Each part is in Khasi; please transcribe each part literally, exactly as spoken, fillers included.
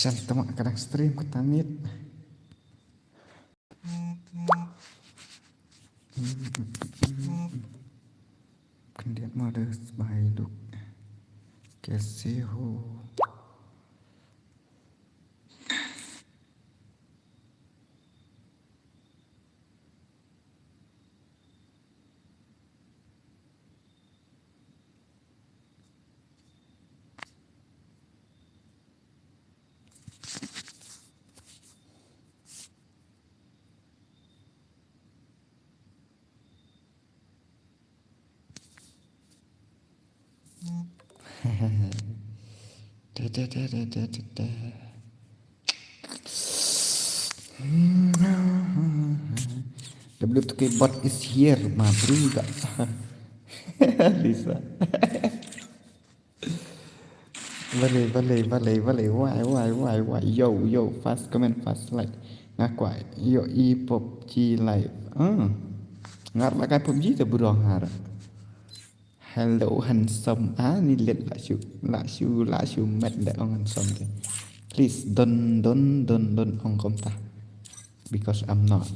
Tama ka dang stream ka tanit. Khyndiat ma da sbai duk. Kaise ho? W two K bot is here, my brother. Lisa. Balei, balei, balei, balei. Why, why, why, why? Yo, yo, first comment, first like. Nga kwah ïohi PUBG live. Ah. Nga la kai PUBG te bro nga. Hello handsome. Ah, ni let la shu, la shu, la shu met da ong handsome te. Please don't, don't, don't, don't ong kumta. Because I'm not.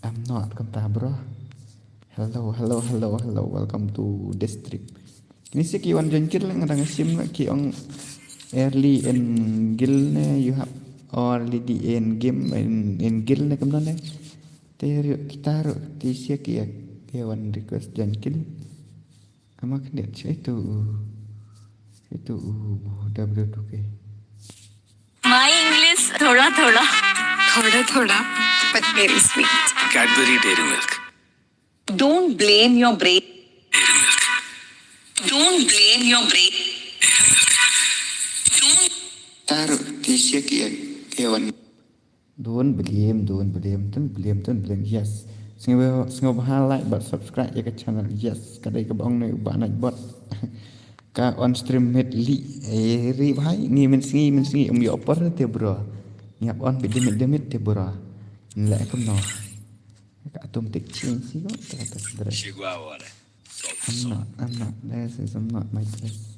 I'm not kumta, bro. Hello, hello, hello, hello. Welcome to the stream. Kine sha ki wan join guild, nga dang shim la ki ong early in guild ne, you have already in game, in, in guild ne kumno ne. Te ruh kita ruh te sha ki, ki wan request join guild. Ama khyndiat sha itu. Itu W two K. My English थोड़ा थोड़ा, थोड़ा थोड़ा, but very sweet. Cadbury Dairy Milk. Don't blame your brain. Don't blame your brain. Don't. Taruh ti sha ki, ki wan. Don't blame, don't blame, don't blame, don't blame. Yes. Sngewbha, sngewbha like bad subscribe ïa ka channel. Yes. Ka dei kaba ong ne u Bah Nightbot. Ka on stream met li. Eh, ri bhai, ngi mynsngi, mynsngi um ïoh por te bro. Ngi hap on bit de mit de mit te bro. Ngi leh kumno. Ka atum tik ching si ko, ta ta sdre. I'm not, I'm not. This is, I'm not my place.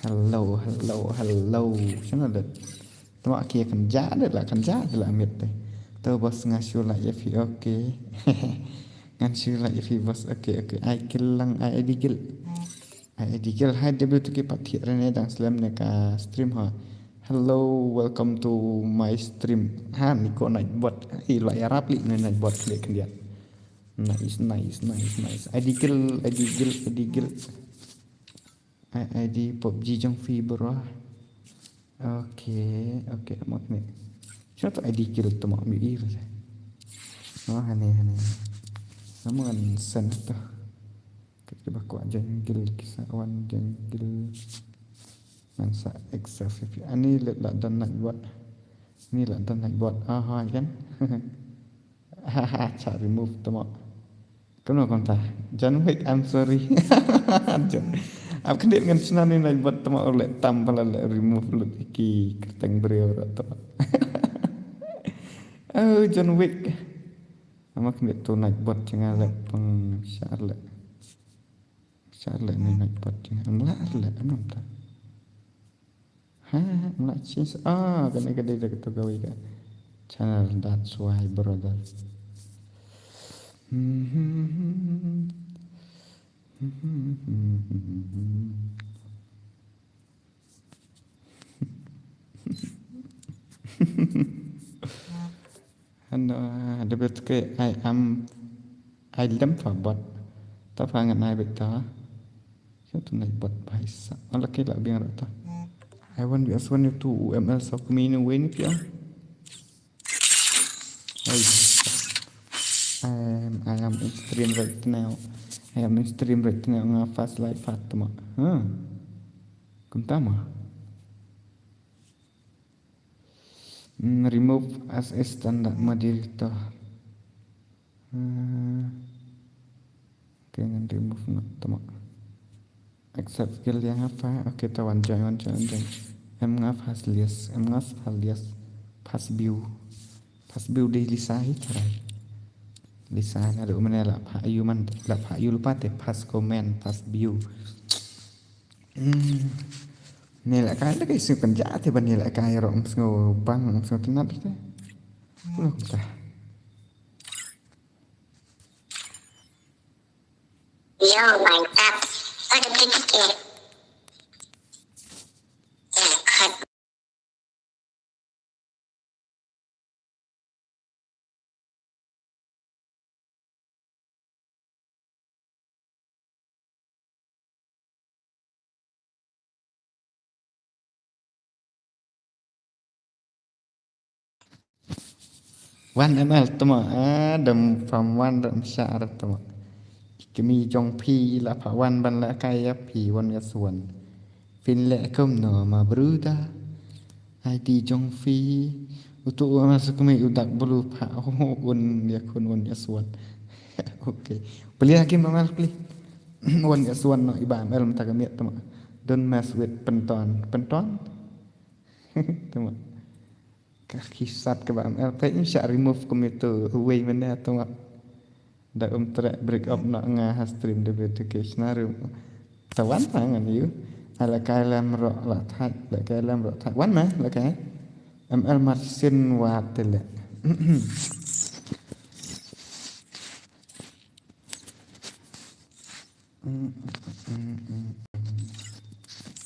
Hello, hello, hello. Shano de? Tama ki kan ja de la, kan ja de la mit de. To boss, nga shu la ïa phi, okay. Ngan shu la ïa phi boss, okay, okay. Ai kill lang, ai di kill. Ai di kill, hai W two K pat thiah rene dang slem ne ka stream ha. Hello, welcome to my stream. Ha, ni ko Nightbot. I la ïarap li ne Nightbot de khyndiat. Nice, nice, nice, nice. Ai di kill, ai di kill, ai di kill. Ai, ai di PUBG jong phi bro. Okay, okay, mak ne. Shano to I D kill to mak mi i ba. Oh, hane, hane. Nama kan sen to. Kat kiba kwah jungle, kisa wan jungle. Ngan sa extra V P. Ani let la don Nightbot. Ni la don Nightbot. Aha, kan? Haha, cha remove tama. Kumno kumta? John Wick, I'm sorry. John. Ap khyndiat ngan shna ni Nightbot tama, ur leh tam pala leh remove lut ki kyrteng briew ruh tama. Oh, John Wick. Ama khyndiat to Nightbot jong nga leh pang sha leh. Sha leh ni Nightbot jong nga. Am lah leh, am lah ta. Ha, mla change. Ah, kane ka dei da kato kawei ka channel, that's why, brother. Hano, da bet ke ai am, ai lem pha bot. Ta pha ngan ai bet ta. Sha tu nai bot bhai sa. Ala ke la biang rata. I want you as one you two U M L sa kumi ni wen pia. Hai. I am, I am in stream right now. I am in stream right now. Nga fast live fat ma. Huh. Kumta ma. Mm, remove as a standard moderator. Hmm. Okay, ngan remove noh tama. Accept skill ïa nga pha. Okay, ta wan join, wan join, wan join. Em nga pha lias, em nga pha lias. Pass view. Pass view dei Lisa hi tharai. Lisa na du mane la pha yu man, la pha yu lupa te pass comment, pass view. Hmm. Ni la kai la kai sngew kynjah te ban ni la kai ro um sngew bang um sngew tnat te. Lo kumta. Yo, my God. What a pretty kid. Yeah, cut. Wan M L tama, ah, dam pam wan dam sha arab tama. Kami jong phi la pha wan ban la kai ya phi wan ya suan. Phin leh kumno ma bruda. Ai ti jong phi. Utu u ma sa kumi u dak bulu pha. Oh, un ya kun un ya suan. Okay. Pli hakim ma mal pli. Un ya suan no iba M L mata kami tama. Don't mess with penton. Penton? Tama. Ka ki sat kaba M L peit in sha remove kum itu uwei mene tama. Da um trek break up na nga ha stream de betu ke sna ru. Ta wan pa ngan yu. Ala kai lam ro la thai, la kai lam ro thai. Wan ma, la kai. M L mar sin wa tele.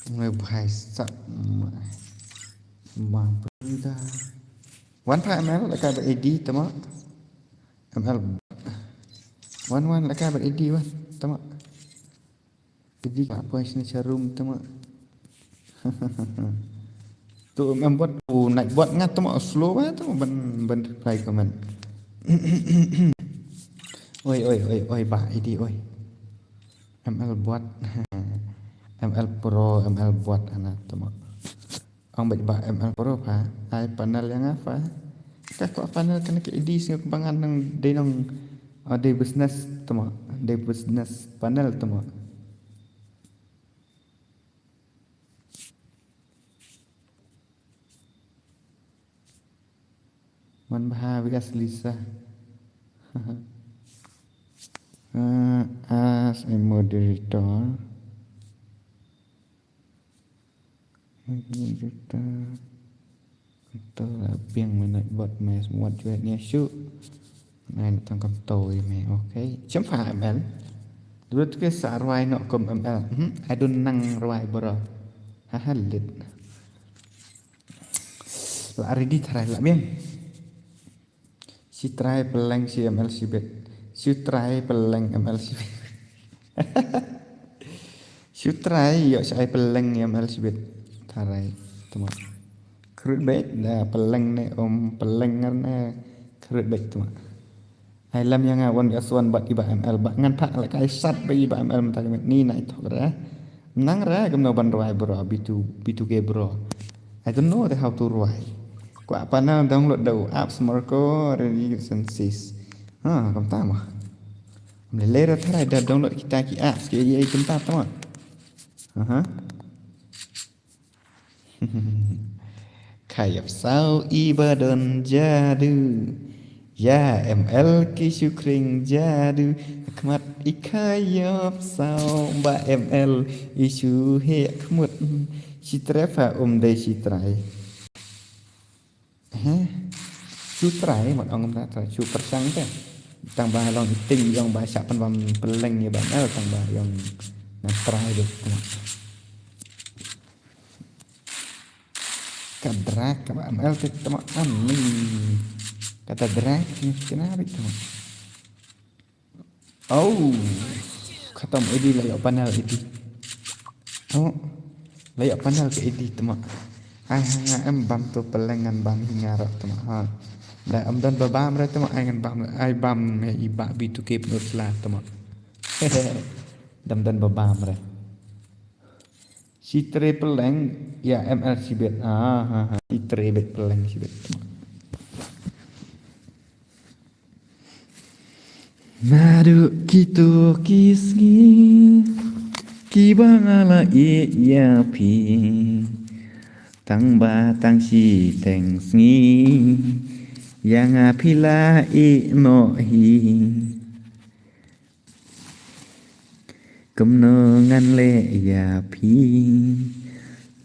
Ngai bhai sat ma. Ma bruda. Wan pa M L la kai ba A D tama. M L. Wan wan la kai ba A D wan tama. A D ka poi sini charum tama. Tu em bot u naik bot nga tama slow ba tama ban ban reply comment. Oi oi oi oi ba A D oi. M L bot. M L pro, M L bot ana tama. Ang bad ba M L pro pha, ai panel yang apa? Ka ko panel kena ke A D sing bangan nang dei nang, ah, dei business tama, dei business panel tama. Man bha bias Lisa. Ah, as a moderator. Moderator. Kata la biang mena bot mes muat juat ni shu. Ngai na tang kam to ya me. Okay. Chim fa M L. Dulu tu ke sa rwai no kom M L. Hmm, I don't nang rwai bro. Haha lit. La ready tharai la biang. Shi trai peleng shi M L shibit. Shi trai peleng M L shibit. Shi trai yo shi ai peleng M L shibit. Tharai tuma. Khrut bek da peleng ne om peleng ngar ne khrut bek tuma. Ai lam yang a wan ya suan bat iba M L ba ngan phak la kai sat ba iba M L mata ka met ni nai thok ra. Nang ra kam no ban rwai bro B two B two K bro. I don't know the how to rwai. Kwa panel download da u apps Marco ready sensis. Ha kam ta ma. Am le le ra tharai da download kita ki apps ki ye kam ta ta ma. Aha. Khayap saw iba don jadu. Ya M L ki shu khring jadu. Khmat i khayap saw ba M L i shu he khmut. Shi trai pha um dei shi trai. He. Shu trai mat ong da trai shu persang te. Tang ba long iting yong ba sha pan bam peleng ya ba M L tang ba yong na trai dek. Ka drag ka ba M L te tama ani. Kata drag ni kena bit tama. Oh. Khatam A D la yo panel A D. Oh. La yo panel ke A D tama. Ai hanga em bam tu pelengan bam hinga rak tama. Ha. Da am dan ba bam re tama ai ngan bam ai bam me iba B two K penut la tama. Dam dan ba bam re. Shi trai peleng ya M L shibit. Ah, ha, ha. Shi trai bet peleng shibit. Naduh kito ki sngi kiba nga la ïeit ïa phi. Tang ba tang shiteng sngi ïa nga phi la ïehnoh hi. Kumno ngan leh ïa phi.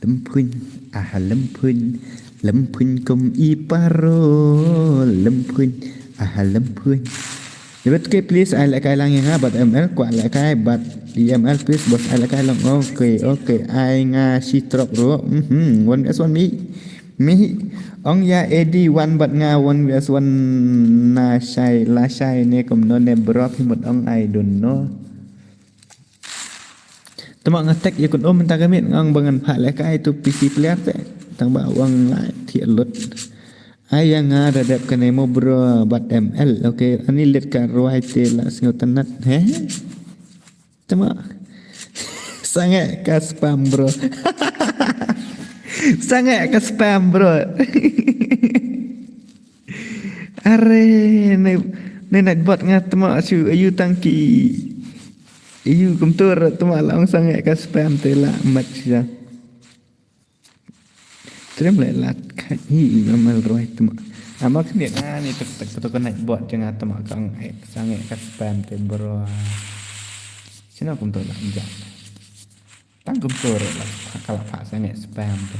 Lemphuin, ah lemphuin, lemphuin kum i paro, lemphuin, ah lemphuin. Debit ke please, ai lehkai lang ïa nga bad M L, kwah lehkai bad M L please boss, ai lehkai lang. Okay, okay, ai nga shi trop ro. Mhm, one vs one mi. Mi ong ïa A D one bad nga one vs one na shai la shai ne kumno ne bro, phi mut ong I don't know. Tama nga tek ïa kun um mynta ka miet nga ong ba ngan phah lehkai tu P C player te. Tang ba u ong lai thiah lut. Ai ïa nga da dep kane mo bro bad M L. Okay, ani leit ka rwai te la sngewtynnat. He? Tama. Sangeh ka spam bro. Sangeh ka spam bro. Are ne ne Nightbot nga tama shu ayu tang ki ayu kumtur tama la ong sangeh ka spam te la mat sha. Trim le lat ka i normal roi tama. Ama kni ani tak tak to ka Nightbot jong nga tama ka ong eh sangeh ka spam te bro. Sino kumtur la ja. Tang kumtur la ka la phah sangeh spam te.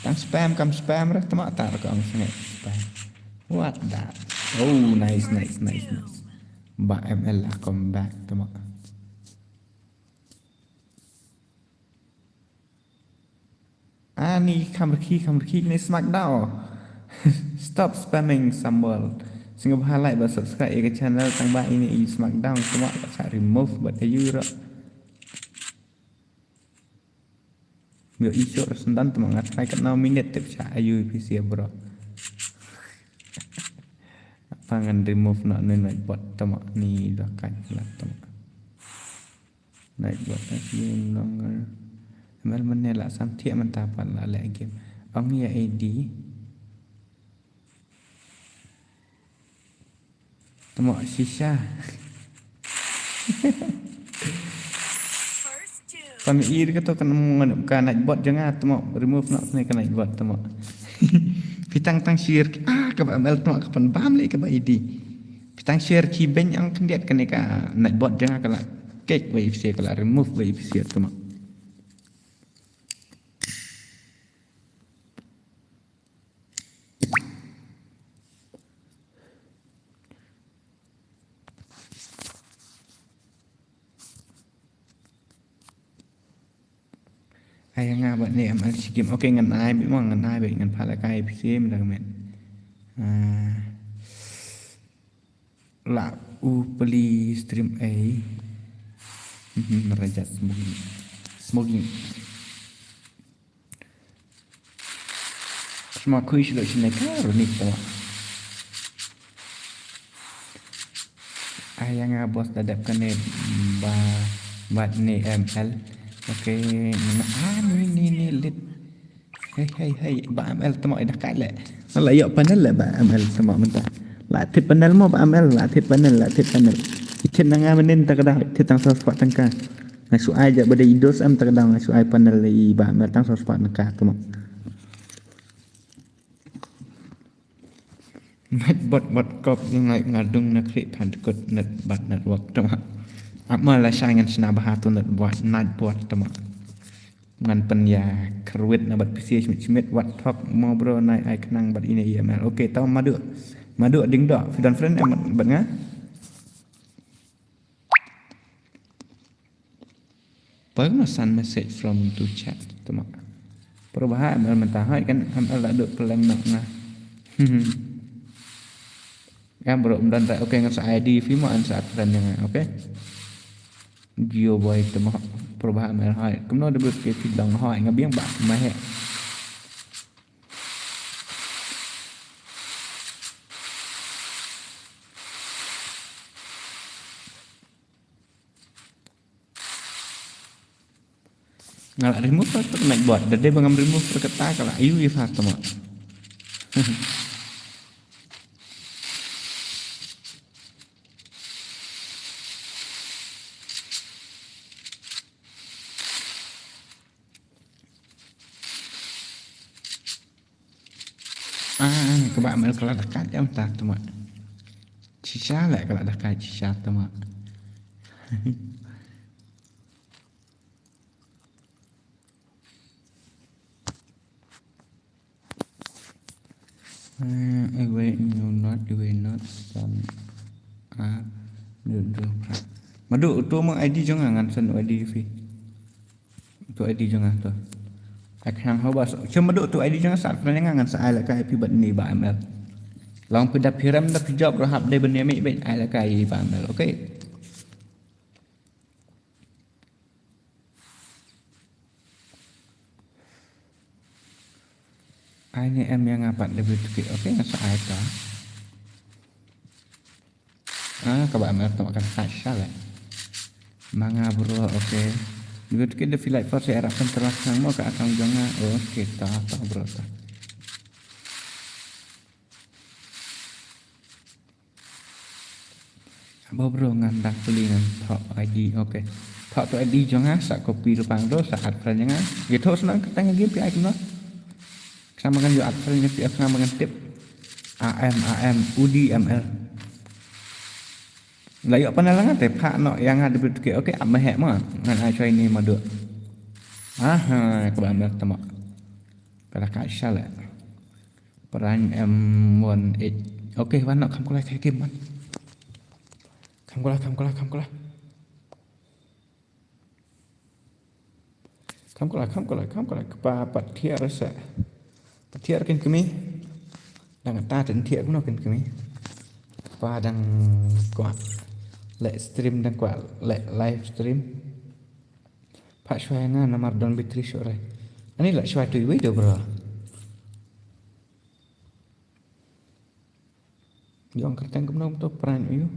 Tang spam kam spam re tama ta ka ong sangeh spam. What that? Oh, nice, nice, nice, nice. Ba M L la come back tama. Ani kham rkhi, kham rkhi ni Smackdown. Stop spamming Samuel. Sngewbha like ba subscribe ïa ka channel tang ba ini i Smackdown tama ka sa remove bad ayu ro. Yo i sure sendan tama nga try kat naw minit tip sha ayu P C bro. Apa ngan remove na ni Nightbot tama ni da kan la tama. Nightbot ni longer. Mel mene la sam thiah mynta pat la leh game. Ong ïa A D. Tama shisha. Kam ir ka to kan ngan ka Nightbot jong nga tama remove na ne ka Nightbot tama. Pitang tang share ah ka ba M L tama ka pan bam le ka ba A D. Pitang share ki beng ang khyndiat kane ka Nightbot jong nga ka la kek ba I P C ka la remove ba I P C tama. Ai nga ba ne M L shi game. Okay ngan ai bit mo ngan ai bit ngan phala kai P C em da men. Ah. La u peli stream ai. Mhm, Rajat smoking. Smoking. Sma khui silo sine ka runi tama. Ai nga boss da dep kane ba bat ne M L. Okay, na ah ni ni ni lit. Hei hei hei ba M L tama ida kale. Ala yo panel le ba M L tama menta. La tip panel mo ba M L la tip panel la tip panel. Itin na nga menin ta kada itin tang seratus tangka. Nga shu ai ja bada idos am ta kada nga shu ai panel i ba M L tang seratus tangka tama. Nat bot bot kop ngai ngadung na kri pan kut nat bat nat wak tama. Ama la shai ngan shna baha tu nat bot nat bot tama. Ngan pen ya kruit na bat P C shmit shmit wat thok mo bro nai ai kenang bat ine I M L. Okay tau madu. Madu ding do. Fi don friend em bat nga. Pag na send message from to chat tama. Pero baha M L menta hai kan M L la duk peleng nok nga. Em bro mdan tai okay ngan sa I D fi ma an sa friend nga okay. Geo boy tama. Pero baha M L hai. Kumno de bus ke fi dong hai ngabiang ba ma he. Nga la remove lah tu kena buat. Dah dia bangam remove perkata kalau ayu ya faham tu mak. Ah, kaba amal kala dekat jam tak tu mak. Shisha lah kala dekat shisha tu mak. Eh, eh, wait, no, not, wait, not, son, ah, no, no, pra. Madu, utu mo I D jong nga ngan send I D phi. Utu I D jong nga tu. Ek hang ho bas. Cuma madu utu I D jong nga sat friend nga ngan sa ai la kai phi bad ni ba M L. Long phi da phi rem da phi job rohap de bani mi bet ai la kai ba M L. Okay. Ai ni em yang apat lebih tukik. Okay, ngan sa ai ta. Ah, kaba amel tama kan hasha le. Manga bro, okay. Lebih tukik da filai for saya arap penterah sang mo ka akang jong nga. Okay, ta, ta bro ta. Ba bro ngan dang peli ngan thok I D, okay. Thok tu I D jong nga sa copy tu pang tu sa add friend jong nga. Ye thok senang kata ngi game pi ai tu no. Kena makan ju add friend ngi pi kena makan tip. A M, A M, U D M L. La yok panel nga te pha no yang ada betul ke, okay, apa hek ma. Ngan ai choi ni madu. Aha, ke bandar tama. Kada ka shala. Prime M one eight. Okay, wan no kam kulai kai game man. Kam kulai, kam kulai, kam kulai. Kam kulai, kam kulai, kam kulai. Kpa pat thiar sa. Pat thiar kin kemi. Dang ta tin thiar kuno kin kemi. Kpa dang kwah. Lek stream dang kwah. Lek live stream. Pak shwai nga namar don bitri shore. Ani lek shwai tu iwi do bro. Yong kerteng kumno to pran yu.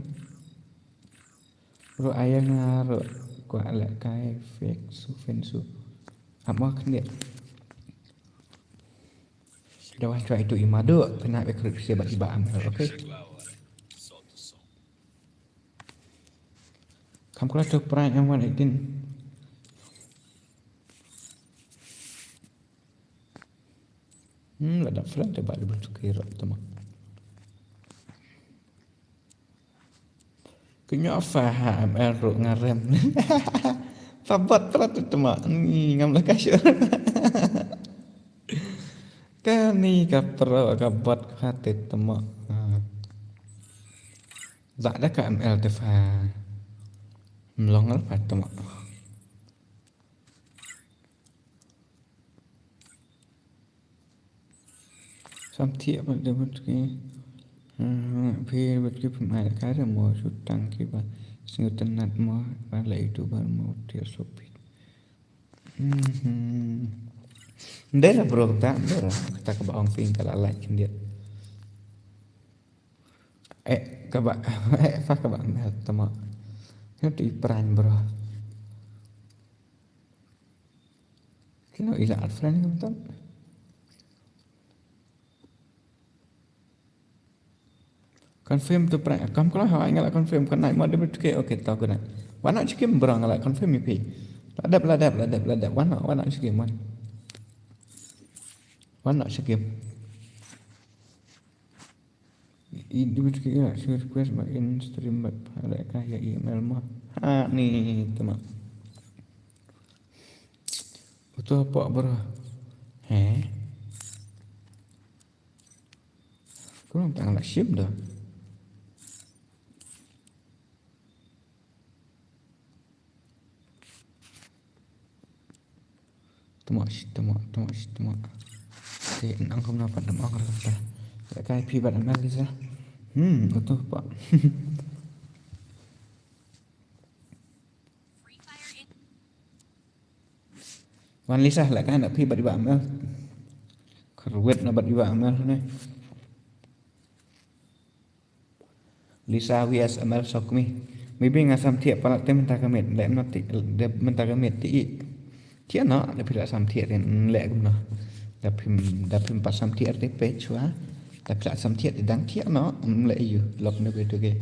Ro ayang ro ko alek kai fake su fen su. Amo khndia. Dawan chwa itu imadu pina be krut se ba iba am, okay. Kam kula to pran yang wan itin. Hmm, la da friend te ba da betul kira tu ma. Kenyo fa ha M L ru ngarem. Fa bot prat tu ma. Ni ngam la ka sure. Kani ka pro ka bot ka te tu ma. Da da ka M L te fa. Mlong al fa tu ma. Samthiah pat da bad ki. Hmm, phi bad ki pynai ka re mo shu tang ki ba. Sngew tynnat mo ba la YouTuber mo tiar sopit. Hmm. Ndai la bro kata, ndai la kata kaba ong phi ka la like khyndiat. Eh, kaba, eh, fa kaba mel tama. Ngat i pran bro. Kino ila add friend ngam tam. Confirm tu prank. Kam kala ha nga la confirm kan nai ma debit ke, okay, tau kena. Wana chikim bro nga la confirm yu pi. La dep, la dep, la dep, la dep. Wana, wana chikim wan. Wana chikim. I debit ke la si request ba in stream ba pha la ka ya email ma. Ha ni tama. Utu apa bro? He? Kurang tang la shim dah. Tama shi tama, tama shi tama. Te nang kum na pat dam ang rata. Ya kai pi bat amal Lisa. Hmm, utu pa. Wan Lisa la kai na pi bat iba amal. Kharwet na bat iba amal ne. Lisa V S M L Sokmi. Maybe nga samthiah palat te mynta ka miet, leh mynta ka miet te i. Thiah noh, da phi la samthiah te leh kumno. Da phim, da phim pat samthiah te peit shuwa. Da phi la samthiah te dang thiah noh, leh yu, lok na betu ke.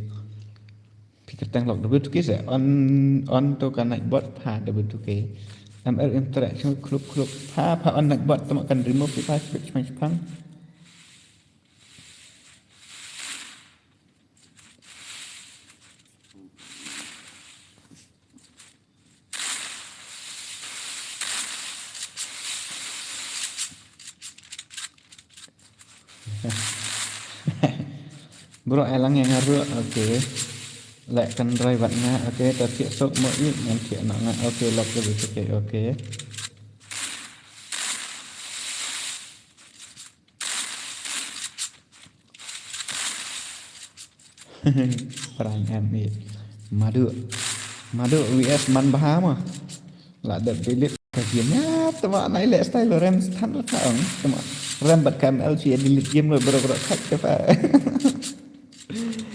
Phi kyrteng lok da betu ke se, on, on to ka night bot pha da betu ke. M L interaction kluk kluk pha, pha on night bot tama kan remove pha, pha, pha, pha. Bro, ai lang ïa nga ruh, okay. Leh kan rai bad nga, okay, ta thiah suk mo i, ngan thiah noh nga, okay, lok ka bit, okay, okay. Parang em i. Madu. Madu V S man bha mo. La dep delete ka game. Ya, tama nai leh style rem sthan la ka ong. Tama rem bad ka M L chi delete game lo bro bro khat ka pa.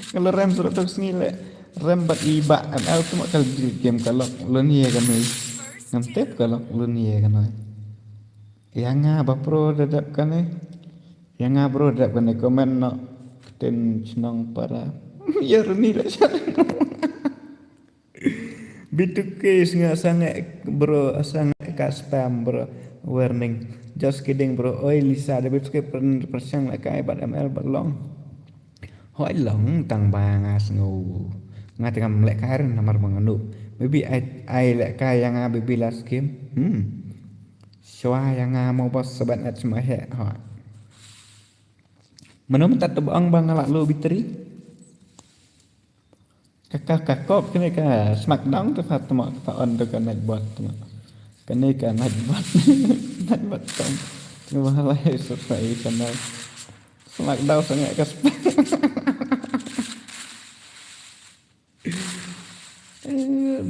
Kalau rem suruh tok sngi leh. Rem bad i ba M L tama kal delete game ka lok lun ye ka noi. Ngam tip ka lok lun ye ka noi. Ïa nga ba pro da dep kane. Ïa nga bro da dep kane comment noh. Ktien chnong para. Ïa runi la shan. Bituke snga sange bro sange ka spam bro. Warning. Just kidding bro. Oi Lisa da bituke pern pyrshang la kai bad M L bad long. Hoi long tang ba nga sngew. Nga tengah melek kai ren namar ba nga nuk. Maybe ai ai lek kai ïa nga baby last game. Hmm. Shwa ïa nga mo boss sabat at sma he. Hoi. Mano mynta tu ba ong ba nga lak low battery. Ka ka ka kop kene ka smackdown tu fa tuma ka on tu ka night bot tuma. Kene ka night bot. Night bot tuma. Tuma lai subscribe channel. Smackdown sangat ka spam. Aduh.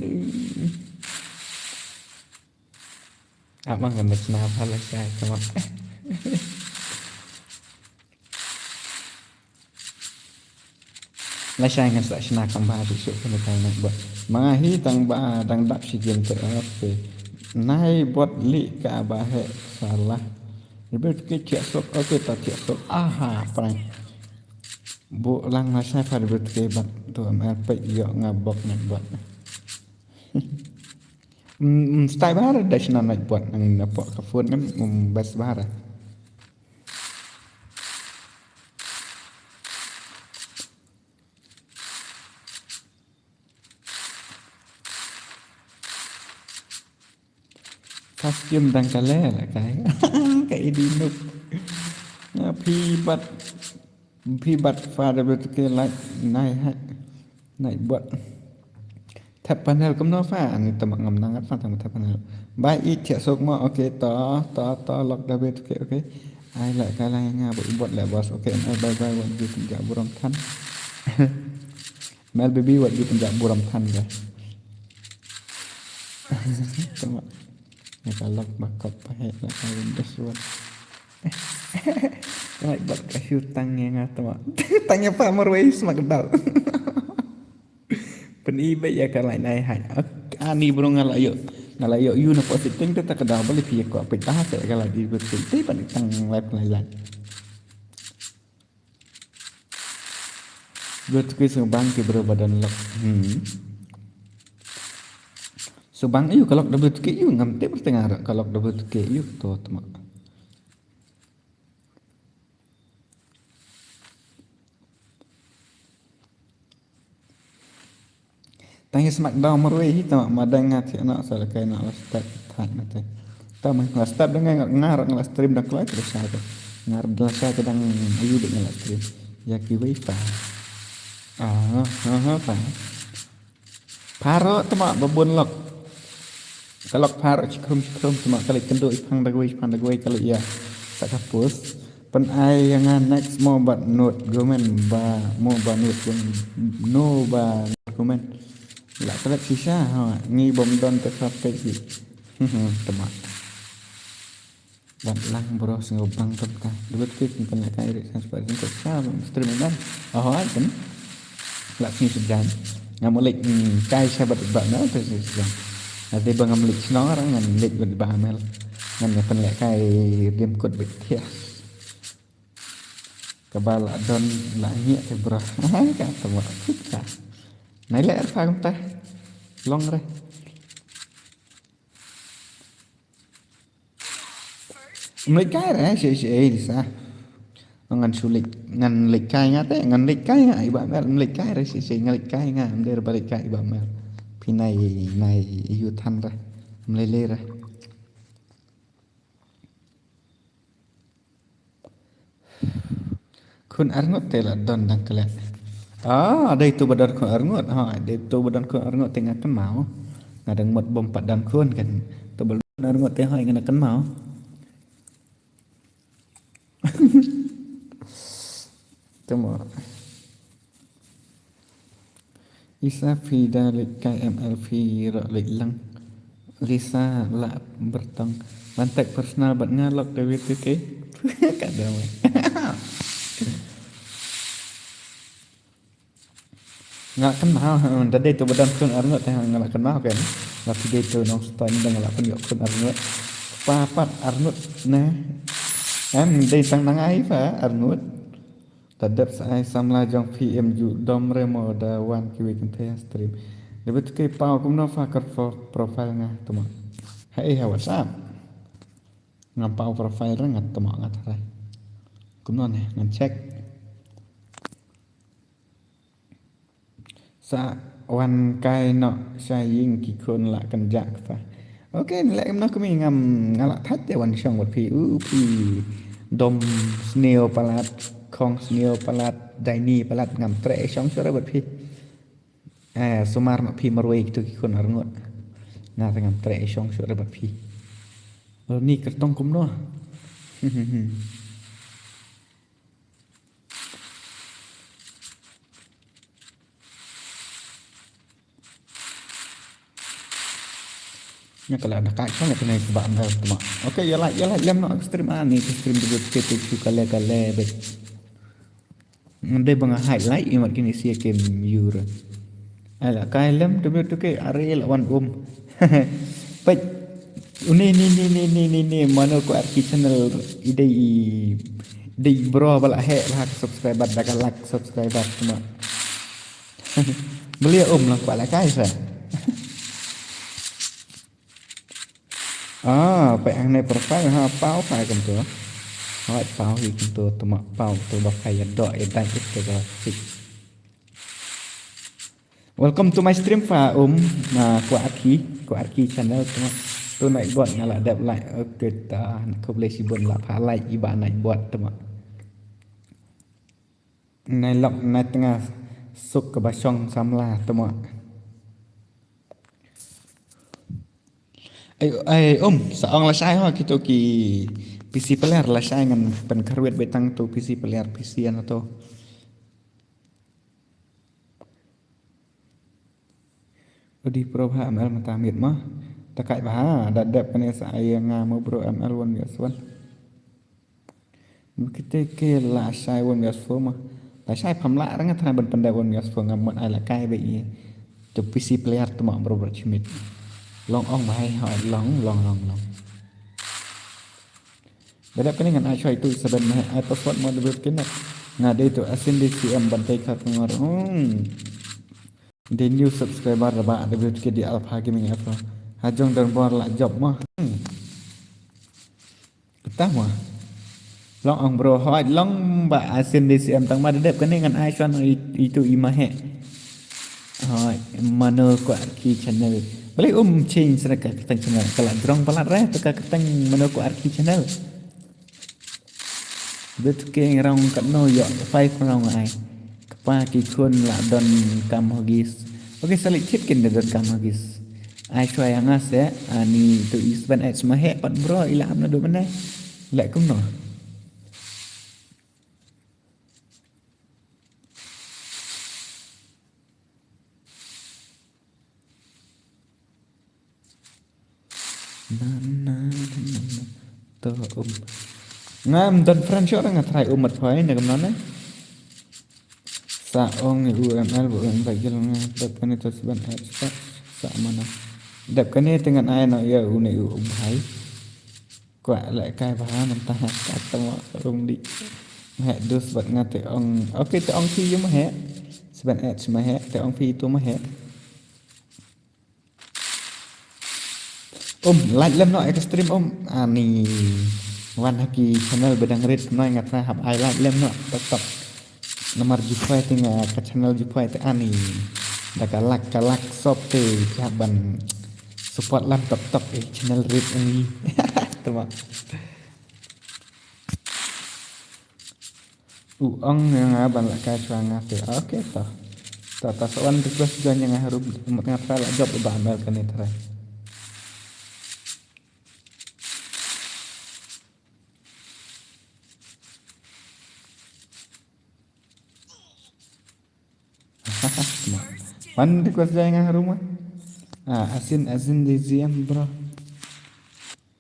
Abang kan dah kenapa lah saya tengok. Lashai ngan sa shna kam ba shu shu kane ka nai bot. Ma nga hi tang ba dang dap shi game te, okay. Nai bot li ka ba he salah. Ibe ke thiah sok, okay, ta thiah sok. Aha, prank. Bu lang lashai fa ibe ke bat tu M L pe yo nga bok nai bot. Mm, mm, stai bahar da shna nai bot nang na pok ka phone em, mm, best bahar. First game dang ka le la kai. Ka idi nuk. Nga phi bat, phi bat fa da bet ke like nai ha. Nai bot. Tap panel kumno fa ani tama ngam nang fa tama tap panel. Bai i thiah sok mo, okay, to to to lok da bet ke, okay. Ai la ka la nga bot bot le boss, okay. Ai bye bye wat ju tynjah burom than. Mel baby wat ju tynjah burom than ga. Tama. Nga ka lok ba kop pa he la ka Windows wat. Ngai bot ka shu tang ïa nga tama. Tang ïa pa marwei sma ka dal. Pyn i ba ïa ka lai nai hai. Ani bro nga la ïoh. Nga la ïoh yu na pos ting ta ka dal ba li phi ko phi ta se ka la di bro ting te ban tang lai lai lai. Bro tu ki sung bang ki bro ba don lok. Hmm. Sung bang yu ka lok da bro tu ki yu ngam te bro tengah ka lok da bro tu ki yu to tama. Tang ïa smackdown marwei hi tama ma dang nga thiah noh sa la kai noh la step thait na te. Tama la step da nga nga nga la stream da kloi te sha te. Nga la sha te dang ayu de nga la stream. Ïa kiwei fa. Ah, ha ha fa. Pharo tama ba bun lok. Ka lok pharo chikhrum chikhrum tama ka leit kynduh iphang da kawei iphang da kawei ka leit ïa. Sa ka post. Pyn ai ïa nga next mo bad note comment ba mo ba note comment no ba note comment. La ka leit shisha ha ngi bom don te sa pek hi. Tama. Wat lang bro sngewbang tam ka. Dubet ke kin pynlehkai ri transfer kin sa stream nan. Oh ai kan. La sini sejan. Ngam lek kai sabat ba na te sini sejan. Ade ba ngam lek snor ngan lek bet ba mel. Ngan pynlehkai dim kot bet thiah. Kaba la don la ngi te bro. Ka tama ka. Nai le arfa kumta. Long re. Mlei kai re shi shi ei sa. Ngan sulik ngan lek kai nga te ngan lek kai nga iba mel mlei kai re shi shi ngan lek kai nga mder ba lek kai iba mel. Phi nai nai yu than re mlei le re. Ku Khun arngut te la don dang klet. Ah, dei tu ba don khun arngut. Ha, dei tu ba don khun arngut te nga kynmaw. Nga dang mut bym pat don khun kan. Tu ba don arngut te hoi nga kynmaw. Te mo. Isa phi da leit kai M L phi ruh leit lang. Lisa la bertong. Ban tag personal bad nga lok David tu ke. Ka dei. Nga la kynmaw, ha, da dei tu ba don khun arngut, ha, nga la kynmaw kan. Ba phi dei tu nongstad, da nga la pynïoh khun arngut. Kpa pat arngut ne. Em dei tang nangai pat arngut. Da dep sa ai samla jong phi em ju dom re mo da wan kiwei kynthei ha stream. Da bet ke paw kumno fa kar pro-, profile nga tuma. Hei ha WhatsApp. Ngam paw profile re nga tuma nga tharai. Kumno ne ngan check. Sa wan kai noh sha ïing ki khun la kynjah kpa. Ok, leh kumno kmie ngam nga la thait te wan shong bad phi u phi dom sniew palat, khong sniew palat, daini palat ngam treh shong shuh re bad phi. Eh, sumar noh phi marwei kito ki khun arngut. Nga te ngam treh shong shuh re bad phi. Lo ni kyrtong kumno. Nya ka la da ka chong ka ne ba mel tuma. Ok, ïa like, ïa like lem noh ka stream ani, ka stream debut ke tu chu kale kale bet. Ngan dei ba nga highlight imat kini sia ke miura. Ai la kai lem debut tu ke are la wan um. Pet. Uni ni ni ni ni ni ni mano ko arki channel idei i dei bro ba la he la subscriber da ka lak subscriber tuma. Beli um la ko la kai sa. Ah, pek hangne profile ha paw pha kumto. Hoi paw hi kumto tuma paw to ba pha ïa doh ïa dai ito ba sik. Welcome to my stream pha um na Kwa Arki, Kwa Arki channel tuma. Tu naik bot nga la dep like. Ok ta na khublei shibun la pha like iba naik bot tuma. Nai lok nai tnga suk kaba shong samla tuma. Ai ai um sa ong lashai ho kito ki P C player lashai ngan pynkharwit betang tu P C player P C ano to. Udi pro bha M L mynta miet ma. Takai bha da dep kane sa ai nga mo bro M L one versus one. Kite ke lashai one versus four ma. Lashai pham la rang than ban pyndep one versus four ngam mon ai la kai be i. Tu P C player tu ma bro bro chimit. Long ong bha hai long long long long. Da dep kane ngan ai shoi tu seven ma ai password mo debut kine. Nga dei tu asin dei C M ban tei khat ngor. Hmm. Dei new subscriber ba debut ke di Alpha Gaming Afro. Ha jong don bor la job ma. Hmm. Kata ma. Long ong bro hoi long ba asin dei C M tang ma da dep kane ngan ai shoi itu i ma he. Hoi mano ko arki channel. Beli um ching sreka katang channel kala drong palat re tu ka katang mano ko arki channel. Bit ke ngrong katno ïoh five ngrong ai. Kpa ki khun la don kam hogis. Ok salik chit kin da don kam hogis. Ai shwa ïa nga se ani tu i sban ai sma he pat bro ila am na do mane. Lek kumno. Na, na, na, na, na. To um. Ngam don friend shot nga try um mat phai ne kam ne. Sa ong u M L bu ong ba gil nga dep kane to sban ai sa sa mana. Dep kane te ngan ai no ïa u ne u um hai. Kwah leh kai bha mynta ka tamo rum di. Meh dus bad nga te ong. Ok te ong phi ïa meh. Sban et meh te ong phi tu meh. Um, like lem noh ïa ka stream um. Ani wan ha ki channel ba dang rit noi nga tnga hap ai like lem noh tok tok. Namar ju phai te nga ka channel ju phai te ani. Da ka lak ka lak sop te ki hap ban support lem tok tok eh channel rit ani. Tama. U ong ïa nga ban lehkai shuwa nga te. Okay to. To to sa wan request join ïa nga ha room. Mut nga try lah jop ba mel kane try. Wan request join ïa nga ha room. Ah, asin asin di ziam bro.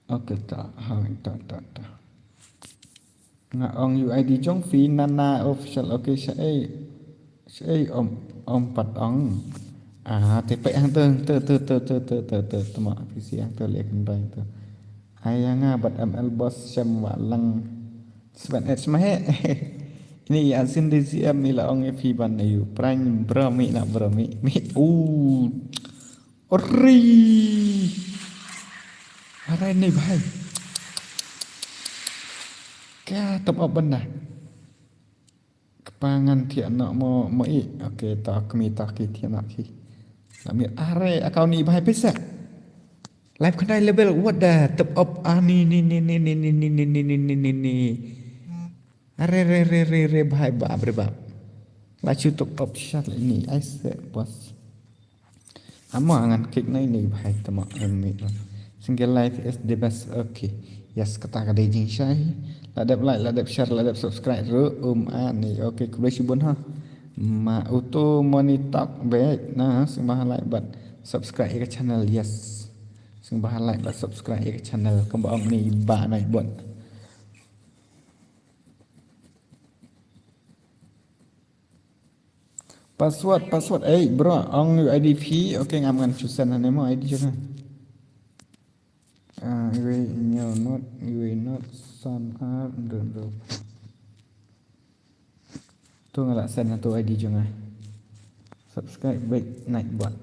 Okay to. Ha to to to. Nga ong U I D jong phi Nana official. Okay shaei shaei om om pat ong. Ah te peit hangto hangto to to to to to to to ma phi si hangto leh kan bai to. Ai ïa nga bad M L boss shem wa lang. Sban et smahe. Ini ya sin di si em ila ong ïa phi ban yu prank bro mi na bro mi mi. Uh. Ori. Arai ni bhai. Ka top up benda. Kpa ngan thiah noh mo mo i. Okay to kmi to ki thiah noh ki. Lami are account ni bhai pisa. Live khandai level what the top up ah ni ni ni ni ni ni ni ni ni ni ni ni ni. Are re re re re bhai bap re bap. La chu top up shot ni ai se boss. Amo angan klik na ini bhai tama emi. Single life is the best. Okay. Yes kata ka dei jingshai. La dep like, la dep share, la dep subscribe ru um ani. Okay, khublei shibun ha. Ma utu moni talk back na sing bah like bad subscribe ïa ka channel. Yes. Sing bah like bad subscribe ïa ka channel kamba ong ni ba nai bot. Password, password. Eh bro, ong U I D phi. Okay, ngam ngan chosen ane mo I D jong nga. Ah, U I no not, U I not son are do do. Tu nga la send tu I D jong nga. Subscribe back night bot.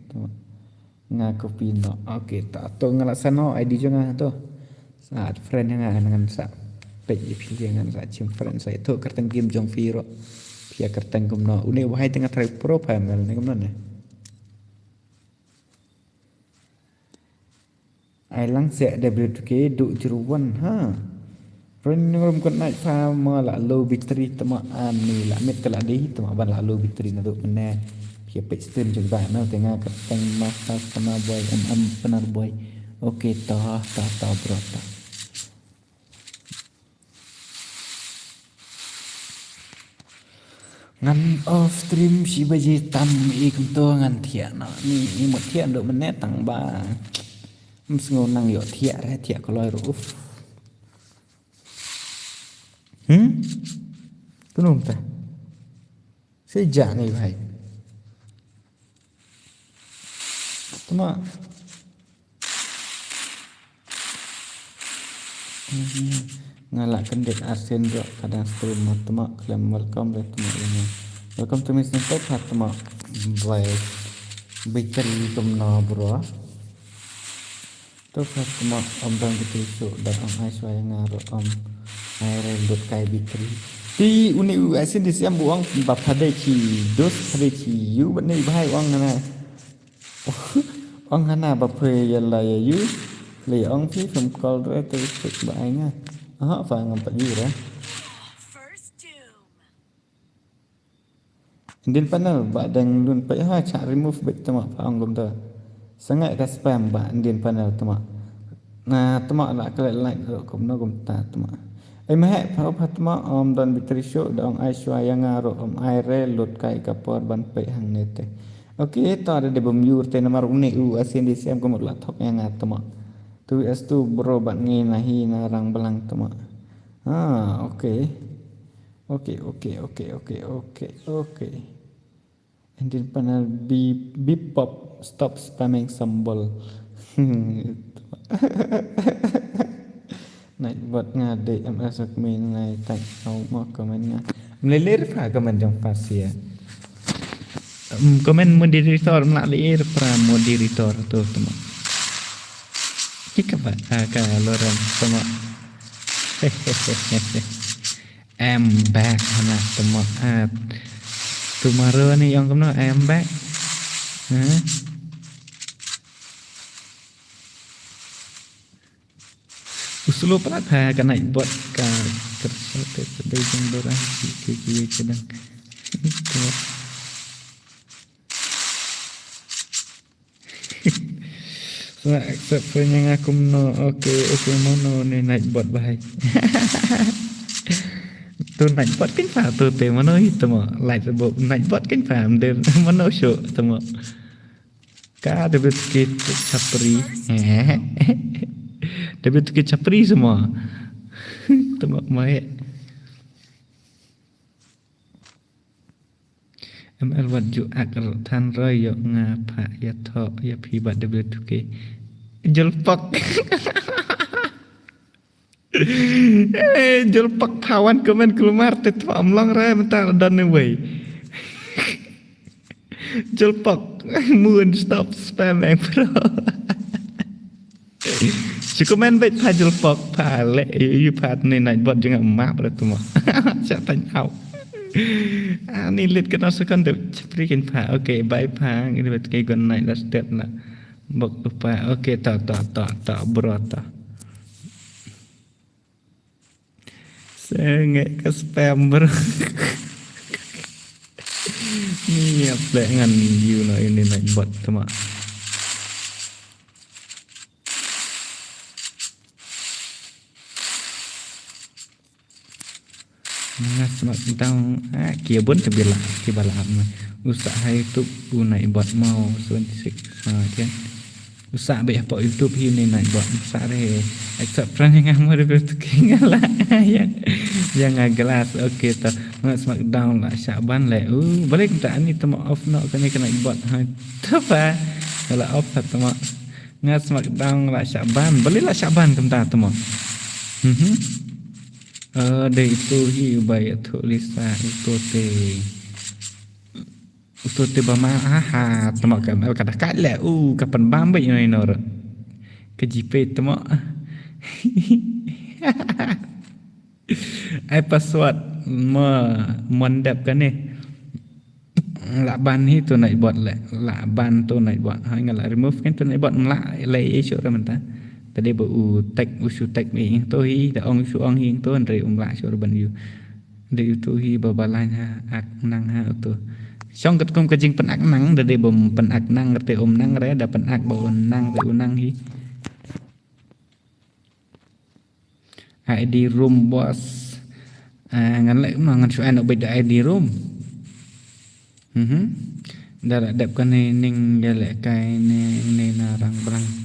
Tu. Nga copy noh. Okay, ta to nga la send noh I D jong nga to. Sa add friend nga ngan sa page ïa phi ngan sa chim friend sa ito kyrteng game jong phi ro. Phi ïa kyrteng kumno. Une u bhai te nga try profile ne kumno ne. Ai lang se W two K du jiruan ha. Ren ngrum kon nai fa ma la low battery tama ani la met ka la dei tama ban la low battery na du mene. Phi page stream jong ba na te nga ka teng ma ka kana boy M M penar boy. Okay ta ta ta bro ta. Ngan off stream shi baje tam i kumto ngan thiah noh ni i mut thiah ndo mene tang ba. Ym sngew nang ïoh thiah re thiah kloi ruh uf. Hmm? Tunung ta. Sejak ni bhai. Tama. Nga la kendit arsen jok kadang stream ma tama khlem welcome deh tama ïa nga. Welcome to my stream to pha tama. Bye. Bakery kumno bro. To pha tama om dang gitu su dang ong ai shuwa ïa nga ruh om ai re lut kai bakery. Ti uni u asin di siam bu ong ba pha dei chi dos pha dei chi yu ba nei bhai ong na. Ong hana ba phe ïa la ïa yu. Le ong phi phim call re te chuk ba ai nga. Aha pha ngam pat yu re. Indian panel ba dang lun peit ha cha remove beit tama pha ong gum da. Sangai ka spam ba Indian panel tama. Na tama la klet like ro kum no gum ta tama. Ai ma he pha pha tama om don bitri shu da ong ai shwa ïa nga ro om ai re lut kai ka por ban peit hang ne te. Okay, to da de bum yur te namar une u asin di sem kumut la thok ïa nga tama. Tu es tu bro bat ngi na hi na rang balang tama. Ah, okay. Okay, okay, okay, okay, okay, okay. Indian panel be be pop stop spamming symbol. Night bot nga dei M S ak min ngai tak au mo comment nga. Mlele refa comment jong pasia. Comment moderator mla le refa moderator tu tu mo. Kika ba ka loran tu mo. I'm back hana tama at tomorrow ni ong kumno I'm back. Huh? U slow palat ha ka night bot ka ka Te te dei jong dora ki ki ki ki dang. Ito. Sa accept friend ïa nga kumno. Okay, okay, mano ne Nightbot bhai. To Nightbot kan pha to te mano hi to mo. Like bo Nightbot kan pha mder mano show to mo. Ka W two K chapri. W two K chapri semua. To mo mai. M L wat ju ak than roi ïoh nga pha ïa tho ïa phi bad W two K. Jol pok. Eh, jol pok pha wan comment kulmar te twa am long re mynta don ne wei. Jol pok. Moon stop spamming bro. Shi comment beit pha jol pok pha le yu pha ne Nightbot jong nga map re tuma. Sha tang au. Ani lit kana second de chapri kin pha. Okay, bye pha. Ini bet ke gon night last step na. Bok tu pha. Okay, to to to to bro to. Sengek ka spam bro. Ni ap le ngan yu no ini Nightbot tuma. Nga smackdown ah kia bun te bila ki bala ap ma. Usa hai tu u Nightbot mau seventy six ha kan. Usa be hapoh YouTube hi ni Nightbot usa re. Accept friend nga mo de tu ki nga la. Yang yang nga glass okay to. Nga smackdown la sha ban le. Uh balik ta ani tama off no kane ka Nightbot ha. Tapa. La off ha tama. Nga smackdown la sha ban. Balik la sha ban kumta tama. Mhm. Eh, dei itu hi ubai atu Lisa itu te. Itu te ba ma aha tama ka M L ka da ka le u ka pan bam ba ino ino. Ka G P tama. Ai password ma mon dep kane. La ban hi tu Nightbot le. La ban tu Nightbot. Ha nga la remove kan tu Nightbot mla le issue re mynta. Tadi ba u tag u shu tag mi to hi da ong shu ong hi to andre um la shu ban yu. Dei utu hi ba balang ha ak nang ha utu. Shong kat kum ka jing pen ak nang da dei ba pen ak nang te um nang re da pen ak ba un nang te un nang hi. I D room boss. Ah, ngan leh ma ngan shu ai nok beit da I D room. Mhm. Da la dep kane ning ya leh kai ne ne na rang brang.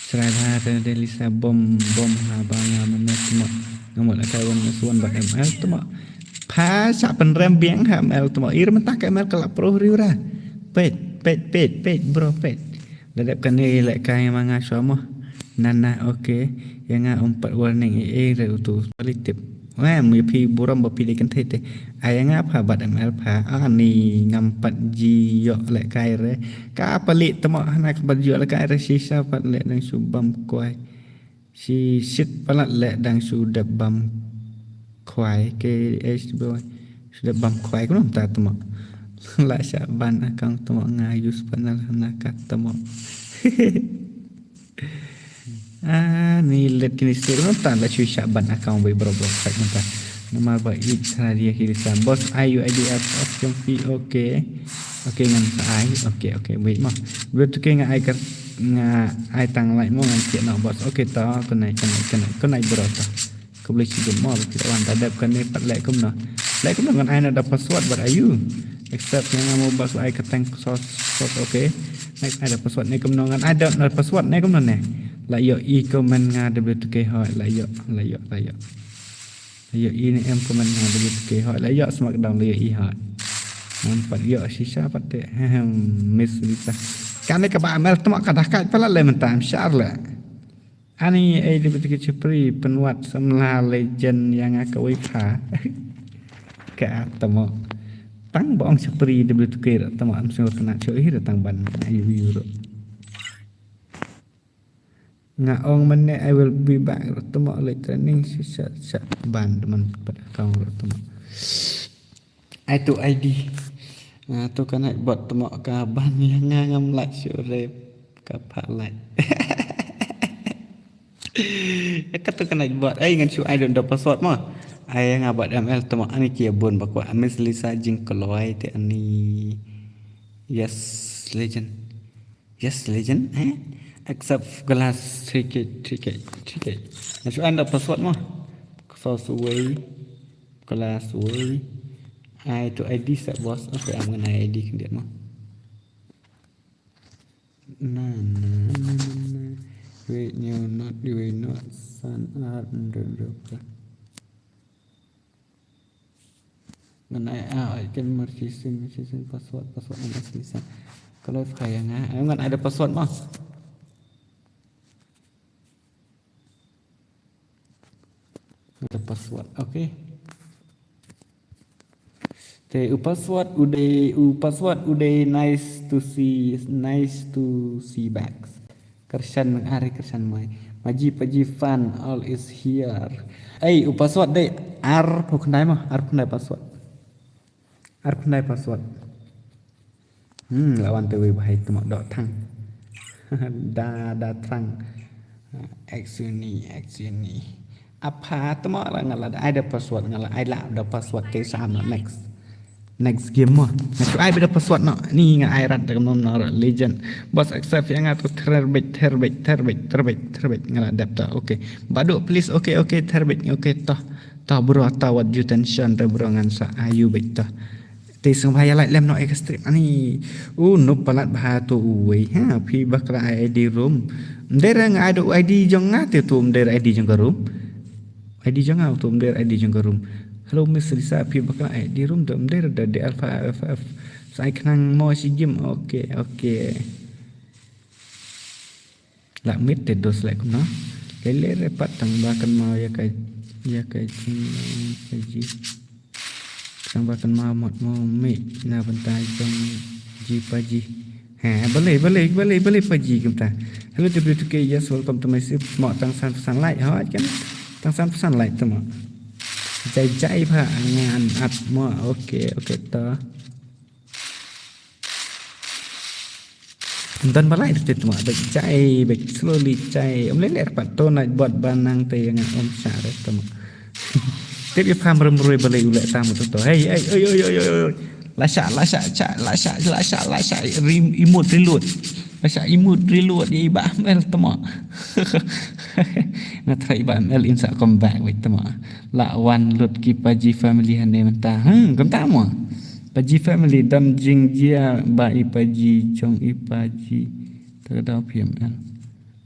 Srai bha te de Lisa bom bom ha ba nga mane tmo. Nga mut leh kai wan nga suan ba M L tmo. Pha sa pen rem biang ha M L tmo. Ir mentah ka M L ka la pro riu ra. Pet pet pet pet bro pet. Da dep kane leh kai ma nga shuwa mo. Nana okay. Ya nga um pat warning e e re utu. Balik tip. Wem ya phi burom ba phi dei kynthei te. Ai ya nga pha bad M L pha. Ani ngam pat ji yok leh kai re. Ka palik tmo hana ka pat ji yok leh kai re shisha pat leh dang shu bam kwai. Shi shit palat leh dang shu dep bam kwai ke eh shu dep bam kwai kumno ta tmo. La sha ban account tmo nga use panel hana ka tmo. Ah, ni let kini sir no ta la shu sha ban account bai bro bro sak mata. Namar ba it sa dia kiri sa boss I U I D F of jong phi okay. Okay ngan sa ai. Okay okay wait mo. Bro tu ke nga ai kat nga ai tang lai mo ngan cek no boss. Okay ta kena kena kena kena bro ta. Kau boleh sibuk mo ba kita wan tadap kan ni pat lek kumno. Lek kumno ngan ai na da password bad ayu. Accept ngan mo boss ai ka tang sos sos okay. Next ai da password ne kumno ngan ai da na password ne kumno ne. La yo i comment nga da betul ke hoi la yo la yo la yo. La yo i ne em comment nga da betul ke hoi la yo smackdown la yo i hoi. Nampat yo shisha pat te. Miss Lisa. Kan ne ka ba mel tma ka dah kai pala le mentam shar le. Ani ai da betul ke chipri penwat samla legend yang aka wifa. Ka tamo. Tang bong chipri da betul ke tamo am sing kena cho hi tang ban ayu yu ro. Nga ong mane I will be back ro tamo le training si sa sa ban teman pat account ro tamo. Ai tu I D. Ah, tu kan ai bot tamo ka ban yang nga ngam like shu rep ka pha like. Ka tu kan ai bot ai ngan shu ai don da password mo. Ai nga bad M L tama ani ki bun ba kwah Miss Lisa jingkloi te ani. Yes, legend. Yes, legend, eh? Accept glass ticket, ticket, ticket. Nga shu ai da password mo. Kso suwei. Glass suwei. Ai to I D sa boss. Okay, am ngan ai I D khyndiat mo. Na, na, na, na, na. Wait, no, not, wait, not, san, ar, ndo, ndo, ka. Ngan ai, ah, ai, kan merchant, merchant password, password ngan ai sini san. Kalau file nga, ai, ngan ai da password mo. Ngan ai da password, okay. Te u password u dei, u password u dei nice to see, nice to see back. Kyrshan nang ari kyrshan mai. Maji paji fan all is here. Ei, u password dei ar phew khyndai mo, ar phew khyndai password. Ar phew khyndai password. Hmm, la wan te wei bahai tama dok thang. Da, da thrang. Action ni, action ni. Apa tama la nga la ai da password, nga la ai la da password te sa na next. Next game mo. Nga shu ai ba da password no. Ni nga ai rat da kumno no legend. Boss accept ïa nga to therbit, therbit, therbit, therbit, therbit. Nga la dep ta. Okay. Badu please. Okay, okay, therbit. Okay, toh. Toh bro, toh wat ju tension te bro ngan sa ayu bit toh. Te sngewbha ïa like lem noh ïa ka stream ani. U nup palat bha to uwei. Ha, phi bakla ai I D room. Mder nga ai da I D jong nga te to mder I D jong ka room. I D jong nga to mder I D jong ka room. Hello Miss Lisa, phi bakla ai I D room to mder da D Alpha F F. Sa ai khnang mo shi game. Okay, okay. La mit te dos lek kumno. Lele re pat tang ba kan mau ïa ka, ïa ka jing, ïa ka ji. Tang ba kan mau mot mo me na bynta jong ji pa ji. Ha, balei, balei, balei, balei pa ji kumta. Hello W two K, yes, welcome to my stream. Mo tang san phew san like, ha, kan? Tang san phew san like tu mo. Jai jai pha ngan at mo. Okay, okay ta. Don ba lai te tuma bek jai bek slowly jai. Om lele pat to na bot ba nang te nga om share tuma. Tip ïa pham rem roi ba lai u le tam to to. Hey, hey, oi, oi, oi, oi, oi. Lasha, lasha, cha, lasha, lasha, lasha. Rim, imut reload. Lasha imut reload ïa i ba mel tuma. Nga try ba mel in sa come back wait tuma. La wan lut ki pa ji family hane mynta. Hmm, kumta mo. Paji family, don jingjia ba i paji jong i paji. Ta ka daw P M L.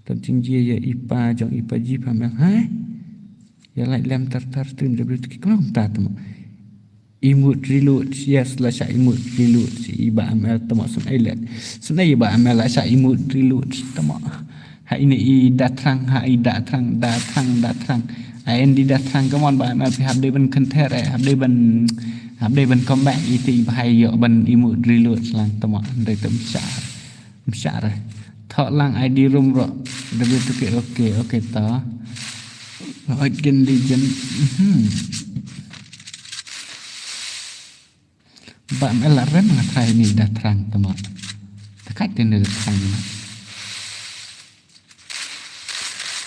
Don jingjia ïa i pa jong i paji P M L. Hai. Ïa like lem tar tar stream W two K kumno kumta tama. Imut reload, yes, la sha imut reload i ba M L tama sun ai le. Sun ai ba M L la sha imut reload tama. Ha ine i da thrang, ha i da thrang, da thrang, da thrang. Ha en di da thrang, come on ba, ma phi hap dei ban kynter, eh, hap dei ban, hap dei ban comeback, i te i bhai ïoh ban imut reload lang tama, dei te mshar. Mshar. Thok lang I D room ro. W two K, okay, okay ta. Hot gen legend. Mhm. Ba M L la rem nga try ni da thrang tama. Takat ni da thrang na.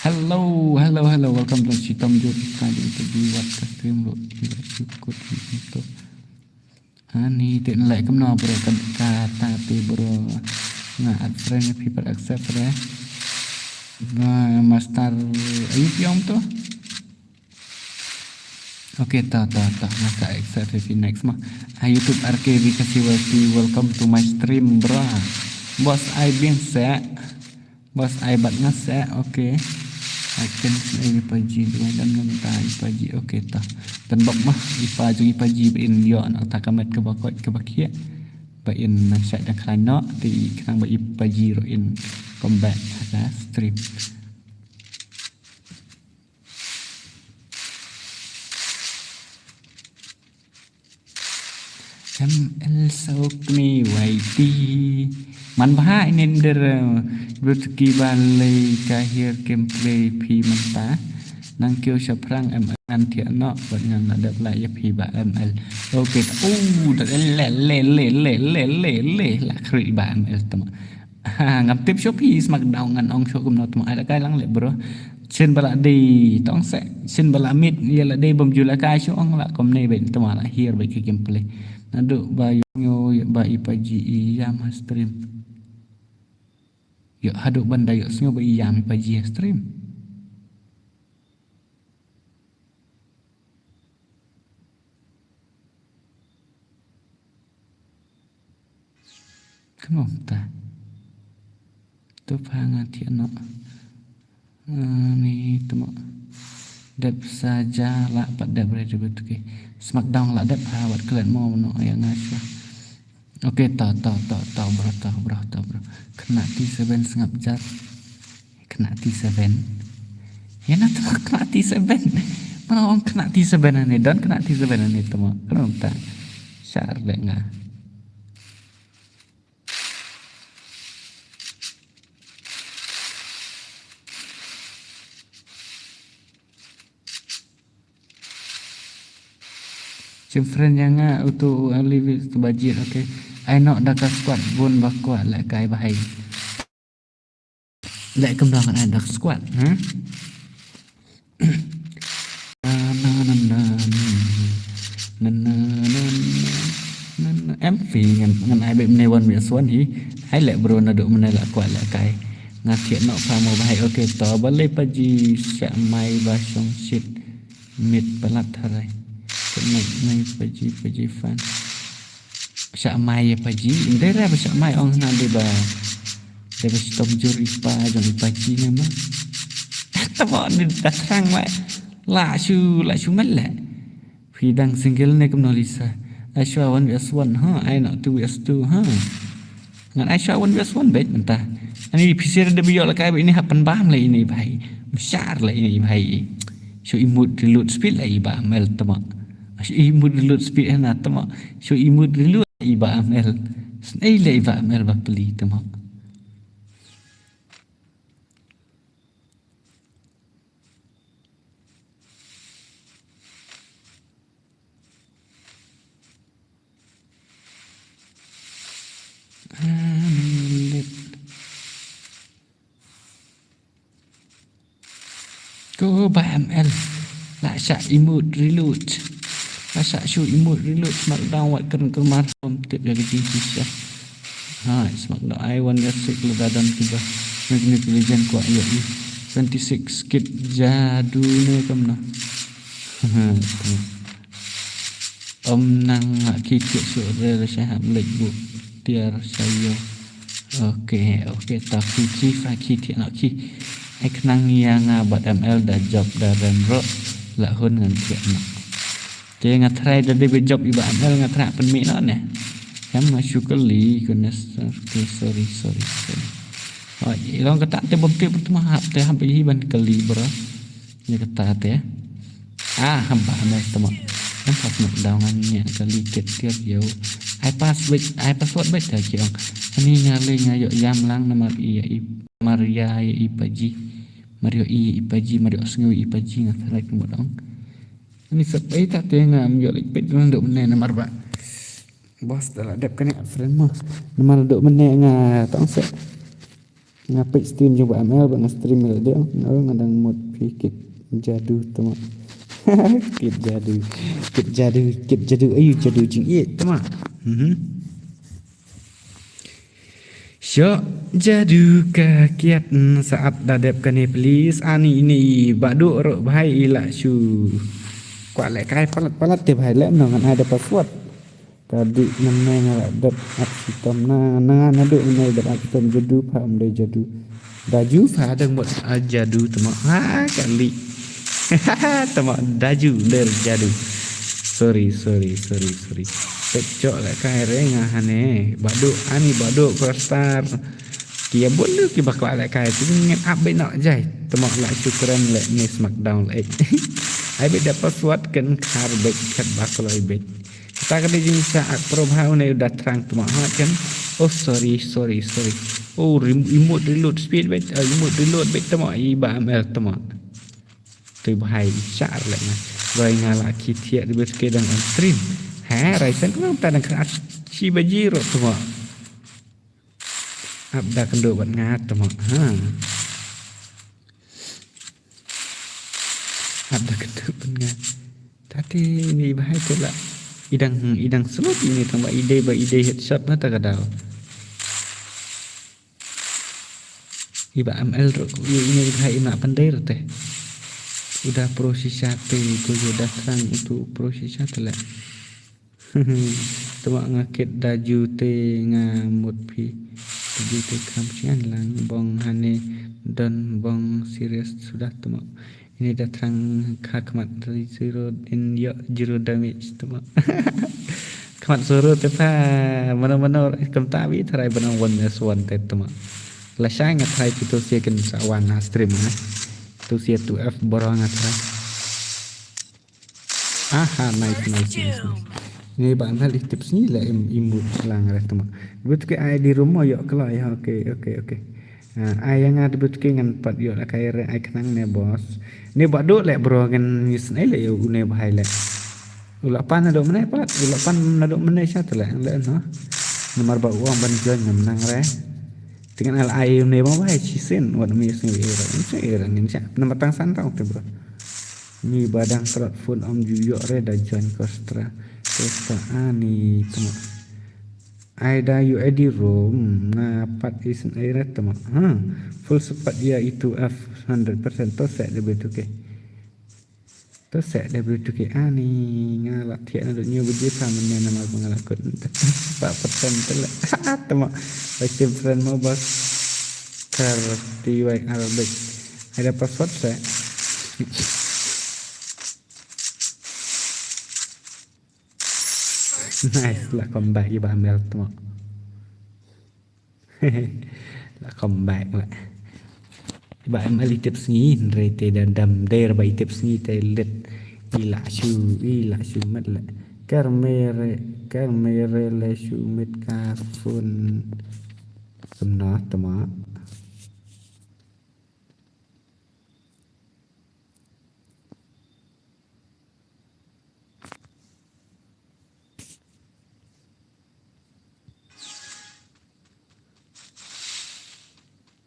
Hello, hello, hello. Welcome to Shitom Jut. Ka jing to bi wat ka stream ro. Ira syukut ni to. Ani te nalai kumno bro ka, ka ta te bro. Nga add friend people accept re. Master ayu piom to. Okay, ta, ta, ta. Nga sa accept fi next ma. Ah, YouTube R K V Kasiwati, welcome to my stream, bro. Boss, I been set. Boss, I bat nga set. Okay. I can say ipaji dua dan nang ta ipaji. Okay, ta. Dan bak ma ipaji, ipaji ba in yo na ta kamet ke bakot ke bakia. Ba in na syak dan khlano ti khnang ba ipaji ro in combat ha stream. M L Saukni Y T. Man bha inen der, eh, Brutki balei kahir gameplay phi mynta. Nang kiew shaphrang M L ngan thiah noh, bad ngan la dep la ïa phi ba M L. Okay, oh, da le, le, le, la khri ba M L tama. Ha, ngam tip shuh phi smackdown ngan ong shuh kumno tama. Ai da kai lang le, bro. Sien ba la dei tong se, sien ba la mit, ïa la dei bym ju la kai shu ong la kumne beit tama la hiar beit ka gameplay. Naduh ba ïoh nyo ba i paji i ïam ha stream. Ïoh haduh ban da ïoh sngew ba i ïam i paji ha stream. Kano ta? Tu pha nga thiah noh. Ah, ni temo. Dep saja la pat dep ready bet ke. Smackdown la dep ha wat klet mo no ya nga sha. Okay, to, to, to, to, bro, to, bro, to, bro. Kena T seven sngap jar. Kena T seven. Ya na temo kena T seven. Mana ong kena T seven ani, don kena T seven ani temo. Kena ta. Shar le nga. Chim friend ya nga utu u live tu bajir, okay. Ai nok da ka squad bun ba kwah lehkai bahai. Leh kumno ngan ai da ka squad, ha? Na, na, na, na, na. Na, na, na, na, na, na. Em phi ngan, ngan ai beit mynne one versus one hi. Ai leh bro naduh mynne la kwah lehkai. Nga thiah noh pha mo bahai, okay to balei paji sha mai ba shong shit. Mit palat harai. Kena mai paji, paji fan. Shah mai ïa paji, ndei ra ba shah mai ong hna dei ba, dei ba shitom jur i pa jong i paji ne ma. Tamo ni da thrang mai. La shu, la shu mel le. Phi dang single ne kumno Lisa? Ai shuwa one versus one, ha? Ai noh two versus two, ha? Ngan ai shuwa one versus one beit mynta. Ani phi sir da ba ïoh lehkai ba ini hap pynbam le ini bhai. Mashar le ini bhai. Shu i mut reload speed le i ba mel tamo. Shu i mut reload speed hana tamo. Shu i mut reload i ba mel. Snei le i ba mel ba pli tamo. Amen. Ko ba M L. La shah emote reload. La shah shu emote reload smackdown wat kren kemar hom tip da kejing shisha. Ha, smackdown ai wan ya sik le dadan kiba. Magnet Legend kwa ya i. Twenty six kit jadu ne kamna. Om nang ma ki thiah shuh re re sha hap leit buh tiar sha ïew. Okay, okay, ta ki ki fa ki thiah noh ki. Ai khnang ïa nga bad M L da jop da rem ruh la hun ngan thiah noh. Te nga try da dei ba jop i ba M L nga try pynmih noh ne. Em nga shu kylli kane, okay, sorry, sorry, sorry. Oh, i long kata te bom te pertama hap te hap hi ban kylli bro. Ïa kata te. Ah, haba ne tama. Em pas mak daw ngan ïa kali ket tiar ïew. Ai password, ai password bad ta ki ong. Ani nga le nga ïoh ïam lang namar ïa i Maria ïa i paji. Maria i i paji, Maria sngew i paji nga tharai kumba dong. Ani sep ai ta te nga am ïoh lek pet lang dok ne namar ba. Bos da la dep kane friend mo. Namar dok mene nga tong se. Nga peit stream jong ba M L ba nga stream la dei nga dang mut phi kit jadu tama. Kit jadu. Kit jadu, kit jadu. Ayu jadu jingïeit tama. Mhm. Sho jadu ka kiat sa ap da dep kane please ani ini ba du ro bhai ila shu. Kwah lehkai palat palat te bhai leh nong ngan ai da password. Ka dih mynne nga la dep ap shitom na, na, naduh mynne dep ap shitom jadu pha ym dei jadu. Daju pha dang mut a jadu tama ha kali. Tama daju der jadu. Sorry, sorry, sorry, sorry. Pet chok lehkai re nga hane. Badu ani badu Crostar. Ki ïa bun ki ba kwah lehkai tu ngin ap beit noh jai. Tama la shukran le ne smackdown le. Ai beit da password kan khar beit khat ba kloi beit. Kata ka dei jingshah ak pro bha une u da thrang tma ha kan. Oh, sorry, sorry, sorry. Oh, rem-, emote reload speed beit, ah, emote reload beit tma i ba M L tma. Tu bhai shah le nga. Roi nga la ki thiah di beit ke dang on stream. Ha, rai sen kena ta dang kena shi baji ro tma. Ap da kendo bad nga tma. Ha. Ada kata pun nga. Tadi ni bahai tu lah. Idang, idang slot ini tambah ide ba ide headshot mata kadal. Iba M L ro ini bahai ina pandai ro teh. Udah pro sisa te ko yo dah terang untuk pro sisa te lah. Tuma nga kit da ju te nga mut phi. Da ju te kam sian lang bong hane don bong serious sudah tuma. Ini da terang ka khmat zero in yo zero damage tuma. Khmat zero te pa mano mano kam ta bi tharai bana one S one te tuma. La shai nga tharai kito sia ken sa wan ha stream na. Kito sia two F boro nga tharai. Aha, nice, nice, nice, nice. Ni ba nal itip sngi la im imut lang re tuma. But ke ai di rumah yok kelai ha, okay, okay, okay. Ah, ai yang ada but ke ngan pat yok la kai re ai kenang ne boss. Ni ba duk le bro ngan nyis ne le une bahai le. Ula pan na duk mene pat, ula pan na duk mene sha tu le le no. Nomor ba uang ban join ngam nang re. Tingan al ai une ba bahai chisin wat mi sngi era. Ni era ni sha. Nomor tang san tau te bro. Ni badang trot phone om ju yok re da join Kostra. Kostra ani tama. Ai da U A D room nga pat isin ai re tama. Ha. Full support ya itu F hundred percent to set de betu ke. To set de betu ke ani nga la thiak na duk nyu biji sa men ne nama nga la kut. Pa percent tele. Tama. Baisim friend mo bos. Kar T Y R big. Ada password sa. Nice la comeback iba Amel tama. La comeback la. Iba Amel itip sngi hynrei te da dam der ba itip sngi te lit. Ila shu ila shu met la. Kar mere kar mere le shu met ka phone. Kumno tama.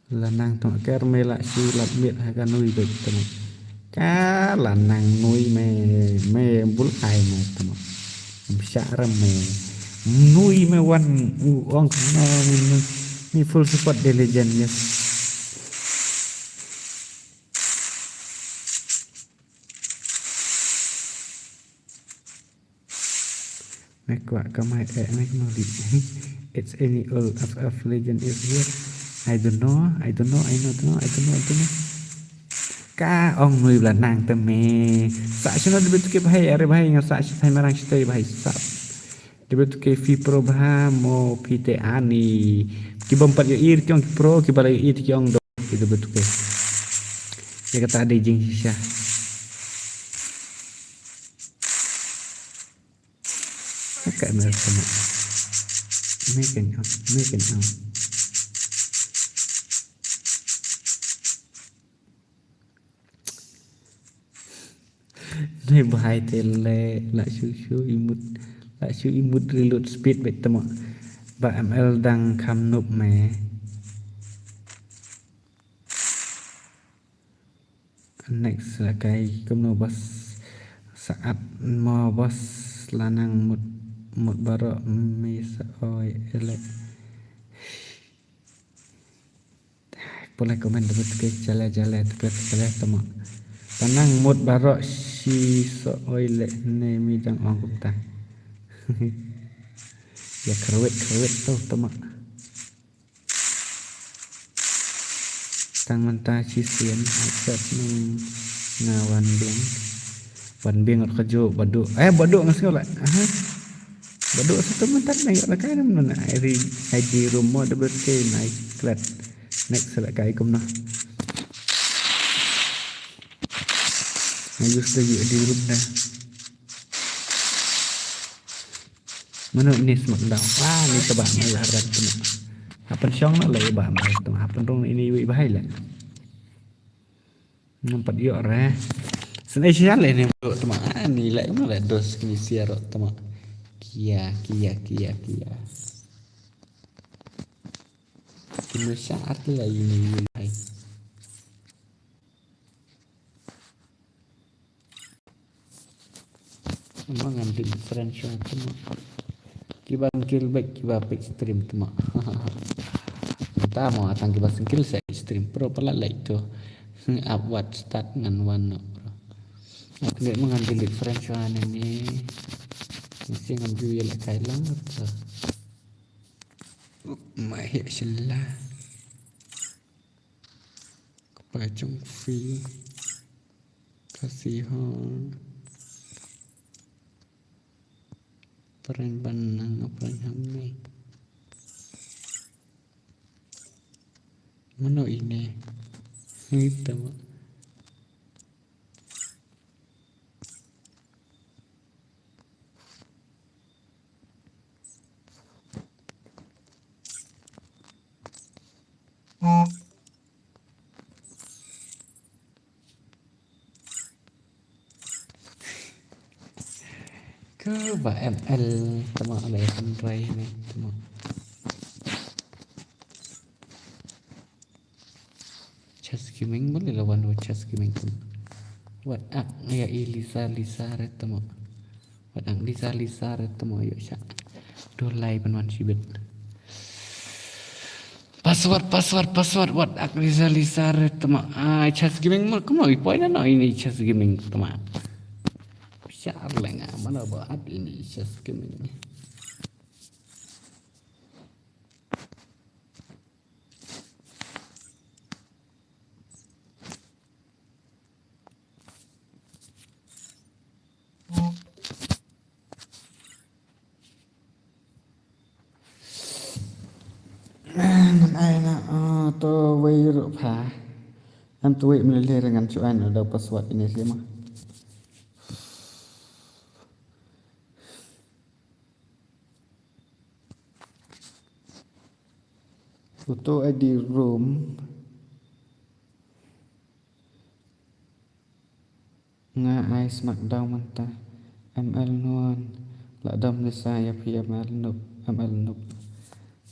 Lanang tong ker me la si lap mit ha ka nui bek tong. Ka lanang nui me me bul ai me tong. Bsa ram me nui me wan u ong no me nui. Ni full support de legend yes. Me kwah kamai eh me kno li. It's any old F F legend is here. I don't know, I don't know, I don't know, I don't know, I don't know. Ka ong nui bla nang te me. Sa shino de betu ke bhai, are bhai nga sa shi thai marang shi thai bhai sa. De betu ke fi pro bha mo fi te ani. Ki bom pat yo ir ki ong ki pro, ki bala yo ir ki ong do. Ki de betu ke. Ya kata de jing shisha. Ka na sama. Me kan au, me kan au. Ni bahai te le la shu shu imut la shu imut reload speed bet tama. Ba M L dang kham nup me. Next la kai kumno bas saat mo bas lanang mut mut baro mi sa oi ele. Pulai komen debut ke jale jale teke teke tama. Lanang mut baro si sa oi le ne mi dang ong kumta. Ya kharwet kharwet tu tama. Tang mynta shisien achat nang nga wan biang. Wan biang ngot kaju badu. Eh badu ngas ngula. Aha. Badu satu mynta nang yok lakai nam nang airi aidi rumo de berke nai klat. Next lakai kumno. Nang use de yu di rum dah. Mano ini smak dau. Ah, ni ka ba mai la ran tu. Hapan shong na lai ba mai tu. Hapan rong ini wi bahai la. Nampat yo re. Sen ai sial ini tu ma. Ah, ni la ma la dos ni siar tu ma. Kia kia kia kia. Kini siar la ini wi bahai. Mo ngan delete friend shuwa te mo. Kiba sngewbha kiba peit stream te mo. Mynta mo tang kiba sngewbha sa stream pro pala leh to. Ap wat start ngan wan noh pro. Nga kynduh mo ngan delete friend shuwa ne ni. Ngi sngewbha ju ïa leh kai lang to. Ma hi shylla. Kpa jong phi. Khasi ho. Pyrshang ban nang pyrshang hangne. Mano ine? Ito. Kaba M L tama alai kan rai ne tama. Chess gaming boleh lawan wa chess gaming tama. Wat ak ya i Lisa Lisa re tama. Wat ak Lisa Lisa re tama yo sha. Dolai ban wan shibit. Password, password, password. Wat ak Lisa Lisa re tama. Ai chess gaming mo kamo i poi na no ini chess gaming tama. Sha lenga mana ba at ini chess gaming. Ngan ai na, ah, to wei ruh pha. Em to wei mlele ngan shu ai na da password ini sih mah. Uto I D room. Nga ai smackdown mynta. M L nuan. La dom ni sa ya phi M L noob, M L noob.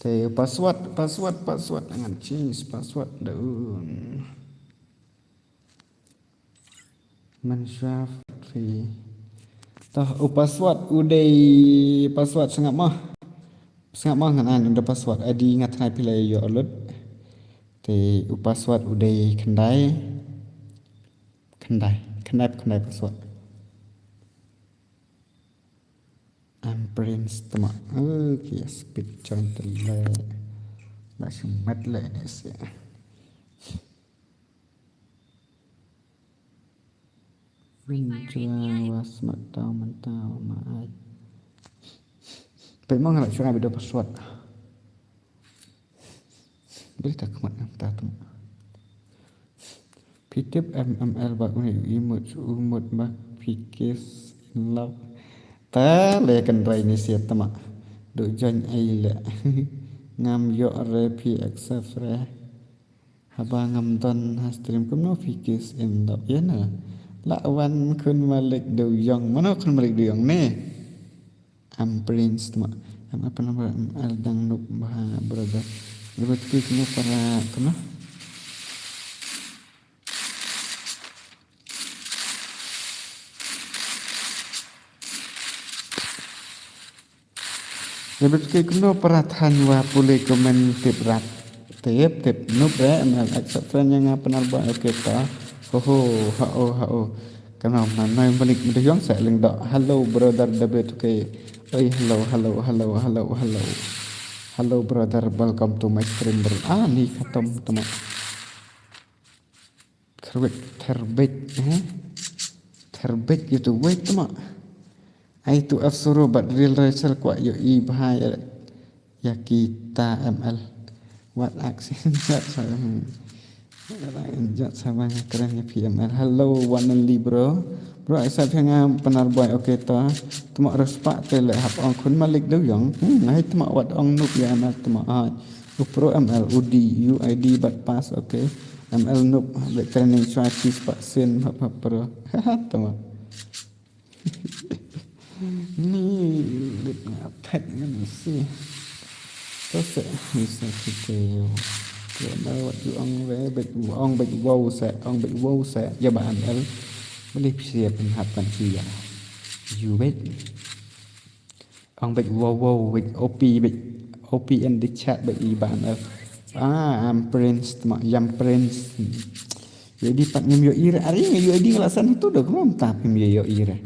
Te password, password, password ngan change password daun. Mynshuwa phi. Toh u password u dei password sngap mo. Sngap mo ngan ai u dei password I D nga thnai phi la ïoh lut. Te u password u dei khyndai. Khyndai. Khyndai khyndai password. Am prince tama. Okay, speed join te le. Ba shumat le ni si. Win jua was matau mentau ma ai. Pemang lah shurai bido password. Boleh tak mat ngam ta tu. Phi tip M M L ba uni imut umut ba phi kiss in love. Ta le kan rai ni siat tama. Duk join ai le. Ngam yok re phi accept re. Haba ngam don ha stream kumno phi kiss in love ïa na. La wan khun Malik Dewïong. Mano khun Malik Dewïong ne? Am prince tama. Am apa nama? Am Aldang Nuk Baha brother. Lepas tu kena para kena. Lepas tu kumno para than wa pule komen tip rat. Tip tip noob re M L accept friend ïa nga Pnar Boy okay ta. Ho ho ha o ha o. Kana ma noi Malik Dewïong sa ling dok. Hello brother W two K. Oi hello hello hello hello hello. Hello brother, welcome to my stream bro. Ah ni khatam tama. Therbet therbet eh. Therbet ïa tu wei tama. Ai tu afsuru bad real racial kwah ïohi bha ïa kita M L. Wat action jat sa jat sa bang kren ïa P M L. Hello one and only bro. Bro accept ïa nga Pnar Boy okay to. Tama respect te le hap ong khun Malik Dewïong. Hmm ngai tama wat ong noob ïa M L tama ai. U pro M L U D U I D bad pass okay. M L noob bad training shuwa cheese pak sin hap hap pro. Tama. Ni lip nga phet ngan si. To se ni se ki te yo. Ke ma wat ju ong re bet ong bet wow se ong bet wow se ya ba M L. Beli phi se pynhap kan si ya. You wait. Ong bad wow wow bad O P bad O P in the chat bad i ban. Ah, I'm Prince, tama, I'm Prince. Jadi pat ngam ïohi re, ari ngam ïohi re la san tu do ngam tap ngam ïohi re.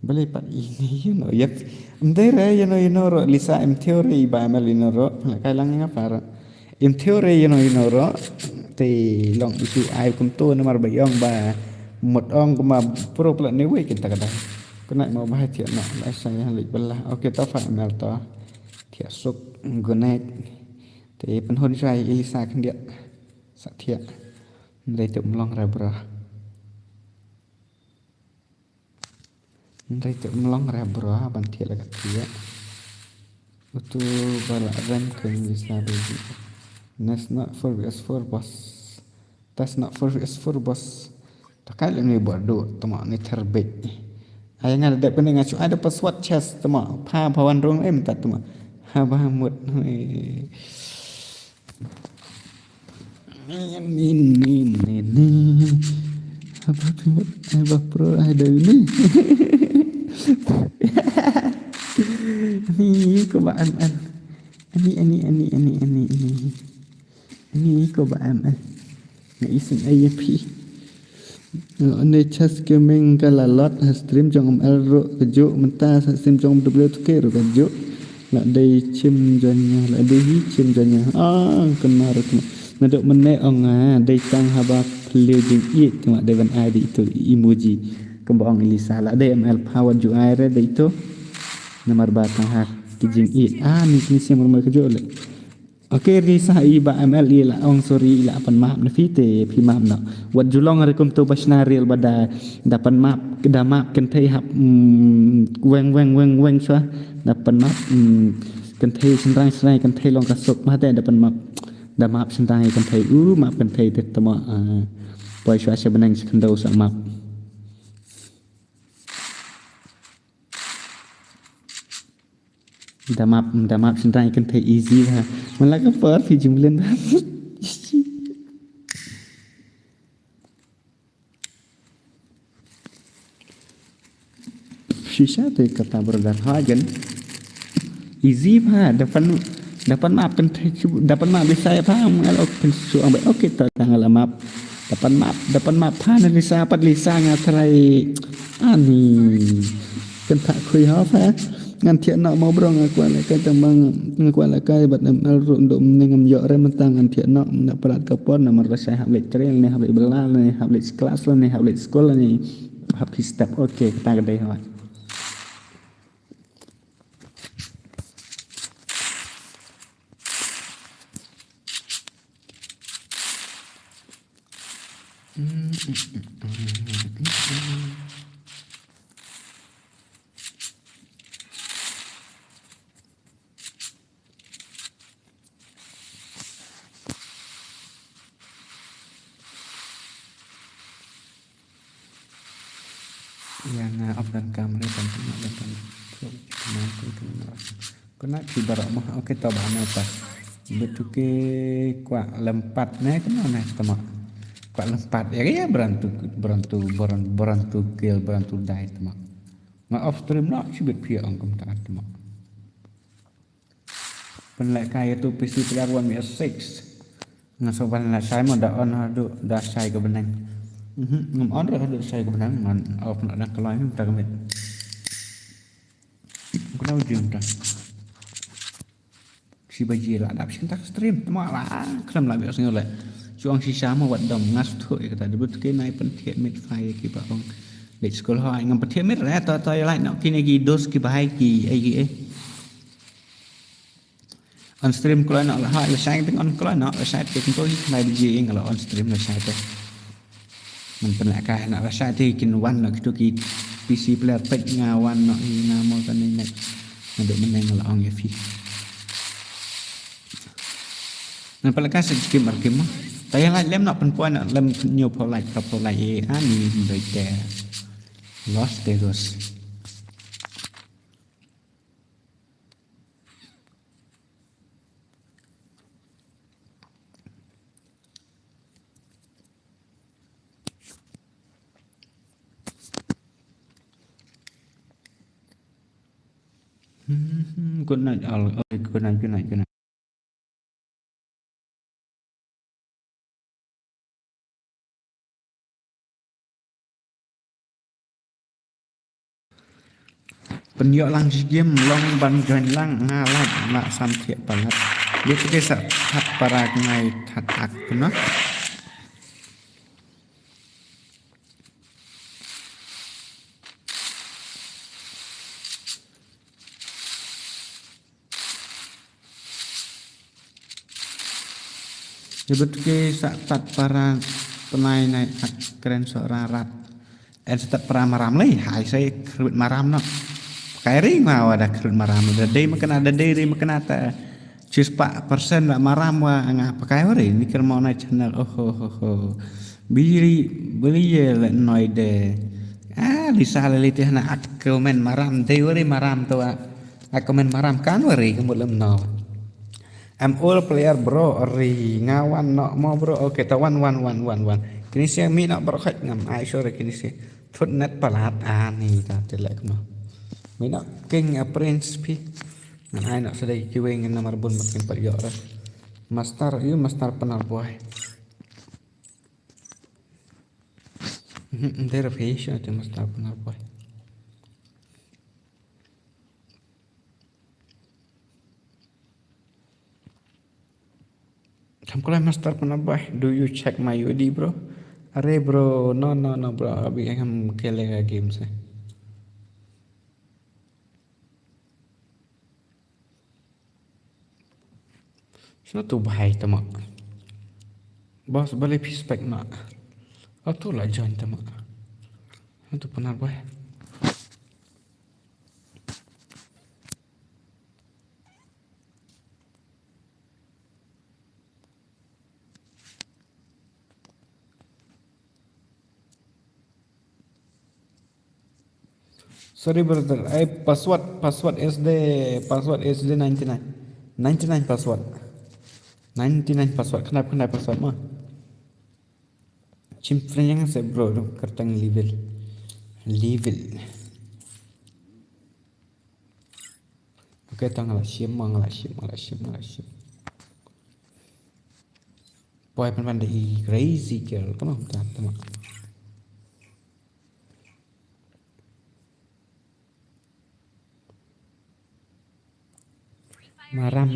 Balei pat ini, you know, yep. Em dei re, you know, you know ro, Lisa em theory ba em you know ro, la kai lang nga para. Em theory, you know, you know ro, te long issue ai kumto namar ba ïong ba mut ong kumba pro pla ne wei kita kada. Kena mo ba thiah na, la sa ya lik bela. Okay, ta fa mel ta. Thiah suk, good night. Te pynhun shai Lisa khyndiat. Sa thiah. Ndai tu mlong ra bra. Ndai tu mlong ra bra ban thiah la ka thiah. Utu ba la rem keng Lisa baby. That's not four v four, boss. That's not four v four, boss. Ta kai lem ni bordu, tama ni terbit. Ai nga da dep kene nga chu ai da password chest, tama. Pha pha wan rong em ta, tama. Ha ba mut. Ni, ni, ni, ni, ni. Apa tu? Apa pro ada ni? Ni ko ba an an. Ani, ani, ani, ani, ani, ani. Ani ko ba an an. Na isin ai ya phi. Ane chas ke meng ka la lot ha stream jong M L ro ka ju mynta ha stream jong W two K ro ka ju. La dei chim janya, la dei hi chim janya. Ah, kena ro tu. Nadok mene ong ah, dei tang haba peliu jingïeit, tama dei ban ai dei itu emoji. Kemba ong Elisa, la dei M L power ju ai re dei itu. Namar ba tang ha ki jingïeit. Ah, ni kini siam rumah kejo le. Okay, Elisa i ba M L i la ong sorry i la pan map na phi te phi map na. Wat ju long re kumto ba shna rel ba da, da pan map, da map kynthei hap, mm, weng, weng, weng, weng shwa. Da pan map, mm, kynthei shynrang, shynrang kynthei long ka suk ma te da pan map. Da map shynrang kynthei, u map kynthei te tama, ah, poi shwa sha bneng sha khyndew sa map. Da map, da map shynrang kynthei easy ha. Man la ka por phi jingmlien ha. Shisha te kata brother ha jan. Easy pha, da pan, da pan map kynthei chu, da pan map Lisa pha, ngal ok pyn su ang ba, okay, ta, ta ngal map. Da pan map, da pan map pha na Lisa, pat Lisa nga trai. Ani. Kynthah khui ha pha. Ngan thiah noh mo bro, nga kwah lehkai tang ba nga kwah lehkai bad M L ruh, ym dei ne ngam ïoh re mynta ngan thiah noh, ym da palat ka por namar lashai hap leit trei ne hap leit bylla ne hap leit klas ne hap leit skul ne hap ki step. Okay, kata ka dei hoi. Ïa nga ap dan kam re, dan tengok, dan tengok. Tengok, tengok, tengok. Kena ki barak mah, okay, to ba na ta. Betul ke kuak lempat ne, kena ne, tengok. Kuak lempat, ya, ya, berantu, berantu, beran-, berantu kill, berantu die, tengok. Nga off stream no, sibit pia ong kum ta, tengok. Pynlehkai ïa tu P C player one mi six. Nga sa ban lehkai mo da on haduh da shai ka bneng. Mhm, ngam on re haduh shai ka bneng, ngan off na dang kloi mi ta ka miet. Ku dau jing ta. Shi baji la dap shin ta ka stream. Tama la khlem la bios ngole. Chuang shisha mo wat dom nga sthu ïa kata debut ke nai pynthiah miet fai ki ba ong. Leit skul hoi ngam pynthiah miet re to to ïa lai no kine ki dos ki bahai ki ai ki eh. On stream kloi noh la ha, lashai teng on kloi noh, lashai te kumto hi khlai biji ing la on stream lashai te. Ngan pynlehkai noh lashai te kin wan noh kito ki P C player peit nga wan noh hi nga mo kane net. Naduh mynne nga la ong ïa phi. Ngan pynlehkai sa jingkim ar kim mo. Ta ïa lait lem noh pynpoi noh lem ñiew pho lait ka pho lait ïa ani beit te. Lost te dos. Mhm, good night, all. Oh, good night, good night, good night. Pynïoh lang shi game long ban join lang nga like ma sam thiah palat. Ïa te ke sa that para ngai that ak kena. Ïa bad ki sa tat para tnai nai ak kren so rarat. En sa tat para maram lei hai sai khrut maram no. Kai ring ma wa da khrut maram da dei ma kena da dei ri ma kena ta. Chis pa persen la maram wa nga pakai wa ri ni ker mo na channel oh ho ho ho. Biri beli ye le noi de. Ah, Lisa le lite na ak komen maram dei wa ri maram to a. Ak komen maram kan wa ri kemut lem no. I'm all player bro ri nga wan no mo bro. Okay, ta wan wan wan wan wan. Kini se mi no bro khaj ngam ai sure kini se. Thut net palat ani ta te lek no. Mi no king a prince pi. Ngan ai no sedai kiwei ngan namar bun makin pat yok ra. Master, you master penar boy. Mhm, there a fish, I think master penar boy. Kam kulai master penar boy. Do you check my U D, bro? Are, bro, no, no, no, bro. Abi kam kele ga game se. Shano tu bahai tama. Boss balik pispek na. Oh, tu la join tama. Shano tu penar boy. Sorry brother, ai password, password S D, password S D ninety nine. Ninety nine password. Ninety nine password. Kenapa, kenapa password mah? Chim friend yang se bro, kerteng level. Level. Okay, tang la shim, nga la shim, nga la shim, nga la shim. Boy pan pan da i crazy girl, come on, tama. Maram.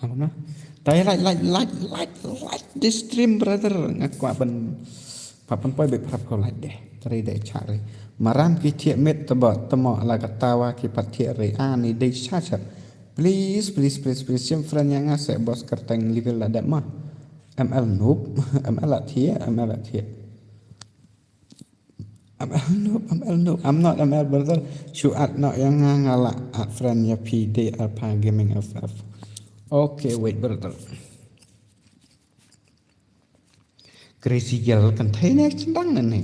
Apa na? Taya like, like, like, like, like this stream, brother. Ngak kwa ban, pa ban poi bek prap ko like deh. Tari deh cari. Maram ki thiah met tebak temo ala katawa ki pat thiah re ani dei sasat. Please, please, please, please. Sim friend yang ngasek bos kerteng level la dep mah. M L noob, M L la thiah, M L la thiah. M L noob, M L noob. I'm not M L brother. Shu add no yang nga nga la add friend ya P D Alpha Gaming F F. Okay, wait brother. Crazy girl kan thai ne chindang ne ne.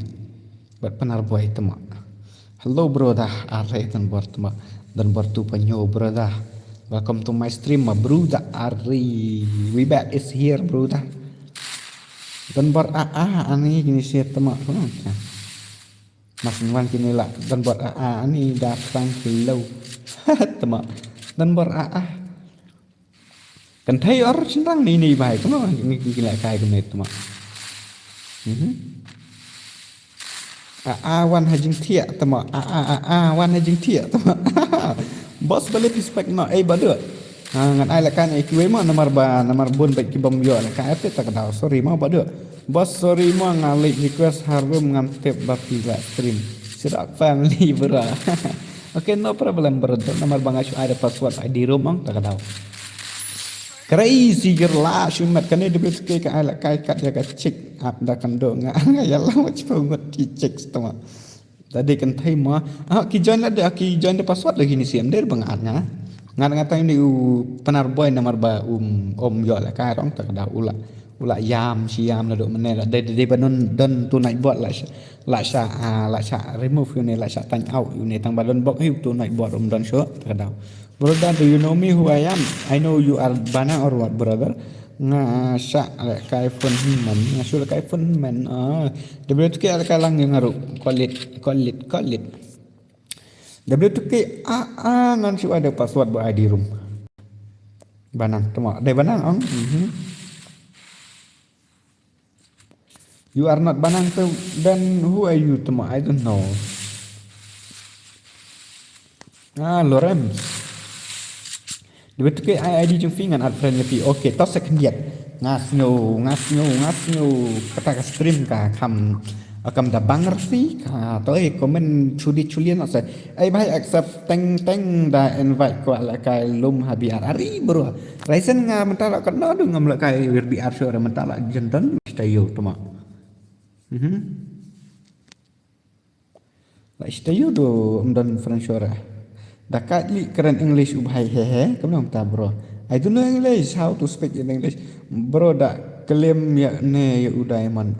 Bat panar boy tema. Hello brother, are dan bor tema. Dan bor tu panyo brother. Welcome to my stream, my brother. Are we back is here brother. Dan bor a a ani kini siat tema. Mas wan kini la dan bor a a ani da tang kilo. Tema. Dan bor a a. Kan thai or chindang ni ni bai kama ni ki la kai kama tema. Mhm. A a wan ha jingthiah tama. A a a a wan ha jingthiah tama. Boss balik respect no ei badu. Ha ngan ai la kan ei kiwei ma namar ba namar bun ba ki bam yo la kai te tak dau sorry ma badu. Boss sorry ma nga late request harum ngam tip ba ki la stream. Sidak family bro. Okay no problem brother namar ba nga shu ai da password I D room ang tak dau. Crazy girl la shumat kane de bit ke ka ala kai kat ya ka chick ap da kan do nga nga ya la wach pa ngot ki chick stama. Tadi kan thai ma ah ki join la de ki join de password lagi ni siam der ba nga nga nga nga tai ni u panar boy namar ba um om yo la kai rong tak da ula ula yam si yam la do mene la de de ba non don tu night bot la la sha ah, la sha remove yu ne la sha tang out yu ne tang ba don bok yu tu night bot um don sho tak da. Brother, do you know me who I am? I know you are Bana or what, brother? Nga sha le kai phone men, nga shu le kai phone men. Ah, de bret ke le kai lang yang aru. Call it, call it, call it. W two K, ah, ah, ngan shu ai da password ba I D room. Banang, tama. Dei banang, ong. Mhm. You are not banang tu, then who are you, tama? I don't know. Ah, Lawrence. W two K, ai I D jong phi, ngan add friend ïa phi. Okay, to sa khyndiat. Nga sngew, nga sngew, nga sngew. Kata ka stream ka kham, kam da bang rasi ka. To e comment chuli chuli na sa. Ai bhai accept teng teng da invite kwah la kai lum ha B R. Ari bro. Ryzen nga mynta la kat na du ngam la kai wir B R sure mynta la jendon sta yo tama. Mhm. La ista yu do, em, don French ora. Da kat li kren English u bhai, he he, kam nang ta bro. I don't know English, how to speak in English. Bro, da claim ïa ne ïa u Diamond.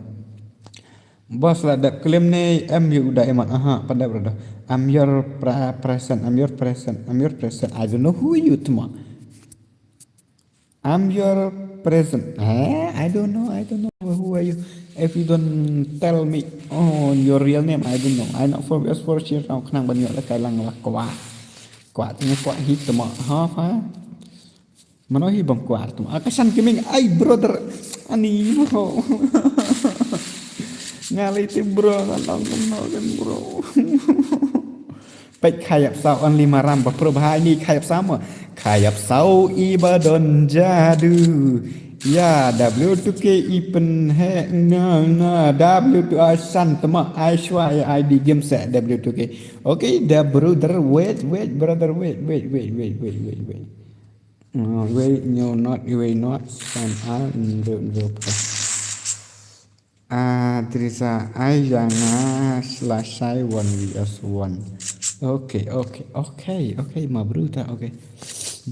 Boss, la da claim ne em ïa u Diamond. Aha, pada bro da. I'm your pra-, present, I'm your present, I'm your present. I don't know who you tama. I'm your present. Eh, I don't know, I don't know who are you. If you don't tell me, oh, your real name, I don't know. I not for, as for share now, khnang ban ïoh la kai lang la kwah. Kwah tanya kwah hi tama ha fa. Mano hi bang kwah tama. Akasan kiming, ai brother. Ani bro. Ngalai ti bro, kan long kan bro. Peit khayap saw only maram ba pro bha ini khayap saw mo. Khayap saw i ba don jadu. Ya, W two K i pen he nga nga W two K san tama ai shwa ya I D game set W two K. Okay, the brother, wait, wait, brother, wait, wait, wait. Uh, wait, no, not, wait, not, san a, ndo, ndo, Ah, Teresa, ai ïa nga slash ai one V S one. Okay, okay, okay, okay, ma bru ta, okay.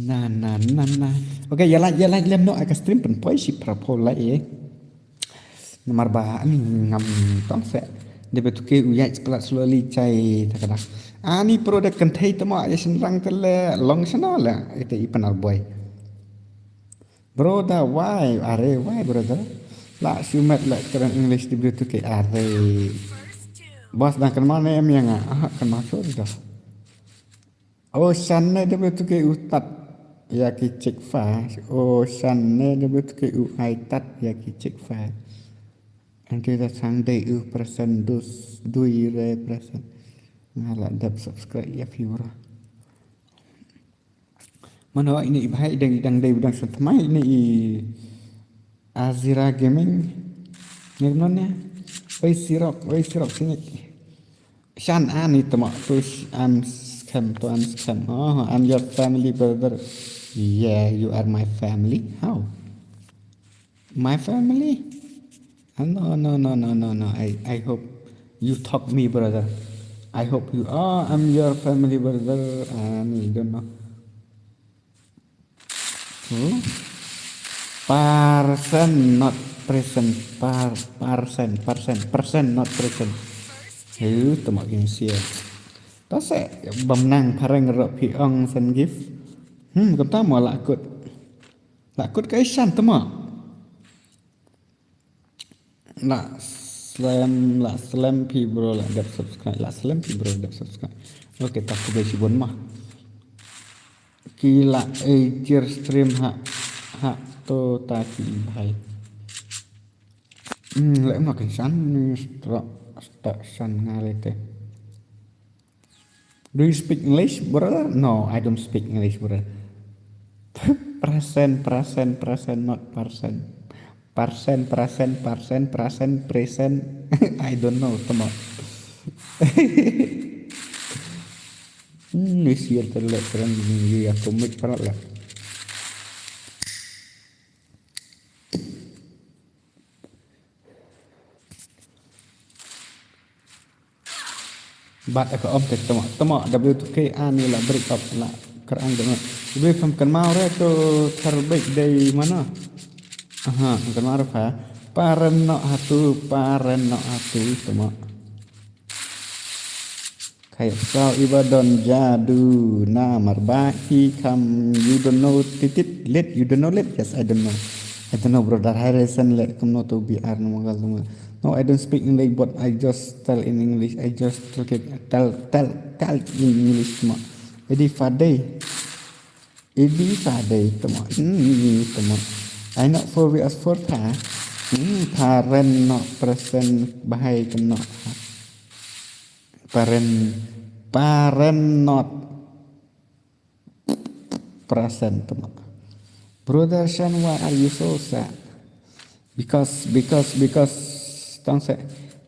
Na, na, na, na. Okay, ïa la, ïa la, lem no, ai ka stream pen poi shi pra pho la e. Namar ba, ani ngam tong se. Dei ba tu ke u ïa splat slowly chai ta ka dak. Ani pro da kan thei tama, ïa shen rang te le, long shen le, ite i penar boy. Brother, why? Are, why, brother? La shu met la kren English di W two K are. Boss dang kynmaw ne em ïa nga? Aha, kynmaw shuh dah. O shan ne W two K u tat ïa ki chick fa. O shan ne W two K u ai tat ïa ki chick fa. Anti da sang dei u present dus dui re present. Nga la dep subscribe ïa phi bro. Mano ini i bhai dang, dang dei dang shen tmai ini i Azira Gaming. Ni mano ne? Oi Sirok, oi Sirok sini. Shan ani tama tu sh-, I'm scam, tu I'm scam. Oh, I'm your family brother. Yeah, you are my family. How? My family? Ah, no, no, no, no, no, no. I, I hope you talk me, brother. I hope you are. I'm your family, brother. Ah, ni, don't know. Hmm? Person not present. Par-, person, person, person not present. Hu, tama kin sia. Tase bam nang phareng ro phi ong sen gift. Hmm, kata mo la kut. La kut kai shan tama. La slem, la slem phi bro, la dep subscribe, la slem phi bro, dep subscribe. Okay, tak ku bai shibun mah. Ki la e share stream ha, ha, to ta ki bhai. Hmm, le ma kan shan ni stra, stra shan nga le te. Do you speak English, brother? No, I don't speak English, brother. Present, present, present, not person. Person, present, person, present, present. I don't know, tama. Hmm, ni sial terlek terang ni ya komik parat lah. Bat ka om te tama, tama W two K ani la break up la kerang dama. Ibe fam kan mau re tu terbek dei mana? Aha, kan mau re pha. Paren no hatu, paren no hatu tama. Khayap saw iba don jadu na marba hi kam you don't know titit lit, you don't know lit, yes, I don't know. I don't know, brother. Hi, Resen, le kumno to B R no magal to. No, I don't speak English, but I just tell in English. I just tell, tell, tell, tell in English, tama. Edi fadei. Edi fadei, tama. Hmm, tama. I not for we as for pa. Hmm, paren no present bahai keno. Paren, paren not present, tama. Brother Shan, why are you so sad? Because, because, because, don't say,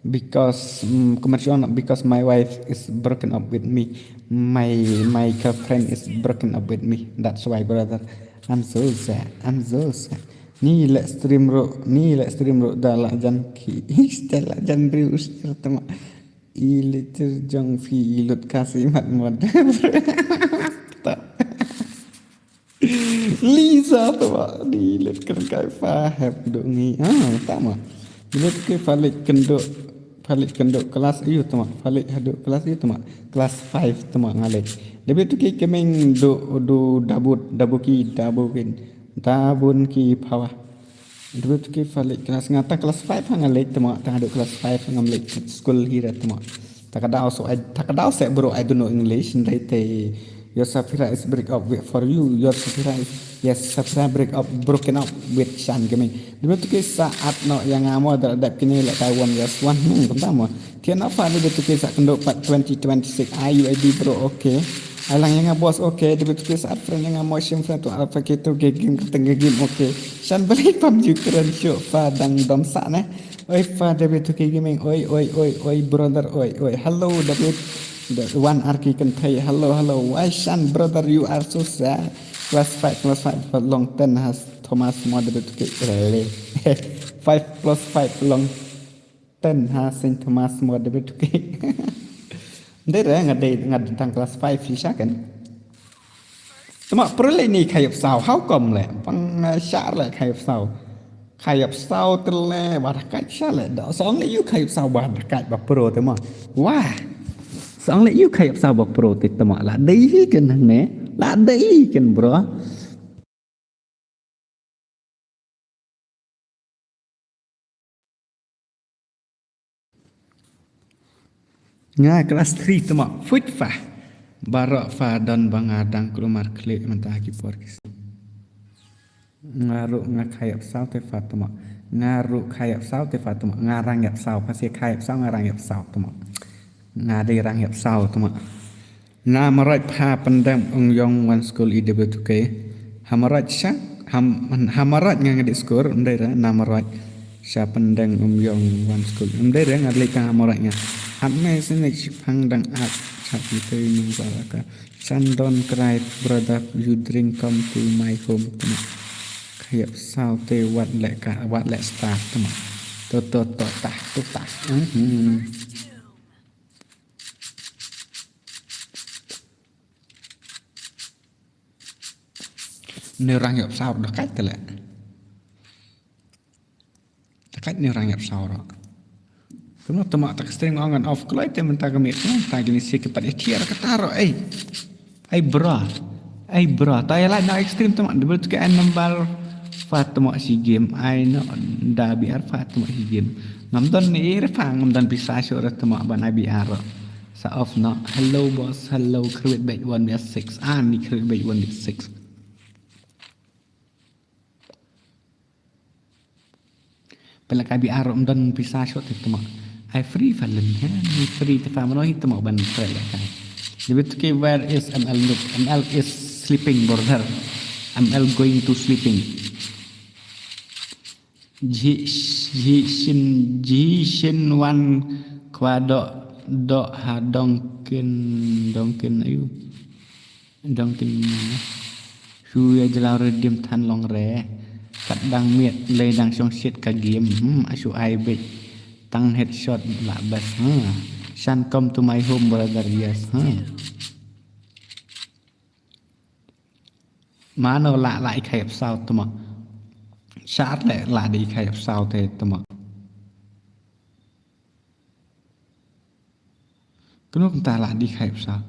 because, mm, commercial, because my wife is broken up with me. My, my girlfriend is broken up with me. That's why, brother, I'm so sad. I'm so sad. Ni le stream ro, ni le stream ro da la jan ki, da la jan riu usir, tama. I litir jong phi i lut kasi mat mod. Lisa, tama, ni lut kan kai fa hep du ngi. Ah, tama. Ni lut ke falik kendo, falik kendo kelas ayu, tama. Falik hadu kelas ayu, tama. Kelas five, tama, ngalek. Debe tu ke kemeng du, du dabut, dabuki, dabukin. Dabun ki pawa. Debe tu ke falik kelas ngata kelas five hang ngalek, tama, tang hadu kelas five ngam lek school hira, tama. Takadau so I, takadau se bro, I don't know English, ndai te. Your Safira is break up with, for you. Your Safira is, yes, Safira break up, broken up with Shan Gaming. Debe tu ke saat no yang amo da dap kini le Taiwan, yes, one, hmm, kentamo. Tian apa ni debe tu ke saat kendo pat twenty twenty-six. Are you ready, bro? Okay. Ai lang yang boss, okay. Debe tu ke saat friend yang amo shim friend tu apa ke tu ke game keteng ke game, okay. Shan balik pam ju keren syuk fa dang dom sa ne. Oi, fa debe tu ke gaming. Oi, oi, oi, oi, brother. Oi, oi. Hello, debe. The one arki kan thai. Hello, hello. Why Shan, brother, you are so sad? Class five, class five, long ten has Thomas mo debe tu ke. Lele. Five plus five long ten ha Saint Thomas mo debe tu ke. Ndai re nga dei nga tang class five shisha kan. Tama, pyrle ni khayap saw, how come le? Pang, eh, shar le khayap saw. Khayap saw tele, ba da kat sha le. Da song le you khayap saw ba da kat ba pro, tama. Wah. Song le you khayap saw ba pro te, tama. La dei hi kan ne. La dei hi kan, bro. Nga class three, tama, fuit fa. Baroh fa don ba nga dang kulmar klik mynta ki por ki. Nga ruh nga khayap saw te fa, tama. Nga ruh khayap saw te fa, tama. Nga rang yap saw, pasi khayap saw nga rang yap saw, tama. Nga dei rang yap saw, tama. Na marat pha pyndeng ym yong wan skul i debe tu ke. Ha marat sha, ha marat nga nga di skul, ym dei re, na marat sha pyndeng ym yong wan skul. Ym dei re, nga dei tang ha marat nga. Hap me sini shipang dang ap, chap ite nung baraka. Shan, don't cry, brother, you drink, come to my home, tama. Khayap saw te wat le ka, wat le start, tama. To, to, to, tah, to, tah. Mhm. Ni rang yap saw da kat te le. Da kat ni rang yap saw ro. Kumno tama tak stream ong and off kloi te mynta kami, mynta kini si kepat ya tiar kata ro, eh. Ai bra. Ai bra. Ta ya lai na extreme tama debe tu ke ai number fa tama si game. Ai no da B R fa tama si game. Ngam don ni ir fa ngam don pisa sure tama ban ai B R. Sa off no. Hello boss, hello, create bed one six. Ah, ni create bed one six. Pela ka B R ym don pisa shot te tama. Ai free fa lem ha, ni free te fa mano hi tama ban pre le kai. Debe tu ke where is M L Nook? M L is sleeping, brother. M L going to sleeping. Ji, ji shin, ji shin wan kwa do, do ha dongkin, dongkin ayu. Dong tin shu ya jela redim than long re. Kat dang miet le dang shong shit ka game. Hmm, ashu ai bit. Tang headshot la best. Hmm. Shan, come to my home, brother. Yes. Hmm. Mano la la i khayap saw tuma. Shar le la di khayap saw te tuma. Kano kumta la di khayap saw.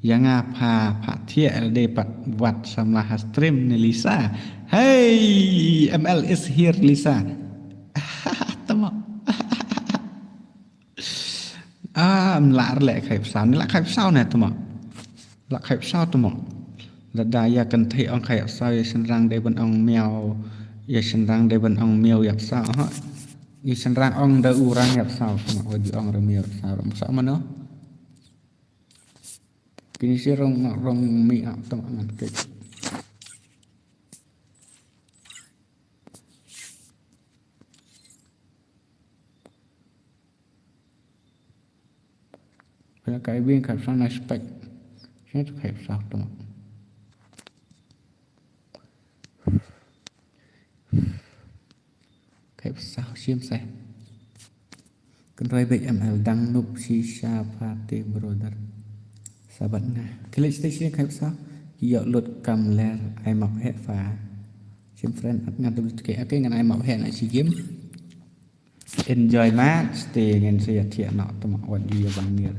Ïa nga pha, pha thiah lade pat wat samla ha stream ne Lisa. Hey, M L is here Lisa. Tama. Ah, mla rlek khai psaw, ni la khai psaw ne tama. La khai psaw tama. Lada ïa kan thei ong khai psaw ïa shynrang dei ban ong miaw. Ïa shynrang dei ban ong miaw ïa psaw ha. Ïa shynrang ong da u rang ïa psaw tama. Wa ju ong re miaw ïa psaw ram psaw mano. Kini si rong, rong mi ap tama ngan kek. Pynlong kai bing kai psaw na spek. Sini tu kai psaw tama. Kai psaw shim seh. Kynroi bek M L dang nup shisha party brother. Sabat nga. Klik station kai psaw. Ïoh lut kam ler ai map heh fa. Shim friend at ngan tu ke. Okay, ngan ai map heh na shi game. Enjoy match te ngan sa ïa thiah noh tama wat ju ïa ban ngir.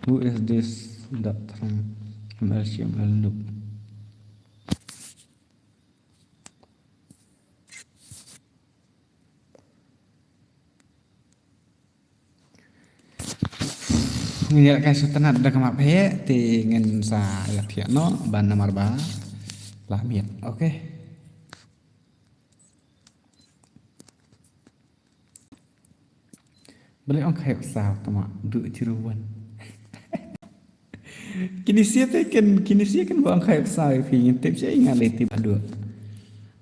Who is this dot thrang? M L shi M L nup. Ngin ïa kai sutnat da ka map heh te ngan sa ïa thiah noh ban namar ba la miet. Okay. Balei ong khai psaw tama du chiruan. Kini sia te kan, kini sia kan ba ong khai psaw ïa phi ngin tip sha nga lei tip ba du.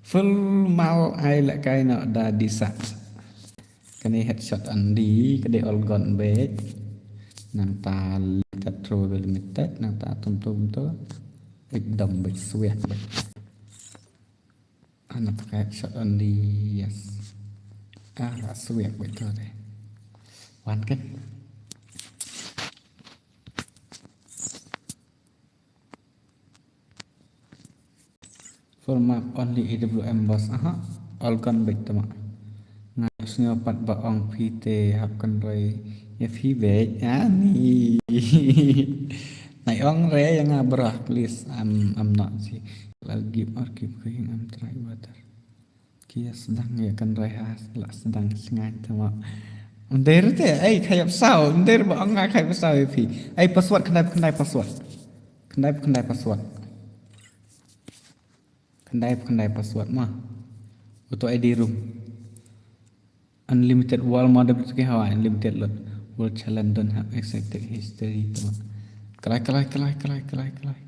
Full mal ai la kai no da di sa. Kane headshot andi ka dei all gun bek. Nangta limited throw limited nangta tum tum to. Ekdom bek swiak bek. Ana pakai shot only, yes. Ah, la swiak bek to de. Wan kan. Full map only A W M boss. Aha. All gun bek tama. Nga sngew pat ba ong phi te hap kynroi ïa phi bek. Ani. Nai ong re ïa nga bro, please. I'm, I'm not si. I'll give or keep going, I'm try water. Ki ïa sdang ïa kynroi ha, la sdang sngain tama. Ym dei te, ei, khayap saw, ym dei ba ong nga khayap saw ïa phi. Ei, password, khyndai, khyndai password. Khyndai, khyndai password. Khyndai, khyndai password ma. Uto I D room. Unlimited world ma da betul ke hawa, unlimited lot. World challenge don't have accepted history tama. Kalai, kalai, kalai, kalai, kalai, kalai.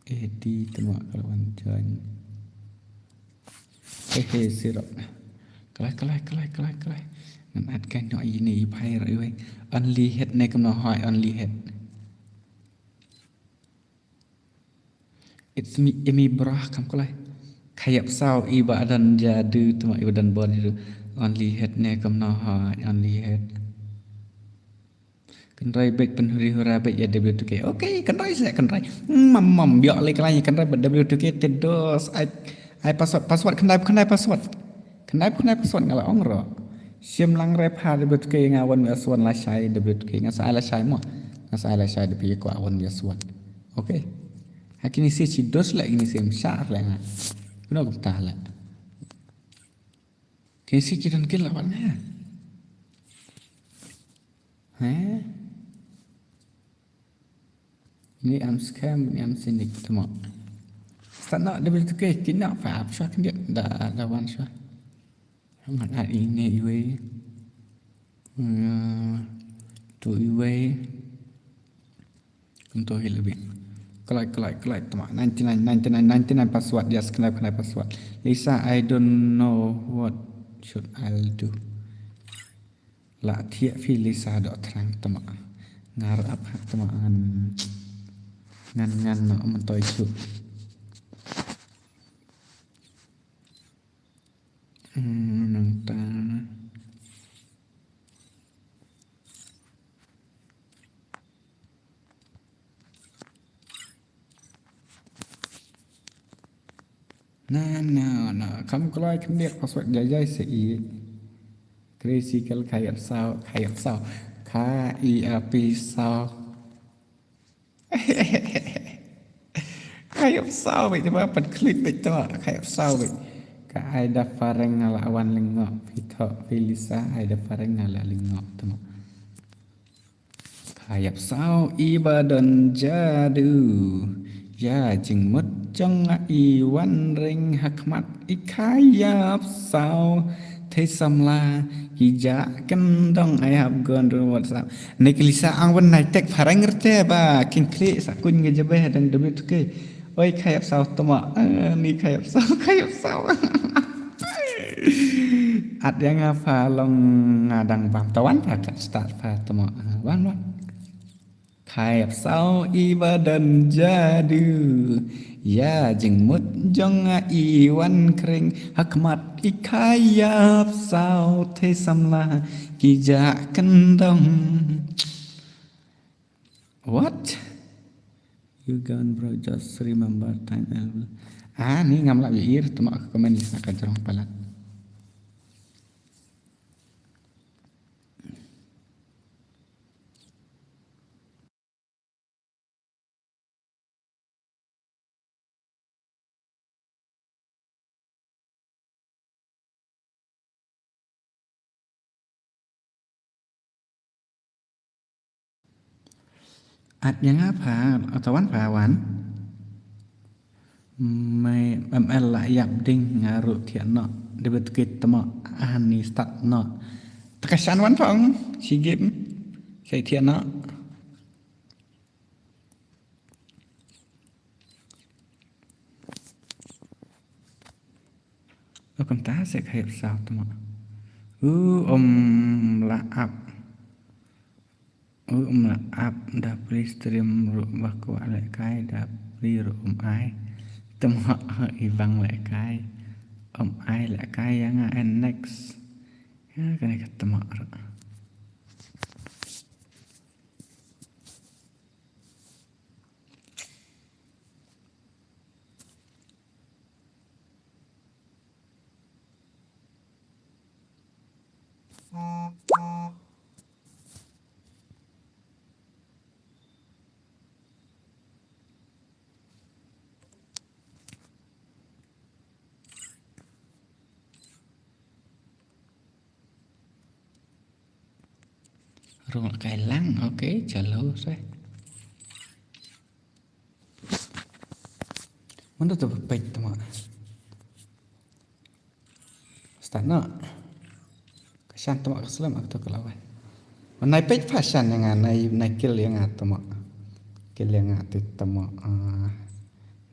A D tama ka la wan join. He he sirok. Kalai, kalai, kalai, kalai, kalai. Ngan at kan no ini i phai ro iwei. Only head ne kumno hoi only head. It's me, Emi Brah kam kalai. Khayap saw i ba adan jadu tama i ba dan bor jadu. Only head ne kumno hoi only head. Kynroi bek pynhuri hura bek ïa W two K. Okay, kynroi seh kynroi. Mam mam biok lei kynroi bek W two K te dos. Ai, ai password, password khyndai, khyndai password. Khyndai, khyndai password nga la ong ro. Shim lang re pha W two K nga wan ïa suan lashai W two K nga sa ai lashai mo. Nga sa ai lashai da phi ko wan ïa suan. Okay. Ha kini si si dos la kini si msha la nga. Kuno kumta la. Kini si ki don ki la wan nga. He? Ni am scam, ni am sinik tama. Sa na da bil tuke, ki na fa ap shwa kyndiat da, da wan shwa. Ngan at ine iwei. Hmm, tu iwei. Kumto hi lebih. Kalai, kalai, kalai tama. Ninety-nine, ninety-nine, ninety-nine password. Yes, khyndai, khyndai password. Lisa, I don't know what should I do. La thiah phi Lisa doh thrang tama. Ngar ap hak tama ngan, ngan, ngan no mentoi chu. Hmm, nang ta. Na, na, na, kam kloi khyndiat password jai jai se i. Crazy kel khayap saw, khayap saw. Ka i a pi saw. Ka ïap saw beit te ba, pat klik beit te ba. Ka ïap saw beit. Ka ai da phareng nga la wan lyngngoh. Phi thoh phi Lisa, ai da phareng nga la lyngngoh te ba. Ka ïap saw i ba don jadu. Ïa jingmut jong nga i wan ring ha khmat i ka ïap saw. Thei samla ki ja kyndong, I have gone to WhatsApp. Ni ki Lisa ang wan nai tek phareng rte ba kin klik sa kun ngi jabe dang debit ke. Oi ka ïap saw tama. Ah, ni ka ïap saw, ka ïap saw. At ïa nga pha long nga dang bam tawan pha kat start pha tama. Ah, wan wan. Ka ïap saw i ba don jadu. Ïa jingmut jong nga i wan kring ha khmat i ka ïap saw, thei samla ki ja kyndong. What? You gone bro, just remember time el. Ah, ni ngam lah ïohi tama ka comment ni sa ka jrong palat. At ïa nga pha, tawan pha wan. Mai M L la ïap ding nga ruh thiah noh. Debit kit tama ani start noh. Taka shan wan pha ong, shi game. Sai thiah noh. Lo kumta se ka ïap saw tama. U um la ap. U um la ap da pri stream ruh ba kwah lehkai da pri ruh um ai. Tama i bang lehkai. Um ai lehkai ïa nga en next. Ïa kane ka tama ruh. Rung lehkai lang, okay, chalo se. Mano tu peit tama. Start noh. Ka shan tama ka slem ak tu ka lawai. Nai peit pha shan ïa nga, nai, nai kill ïa nga tama. Kill ïa nga ti tama, ah,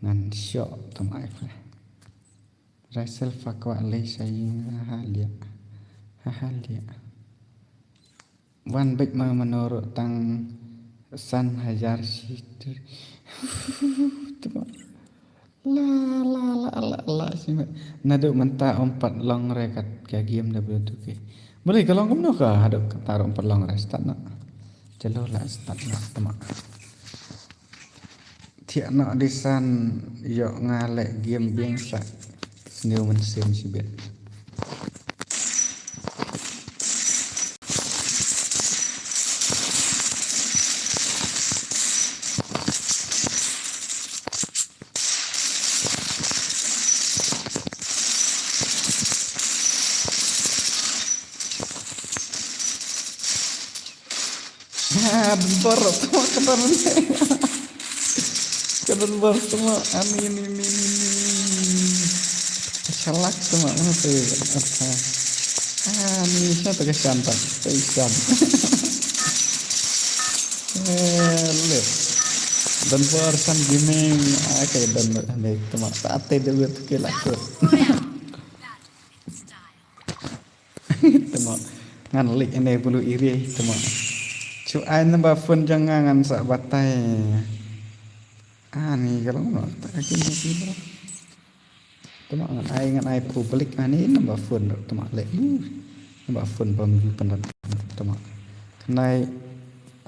ngan shoh tama ai pha. Rachel pha kwah lei sha ïing, ha ha liah. Ha ha liah. Wan beit ma mano ruh tang san hajar shi. Tama. La la la la la shi ma. Naduh mynta um pat long re kat ka game da bluetooth ke. Balei ka long kumno ka haduh kata ruh um pat long re start noh. Chalo la start noh tama. Thiah noh disan ïoh nga leh game biang sa. Sniew mynsiem shibit. Ah, don bor tama ka don. Ka don bor tama ani ni ni ni ni. Shalak tama mana tu. Apa? Ah, ni sha tu ka shan ta. Tu shan. Eh, le. Don bor shan gaming. Ah, ka don ni tama. Ta te de tu ke la tu. Tama. Ngan leh ine bulu iri tama. Chu ai number phone jong nga ngan sa batai. Ani ka long no ta ka kin ni bro. Tama ngan ai ngan ai public ani number phone tama leh. Number phone bam ju pandan tama. Khnai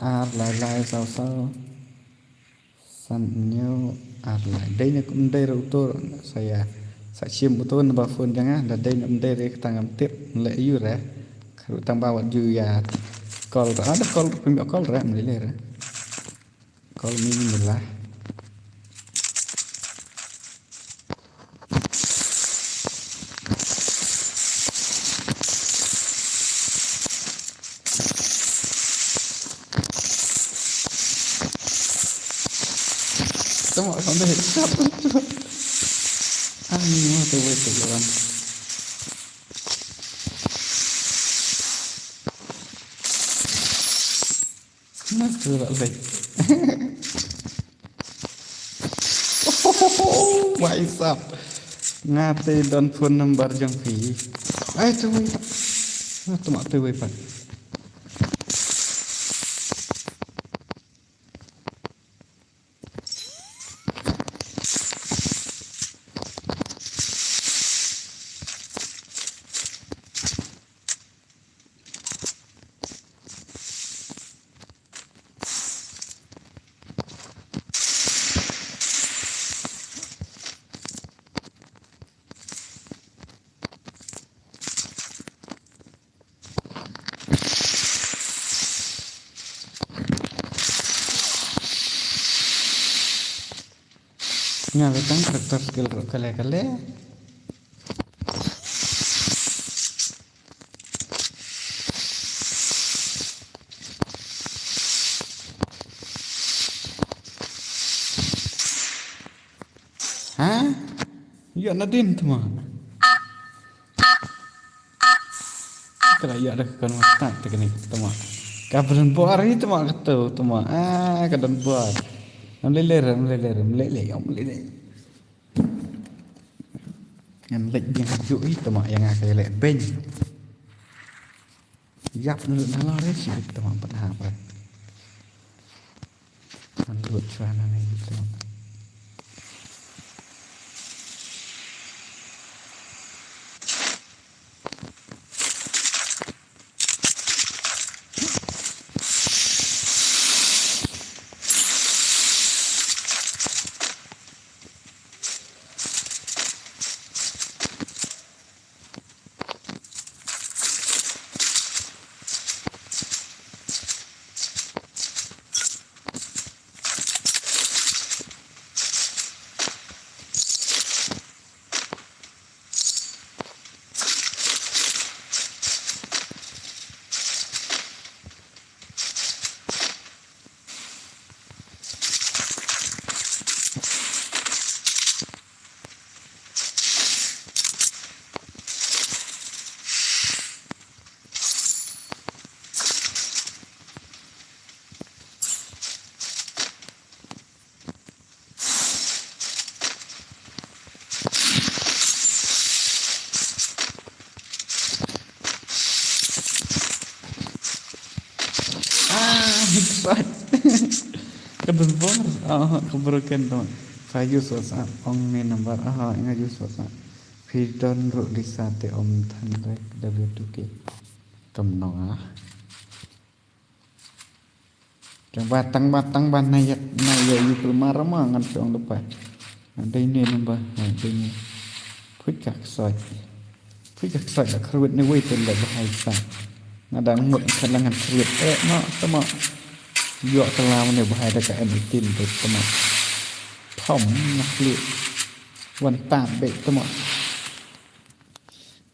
ar lai lai saw saw. San hynñiew ar lai. Dei ne kum dei re uto sa ïa. Sa shim uto number phone jong nga, da dei ne kum dei re kata ngam tip, leh ïu re. Ka ruh tang ba wat ju ïa Call ra, ada call, pynbeit call ra, mlei lei ra. Call me Mila. Tama, sampai headshot. Ah, ni mah tu, wait, tu orang. Nah, tu lah, wait. Bhai sahab. Nga te don phone number jong phi. Ai, tu wei pat. Ah, tu ma tu wei pat. Nga betang character skill ruh kale kale. Ha? Ïa nadin tma. Kala ïa da kan wasta te kane tma. Ka bren bor hi tma kata tma. Ah, ka don bor. Am lele ram lele ram lele am lele. Ngan leit biang ju i tama ïa nga ka leit beiñ. Ïap na lut na la re shi tama pat ha pat. Ngan lut chwa na ne tama. Ah, headshot. Ka don bor. Ah, ka broken tu. Phi use WhatsApp, ong ne number. Ah, nga use WhatsApp. Phi don ruh Lisa te om than rek W two K. Kam nong ah. Tang ba, tang ba, tang ba na ïa, na ïa ïa kulmar ma ngan shong lepas. Dei ne number, ha, dei ne. Phuit ka ksoi. Phuit ka ksoi la kyrwit ne wei te la bahai sa. Nga dang mut ka la ngan kyrwit. Eh, ma, tama. Ïoh ka la ne bahai da ka M eighteen tu, tama. Thom, nga klik. Wan tap be, tama.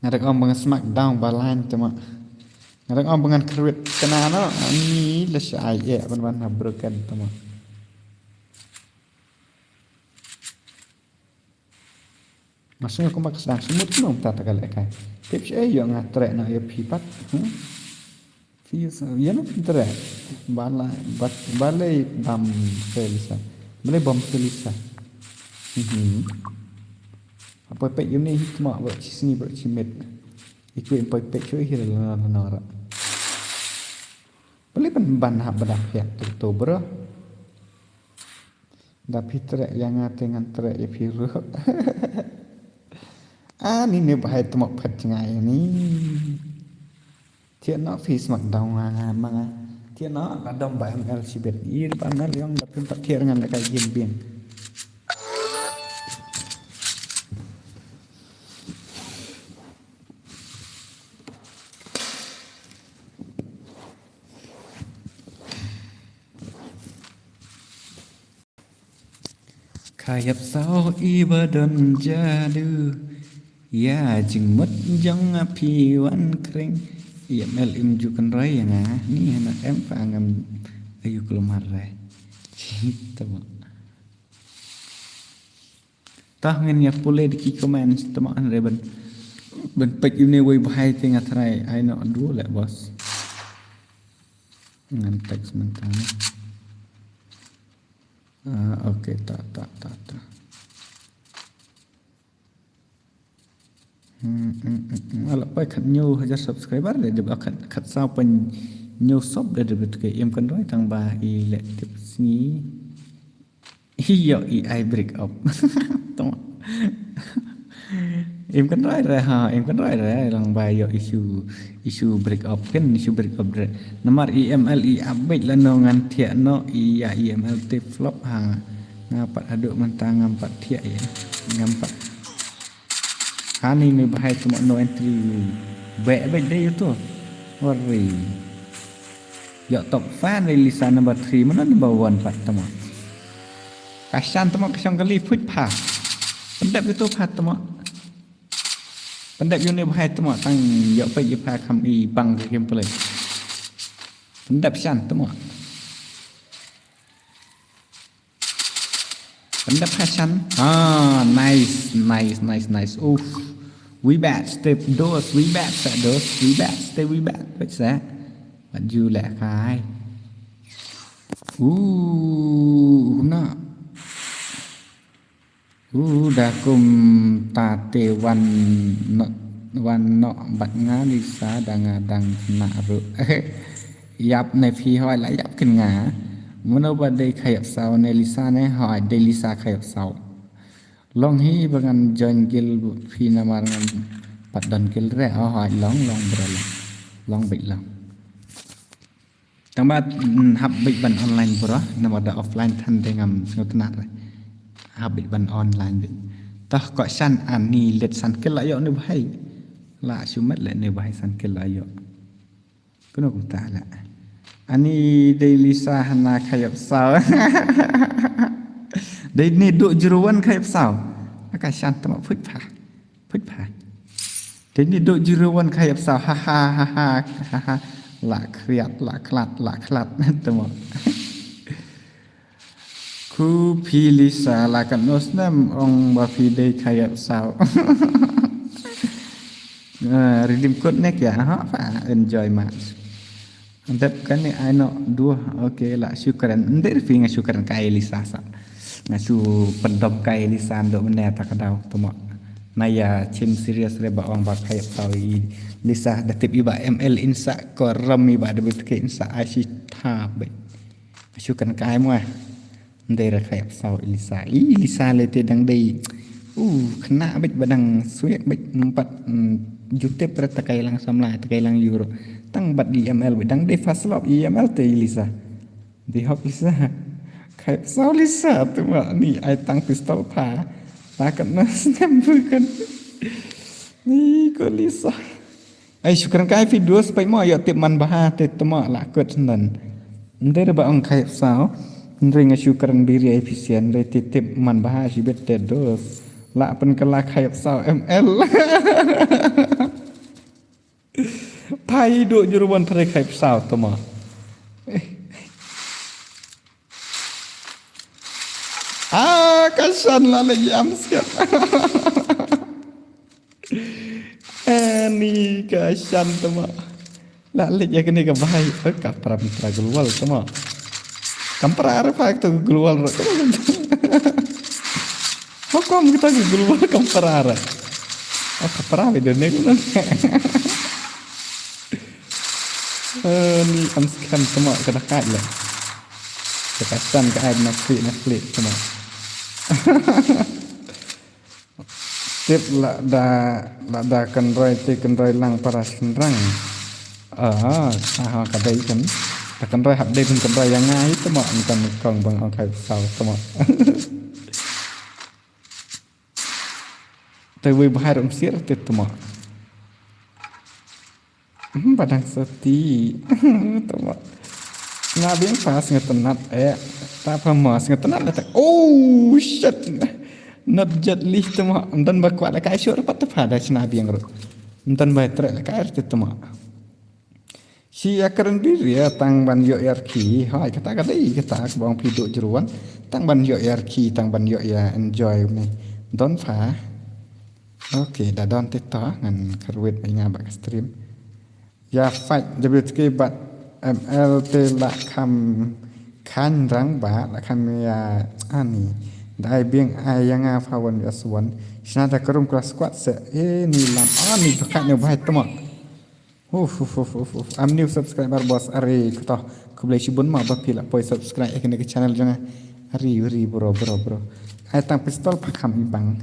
Nga dang ong ba ngan smackdown ba lain tama. Nga dang ong ba ngan kyrwit kane no. Ani la sha ai eh ban ban ha broken tama. Masih aku mak sedang semut no ta ta kale kai. Tip sha eh ïoh nga trek no ïa phi pat. Hmm? Phi sa, ïa na phi trek. Bala, bat, balei bam Felisa. Balei bam Felisa. Mhm. Apa pek uni hikmah bro chisni bro chimit. Iku yang pek pek cuy hira lana lana ra. Balei ban ban hap bada pek tu tu bro. Da phi trek ïa nga te ngan trek ïa phi ruh. Ani ne bahai tmok phet jngai ni. Thiah noh phi smackdown nga nga ma nga. Thiah noh la dom ba M L shibit. Ir ba M L ïong da phi pat thiah ngan da ka game biang. Ïap saw i ba don jadu. Ïa jingmut jong nga phi wan kring. Ïa mel im ju kynroi ïa nga. Ni hana em pa ngam ayu kulmar re. Tama. Tah ngin ïa pule da ki comments tama hynrei ban ban pek yu ne wei bahai te nga try ai no du le boss. Ngan text mynta. Ah, okay, ta ta ta ta. Hmm, hmm, hmm, hmm. Ala pai khat new hajar subscriber de de khat khat sa pen new sub de de ke im kan roi tang ba i le tip sngi. Hi yo i ai break up. Tong. Im kan roi re ha, im kan roi re lang ba yo issue issue break up kan issue break up re. Namar E M L i update la no ngan thiah no i ya E M L te flop ha. Nga pat haduh mynta ngam pat thiah ya. Ngam pat. Ani ni bahai tuma no entry. Baik baik deh itu. Worry. Yo top fan dari Lisa number three mana number one pat tuma. Kasan tuma kasang kali put pa. Pendap itu pa tuma. Pendap yu ni bahai tuma tang yo pa yu pa kam i bang ke game play. Pendap san tuma. Pendap Hasan. Ah, nice, nice, nice, nice. Uff. We bad step dos, we bad sa dos, we bad step, we bad. What's that? What you like kai? Ooh, na. Ooh, da kum ta te wan no, wan no bat nga Lisa da nga dang na ru. Yap ne phi hoi la yap kin nga. Mano ba dei khayap saw ne Lisa ne hoi dei Lisa khayap saw. Long hi ba ngan join guild phi namar ngan pat don guild re. Oh, hoi long long bro long. Long bit long. Tang ba mm, hap bit ban online bro namar da offline than de ngam sngewtnat re. Hap bit ban online bit. Tah ko san ani let san kill la yo ne bahai. La sumet le ne bahai san kill la yo. Kano kumta la. Ani dei Lisa hana khayap saw. Dei ni duk jeruan khayap saw. Aka shan tama put pha. Put pha. Dei ni duk jeruan khayap saw. Ha ha ha ha ha. La kriat la klat la klat tama. Ku phi Lisa la kan nos nam ong ba phi dei khayap saw. Ah, redeem code ne kya ha pa enjoy match. Dep kane ai no dua. Okay la shukran. Ndir phi nga shukran kai Lisa sa. Nga shu pendom kai Lisa ndo mene ta ka dau tuma. Na ya chim serious re ba ong ba khayap saw i Lisa da tip i ba M L insa ko ram i ba da bit ke insa ai shi ta be. Shu kan kai mo. Ndai ra khayap saw i Lisa. I Lisa le te dang dei. U khna bit ba dang suek bit empat jutep ra takai lang samla takai lang euro. Tang bat i M L bit dang dei fast lop i M L te i Lisa. Dei hok Lisa. Khayap saw Lisa tu ma ni ai tang pistol pa. Takat na snem bukan. Ni ko Lisa. Ai shukran kai phi duos pai mo yo tip man baha te tama la kut nan. Ndai ba ong khayap saw. Ndai nga shukran biri ai phi sian ndai te tip man baha shi bet te dos. La pen kala khayap saw M L. Pai do jurwan tare khayap saw tama. Ah, kasan la le yam siap. Ani ka shan tama. La lek ya kene ka bahai. Eh, ka pram tra global tama. Kam pra ra pa to global ro. Hukum kita global kam pra ra. Ah, ka pra be done guna. Ani am scam tama ka dakat le. Ka shan ka ai na klik na klik tama. Tip la da la da kan roi te kan roi lang para sendrang. Ah, ah ka dei kan. Ta kan roi hap dei kan roi yang ngai tama kan kong bang ang kai sau tama. Te wei bahar um sir te tama. Hmm, padang seti. Tama. Nga bing pas nga tenat eh. Ta pha mo, sngewtynnat la tak. Oh shit. Not jet list tmo. Ym don ba kwah la kai shuh pat ta pha da shna biang ruh. Ym don ba treh la kai ruh tmo. Shi ïa kren biria tang ban ïoh ïa rki. Hai kata ka dei kata ka bang phi duh jruan. Tang ban ïoh ïa rki, tang ban ïoh ïa enjoy ne. Don pha. Okay, da don te to ngan kyrwit ïa nga ba ka stream. Ïa fight W T K bad M L te la kham khan rang ba la kham ïa ani. Dai biang ai ïa nga pha wan ïa suan. Shna da ka room class squad se. Eh, ni lam ani ba ka ne bai tmo. Uf, uf, uf, uf, uf. Am new subscriber boss. Are, kata. Khublei shibun ma ba phi la poi subscribe ïa kane ka channel jong nga. Are, are, bro, bro, bro. Ai tang pistol pha kham ibang.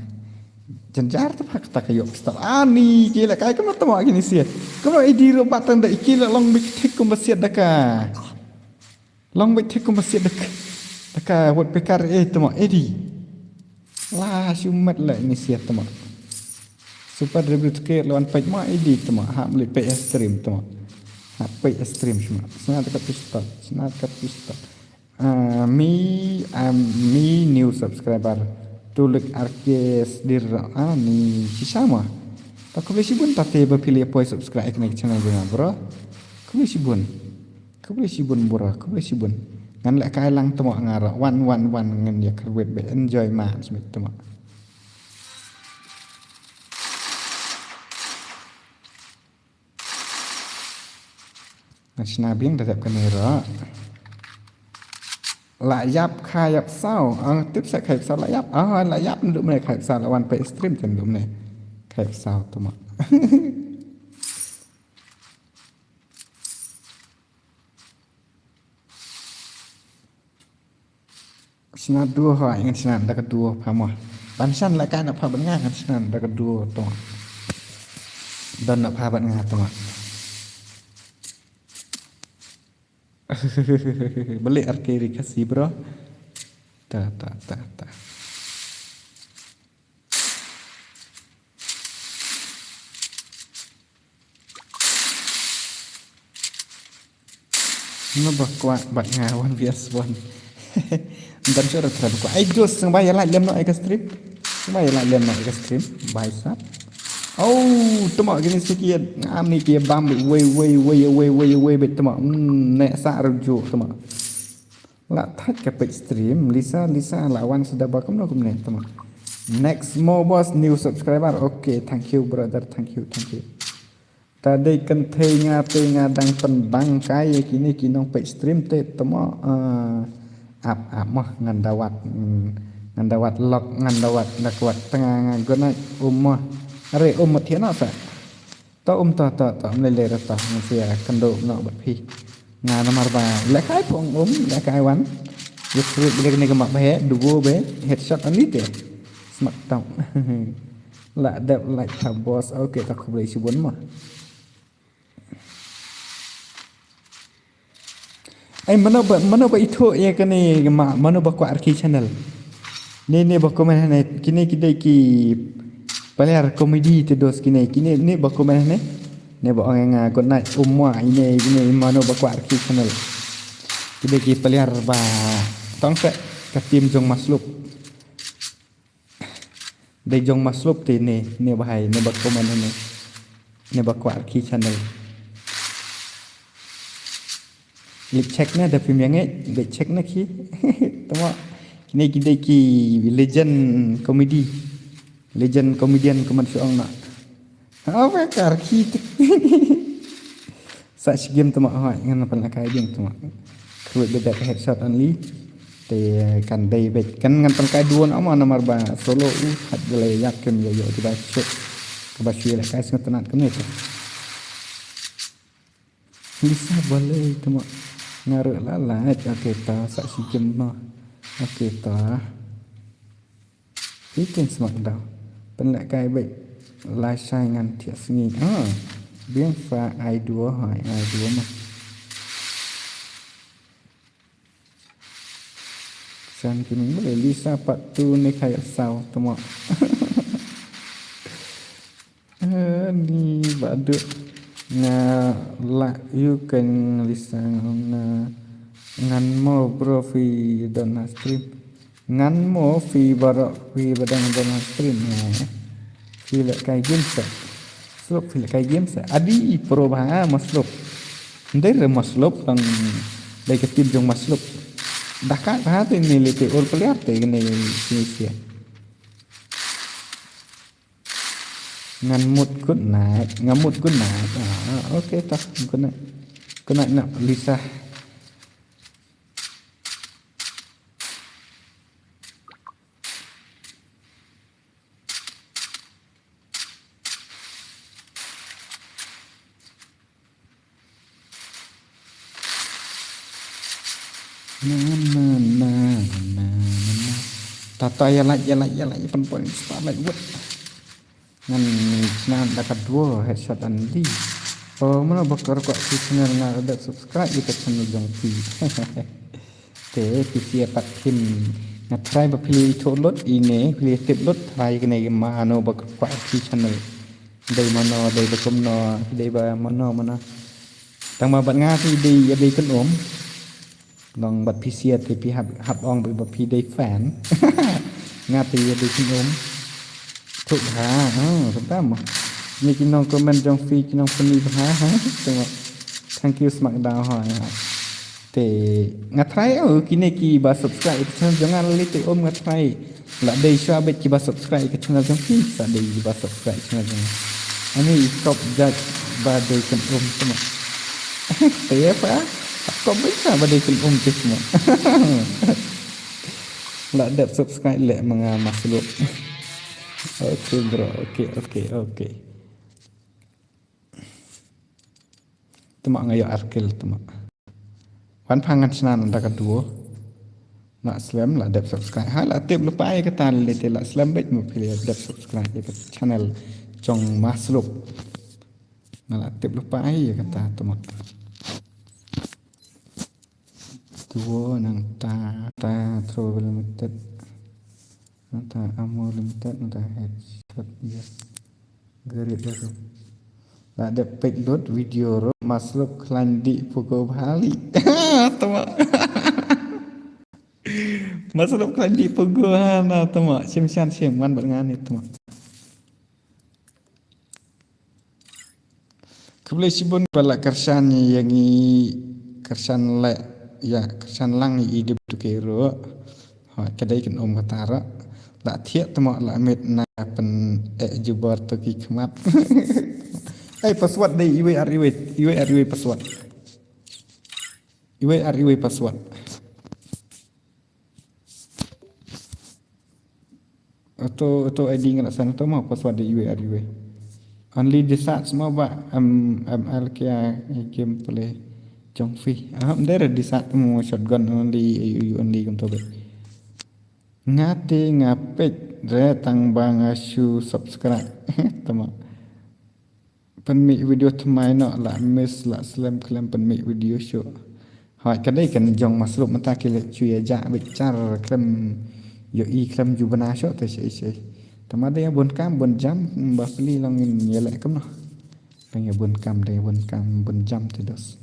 Jynjar ta pha kata ka ïoh pistol. Ani, ki la kai kumno tmo kine siat. Kumno idi ro batang da ki la long bit thik kumba siat da ka. Long beit thik kumba siat da ka, da ka wat pekar eh tmo edi. La shu mat la ini siat tmo. Super W T K lawan peit ma edi tmo. Hap leit peit stream tmo. Hap peit stream shma. Sna da ka pistol. Sna da ka pistol. Ah, me, ah, me new subscriber. Tulik Arkes dir. Ah, ni shisha ma. Ta khublei shibun ta te ba phi la poi subscribe ïa kane ka channel jong nga bro. Khublei shibun. Khublei shibun bro, khublei shibun. Ngan leh kai lang tmo nga ruh. Wan, wan, wan ngan ïa kyrwit ba enjoy ma smet tmo. Ngan shna biang da dep kane ruh. La ïap kha ïap saw. Ah, tip sa kha ïap saw la ïap. Ah, la ïap ndu mne kha ïap saw la wan peit stream chen ndu mne kha ïap saw tmo. Shna duo hoi ngan shna da ka duo pha mo. Ban shan la ka na pha ban nga ngan shna da ka duo to. Don na pha ban nga to. Balik arke ri kasi bro. Ta ta ta ta. Nga ba kwah bad nga one vs one. Dan sure tra ba kwah. Ai dos sngewbha ïa like lem noh ïa ka stream. Sngewbha ïa like lem noh ïa ka stream. Bye sap. Oh, tuma kini sikit. Ngam ni ki bam wei wei wei wei wei wei bet tuma. Hmm, ne sa rujuk tuma. La thait ka page stream, Lisa, Lisa, la wan sdaba kumno kumne, tama. Next mo boss, new subscriber. Okay, thank you brother, thank you, thank you. Ta dei kynthei nga te nga dang pynbang kai ïa kine ki nong page stream te, tama. Ah, ap, ap mo, ngan da wad, mm, ngan da wad lok, ngan da wad, da kwat tnga nga gunai, um mo. Are, um mo thiah na sa. To um to to to um lei lei to nga sia kynduh noh bad phi. Nga namar ba lehkai pong um lehkai wan. Ïa fruit bad kane ka mak ba he duo be headshot ani te. Smak tong. La dep like ka boss. Okay, ta khublei shibun ma. Ai mano ba, mano ba ithuh ïa kane ma, mano ba kwah arki channel. Ne ne ba comment ne kine ki dei ki player comedy te dos kine, kine ne ba comment ne. Ne ba ong nga good night umwa ine ine mano ba kwah arki channel. Ki dei ki player ba tong se ka team jong Maslup. Dei jong Maslup te ne, ne ba hai, ne ba comment ne. Ne ba kwah arki channel. Leit check na da phim ïa ngeit, leit check na ki. Tama kine ki dei ki legend comedy. Legend comedian kumno shu ong na. Apa kar ki. Sa shi game tama hoi ngan pynlehkai ding tama. Kruid beda ka headshot only. Te kan dei bed kan ngan pynlehkai duo na ma namar ba solo u hat gele yak kem yo yo di ba shot. Ka ba shui lehkai sngewtynnat kane te. Lisa balei tama. Ngaruk lalai. Okay ta sa shi game ma. Okay ta. Ïa kine smak daw. Pynlehkai beit. Lashai ngan thiah sngi. Ah. Biang fa ai duo hai ai duo ma. San ki ming bale Lisa pat tu ne kaya saw tama. Ani badu nga la yu kan Lisa nga Ngan mo bro phi don ha stream. Ngan mo phi baroh phi ba dang don ha stream. Phi leh kai game se. Slup phi leh kai game se. Adi pro ba ha ma slup. Ndai re ma slup tang dei ka tip jong ma slup. Daka ba ha te ne le te ur player te ne ne sia. Ngan mut good night, ngan mut good night. Ah, okay tah, good night. Good night na Lisa. Na na na na na na. Tata ya lait ya lait ya lait ya pan pan spotlight wet. Ngan snan da ka duo headshot andi. Oh, mano bakar ko ki channel nga da subscribe ita channel jong phi. Te phi sia pat kim nga try ba phi tho lot ine phi tip lot try kene mano bakar ko ki channel. Dei mano dei bakum no dei ba mano mano. Tang ma bat nga phi dei ya dei kan um. Nong bat phi sia te phi hap hap ong ba phi dei fan. Nga te ya dei kan um. Thuk ha ha. Sampai mo. Ni ki nong comment jong phi ki nong puni ha ha. Tengok. Thank you smak da ha. Te nga try oh kine ki ba subscribe channel jong nga li te um nga try. La dei sha bet ki ba subscribe ka channel jong ki sa dei ki ba subscribe channel jong. Ani top judge ba dei kan um tuma. Te ya pa top bet sa ba dei kan um te tuma. La dep subscribe le manga maslo. Okay bro, okay okay okay. Tuma nga yo arkil tuma. Wan pha ngan snan da ka duo. La slem la dep subscribe ha la tip lupa ya kata le te la slem bet mu phi dep subscribe ya ka channel jong maslup. Nga la tip lupa ya kata tuma. Duo nang ta ta throw limited. Nata amo limited nata headshot ya. Garit baru. La dep pek lut video ro maslup klan di pugo bhali. Tama. Maslup klan di pugo ha na tama. Sim shan sim wan bat ngani tama. Khublei shibun ba la kyrshan ïa ngi kyrshan la ïa kyrshan lang ïa i dep tu ke ro. Ha ka dei kan um ka tara. La thiah tama la mit na pyn eh jubor tu ki khmat. Ei password dei iwei ar iwei iwei ar iwei password. Iwei ar iwei password. Oto oto I D nga la send oto mo password da iwei ar iwei. Only di sat mo ba am am al kia game play jong phi. Ah, mder di sat mo shotgun only only kum to be. Nga te nga pek re tang ba nga shu subscribe. Tama. Pynmih video thymmai noh la miss la slem khlem pynmih video shuh. Hooid ka dei kan jong maslup mynta ki leh shu ïa jah beit char khlem ïohi khlem ju bna shuh te shei shei. Tama dei bun kam bun jam ba pli long ngin ïa leh kumno. Dei bun kam dei bun kam bun jam te dos.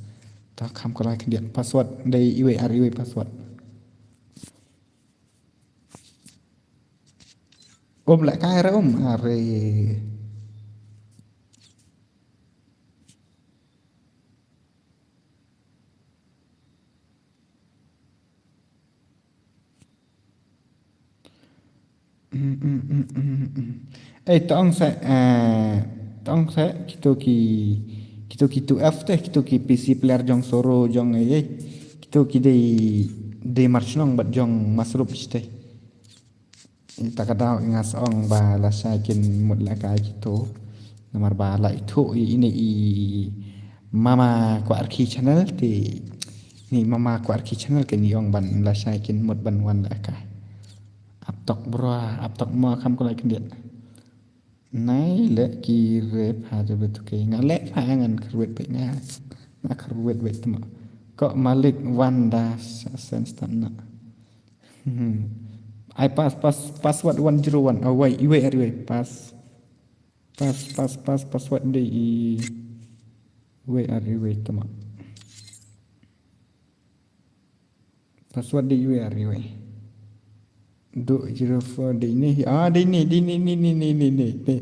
Ta kham ko lai khyndiat password dei iwei ar iwei password. Um leh kai re um are. Ei tong se eh tong se kito ki kito ki two F te kito ki P C player jong soro jong ei ei kito ki dei dei mar shnong bad jong masrup te. Ta ka daw nga sa ong ba lashai kin mut lehkai kito. Namar ba la ithuh ine i mama Kwah Rkhi channel te. Ni mama Kwah Rkhi channel kin ong ban lashai kin mut ban wan lehkai. Aptok bro, aptok mo kam ko lai khyndiat. Nai leh ki re pha te betu ke nga leh pha ngan kyrwet pek nga. Nga kyrwet pek tma. Ko malik wan da sa sen stan na. Hmm. Ai pass pass password one zero one. Oh wait, iwei ar iwei pass. Pass pass pass password dei iwei ar iwei tama. Password dei U R U. Duk zero four dei ini. Ah, dei ini, dei ini, ini, ini, ini, ini, ini.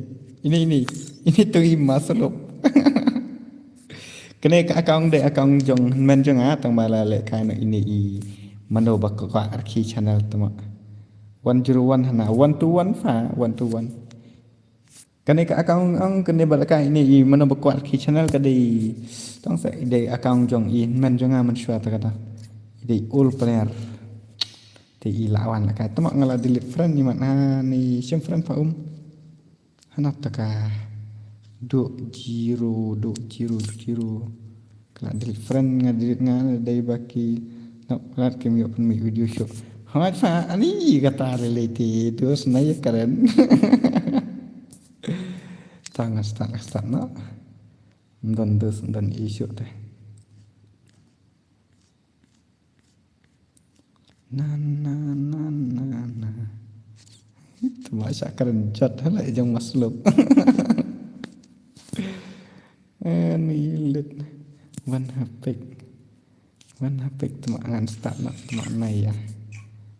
Ini, ini. Ini tu i masalup. Kane ka account dei account jong hynmen jong nga, tang ba la leh kai na ini i mano ba kwah rkhie channel tama. One zero one hana, one two one fa, one two one. Kane ka account ong kane ba la kai ini i mano ba kwah rkhie channel ka dei tang sa i dei account jong i hynmen jong nga mynshuwa ta kata. I dei old player. Te i la wan la kai tama nga la delete friend ni man ha ni shim friend fa um. Hana ta ka duk zero, duk zero, zero. Ka la delete friend nga delete nga dei ba ki. No, ka la kim ïoh pynmih video show. Hana fa ani kata related. Dos na ya karen. Tang start start na. Ndon dos ndon issue te. Na na na na na. Tama sha karen jot hala jong masluk. Ani lit. Wan hapik. Wan hapik tama ngan start na tama na ya.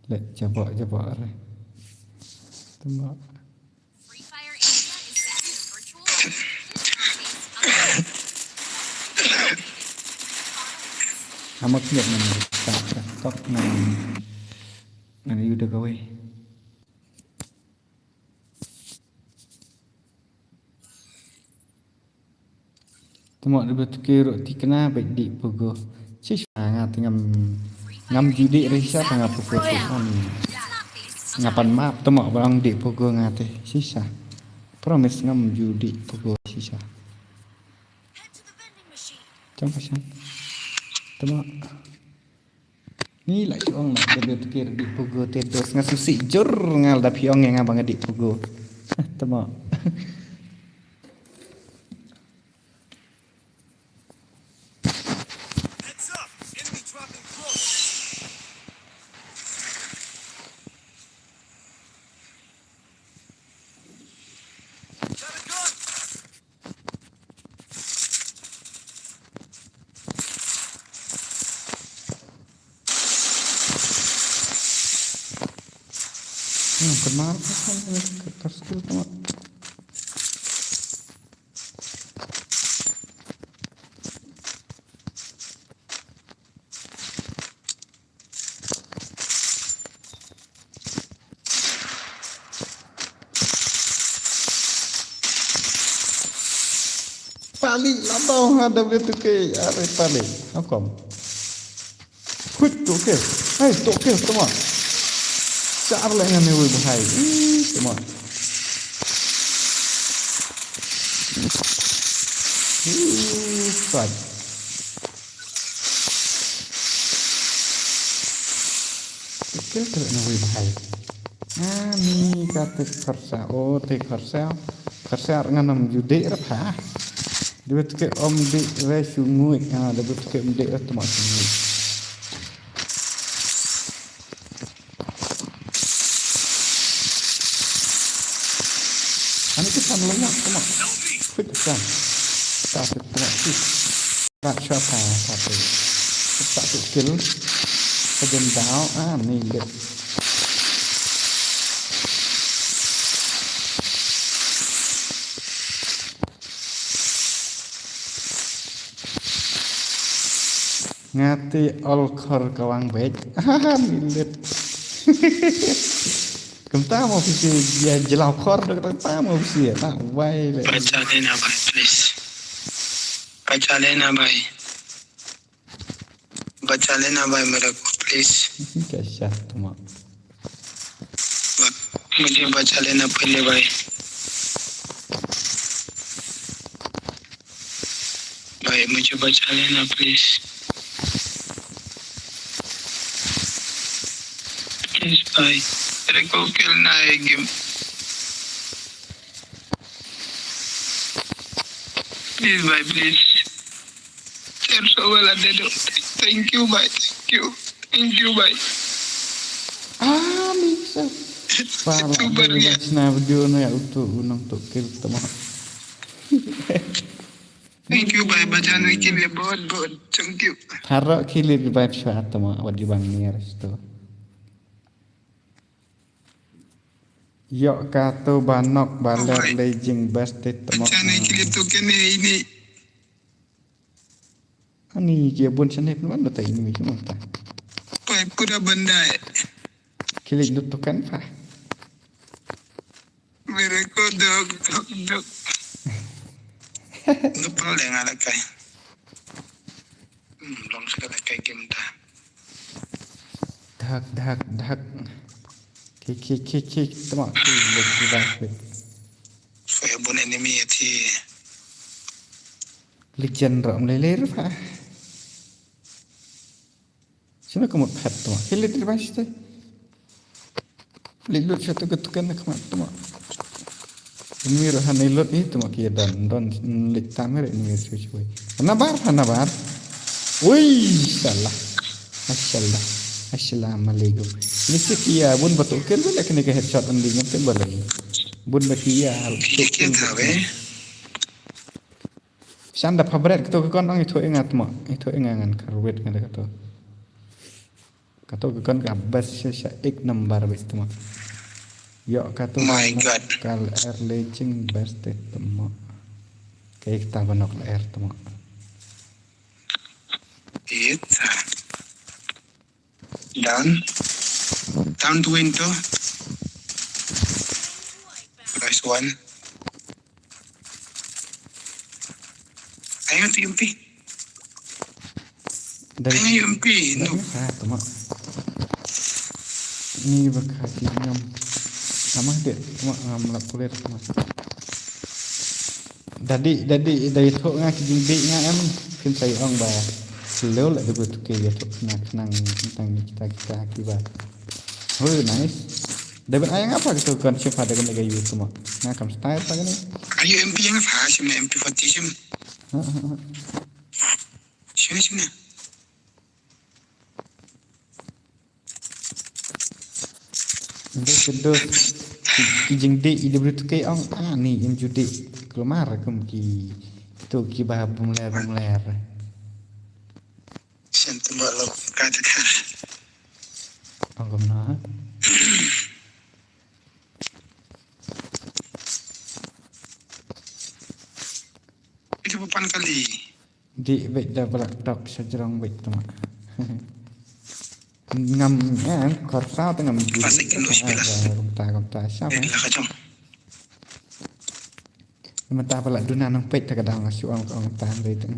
Let jabok jabok re. Tama. Free Fire Asia is the new virtual interface of Hamak ngiat ngan start ka tok ngan ngan yu da kawei. Tama da betuki ruk tikna bek di pugo. Shisha nga te ngam ngam judi risa tanga pugo tu ani. Nga pan map tama barang di pugo nga te shisha. Promise ngam judi pugo shisha. Chang pasang. Tama. Ni la shu ong na da betuki di pugo te dos nga susi jur nga da piong nga bang di pugo. Tama. Hmm, kenal apa kan? Kertas tu tama. Pali la tau ha da beli tu ke are pali. How come? Quick to kill. Hey, to kill, come on. Char le ngan ne wei bahai. Ih, come on. Ih, fight. Kil kil na wei bahai. Ani ka te khorsa o te khorsa. Khorsa ngan nam jude ra pha. Debut ke om de re sungui. Ah, debut ke om de re tama sungui. Ani ke san lama tama. Quick san. Ta te tama sih. Kat shot ha, satu. Satu kill. Ka jen daw, ah, ni lit. Nga te ol khor ka wang bek. Ah, ni lit. Kumta mo phi ya jlaw khor da kumta mo phi ya. Na wai le. Bacha lena bhai, please. Bacha lena bhai. बचा लेना भाई मेरे को, please। कैसा तुम? मुझे बचा लेना पहले भाई। भाई, मुझे बचा लेना, please। Please भाई, मेरे को खेलना है game। Please भाई, please। चार सौ वाला दे दो। Thank you भाई, thank you। Thank you भाई। Ah, bisa. Para YouTuber dia. Sna video na ya utu unang tu kill tama. Thank you, bye, bajan weekend le bot bot. Thank you. Pharo ki le revive shwa tama, wat ju bang ni aris to. Yo ka to ba nok ba ler le jing best te tama. Bajan weekend le to kene ini. Ani ki bun chane pun ban ta ini mi ki mon ta. Pai pura bandai. Ki le lut to kan fa. Miracle dog, dog, dog. Nupal deng ala kai. Hmm, long sa kai game ta. Dak, dak, dak. Kick, kick, kick, kick. Tama, kick, kick, kick, kick. Fire bun enemy ati. Legend ram lele rupa. Sino ka mut phet tama. Ki lit ri ba site. Lit lut sha tu ka tukan na khmat tama. Mir han lit lut ni tama ki don don lit tam re ni mir shu shu. Na bar na bar. Ui, salah. Mashallah. Assalamualaikum. Ni si ki ya bun batu kel bele kene ka headshot andi ngam tem bale. Bun ba ki ya. Ki ya thawe. Shan da phabret kato ka kon ong itho ingat mo. Itho ingat ngan karwet ngan da kato. Kato ka kon ka best sha sha ek number best mo. Yo kato. My God. Kal er leching best mo. Kaik ta banok la er mo. It. Down. Down to window. Nice one. Ayo tu M P. Dai. Ayo M P. No. Ha, tama. Ni baka ki ngam. Tama de, tama ngam la kulir tama. Dadi, dadi, dai tho nga ki jingbi nga em. Kin sai ong ba. Leo la debut ke ya tho nga kenang tentang ni kita kita ki ba. Oh, nice. David ayang apa gitu kan siapa dengan gaya itu mah. Nga kam style apa gini? Ayo M P yang apa? Sini M P forty sim. Ha, ha, ha. Sini sini. Ndu kedo ki jingdi i debri tu ke ong ani in judi kelmar kum ki tu ki ba bumler bumler. Sentiment lo kata kan. Ong kum na. Itu papan kali. Di bek da black dog sejrong bek tu mak. Ngam eh korsa tu ngam juri. Pasik tu sih lah. Kumta kumta siapa? Bek lah kacang. Mata pala duna nang pek tak ada ngasih uang kau ngam tahan dari tu.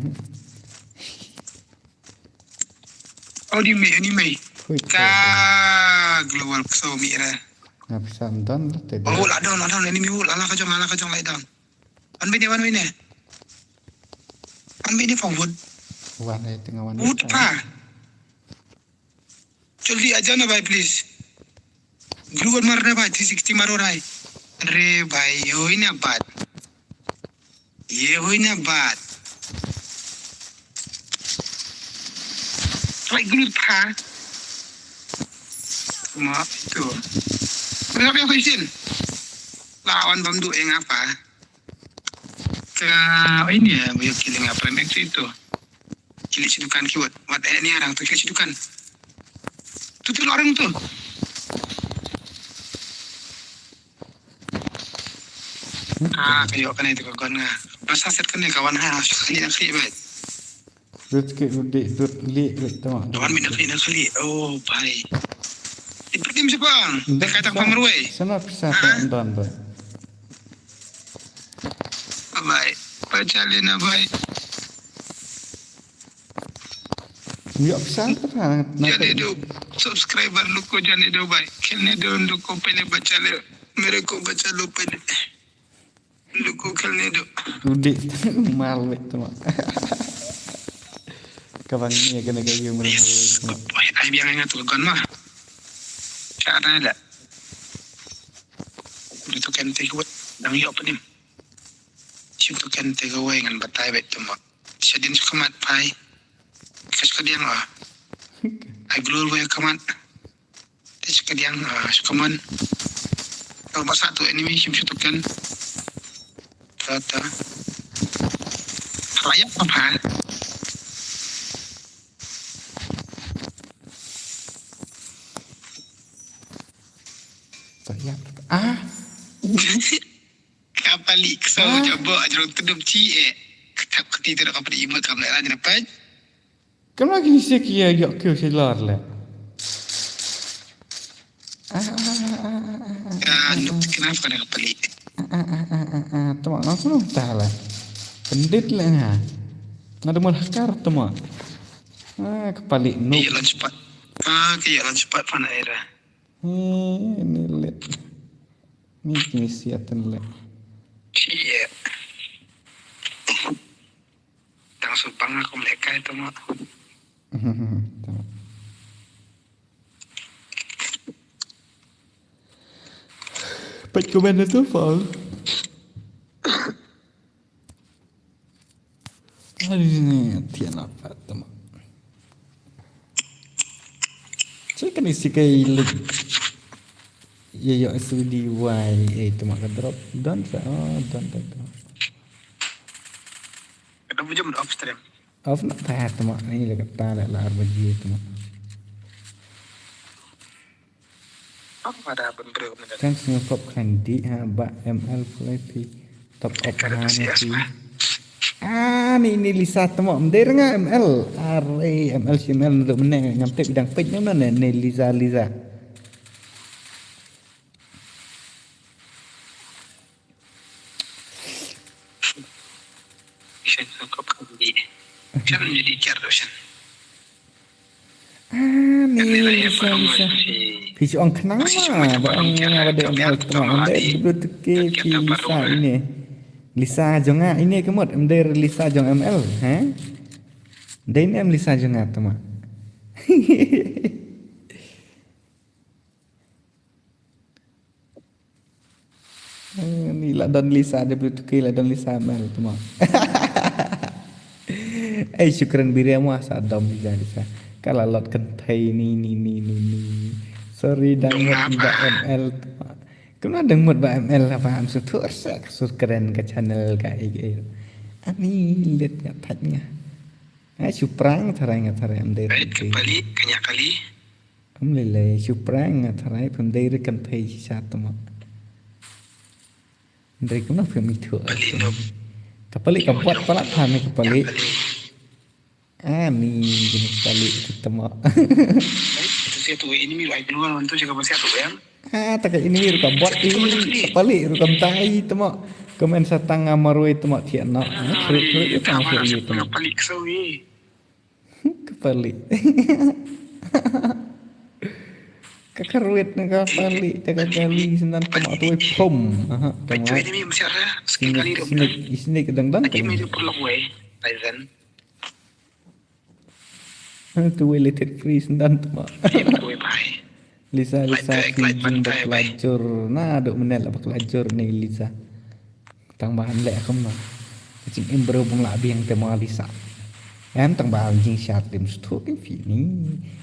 Anime, anime. Ka global kso mi ra. Ngap sam don lah te. Oh, la don, la don, anime, la la kacang, la la kacang, la don. Wan bini, wan bini. Wan bini forward. Wan ai tengah wan. Wood pa. Jaldi aja na bhai, please. Glue gun mar na bhai, three sixty maro rai. Re bhai, yo hi na baat. Ye hoi na baat. Try glue pa. Ma tu. Mereka punya question. Lawan bam du eng apa? Ka ini ya, boyo kiling apa mek tu itu. Kili si dukan kiwat. Wat eh ni orang tu kili si dukan. Tu tu orang tu. Ah, kayo kane tu ka gon nga. Basa set kane kawan ha, kali na kali bai. Dut ke dut de dut li dut tama. Kawan min kali na kali. Oh, bai. Ipadim siapa? Dah kata pamrui. Sana pisa don bai. Bye bye. Bye Charlie na bye. Yo pisa tu kan. Jane do subscriber luko jane do bhai. Khelne do luko pehle bacha le. Mere ko bacha lo pehle. Luko khelne do. Udik mal wek tu mak. Kabang ni kena kayu mereka. Yes. Good boy. Ai biang ingat tu kan mah. Cara dah. Udah tu kan teh kuat. Dang yo penim. Shu tu kan teh kawai ngan batai bek tu mak. Shadin shu kamat pai. Kas kadiang ah. Ai glur wai kamat. Te shu kadiang ah shu kaman. Kalau ba satu enemy shim shu tukan. Ta ta. Payah apa? Payah. Ah. Kapalik so jabo ajrong tedum ci eh. Ketap keti tu dah kapalik imut kam leran jenapai. Kam lagi isi kia yok kio silar le. Ah, ah, ah, ah, ah, ah, ah, ah, ah. Ah, nuk kenapa kena kapalik? Ah, ah, ah, ah, ah, ah. Tuma nang sunu tah le. Pendit le nga. Ngada mun hakar tuma. Ah, kapalik nuk. Iya lan cepat. Ah, kaya lan cepat pan aira. Eh, ni lit. Ni kini siatan le. Iya. Tang subang aku melekai tuma. Tama. Peit komen tu, Fal. Aduh, ni tiada apa, tama. Cek ni si kai lik. Ya, ya, S D Y, eh, tama ka drop. Don sa, oh, don, don, don. Ka drop jom off stream. Off na ta tama ni le kata le la arba ji tama. Apa dah pun bro. Thanks ngepop kandi ha ba M L fly fee. Top up ha ni fee. Ah, ni, ni Lisa tama. Mder nga M L. Are M L si M L ndu mene ngam tip idang peit ni mene ni Lisa, Lisa. Shan ka pandi. Shan jadi jar do shan. Ah, ni Lisa, Lisa. Phi ong khnang ma ba ong nga ba de M L tama ong de dublu tuke phi Lisa ini. Lisa jong nga ini kemut em de Lisa jong M L, he? De ini em Lisa jong nga tama. Eh, ni la don Lisa de blu tuki la don Lisa M L tama. Eh, shukran biria mo sa dom Lisa Lisa. Kala lot kentai ni ni ni ni ni. Sorry dang mut ba M L tama. Kena dang mut ba M L apa am su tur sek sur keren ka channel ka ig ig. Ani let nga thaj nga. Ai su prang tharai nga tharai am de. Kali kanya kali. Am lele su prang nga tharai pem dei re kan thei shisha tama. Dei kumno pem itu. Kapalik ka buat pala than ni kapalik. Ah ni gini kapalik itu tama. Itu sia tu ini mi ai keluar tu jaga masa tu ya. Ah taka ini ru ka buat ini kapalik ru kam tai tama. Komen satang amarui tama tiak nak. Kru kru itu tama kru itu. Kapalik sawi. Kapalik. Ka kharwit na kapalik, ta ka kali, sendan tama tu pom. Aha, tama. Sini, sini, sini kedang dang. Tu wele tet free sendan tama. Lisa, Lisa, Fiji, baklajur. Na, duk menel baklajur ni, Lisa. Tang ba han leh kumno. Ka jingim bro bym lah biang te ma Lisa. Em tang ba han jingshad dim sthok in fini.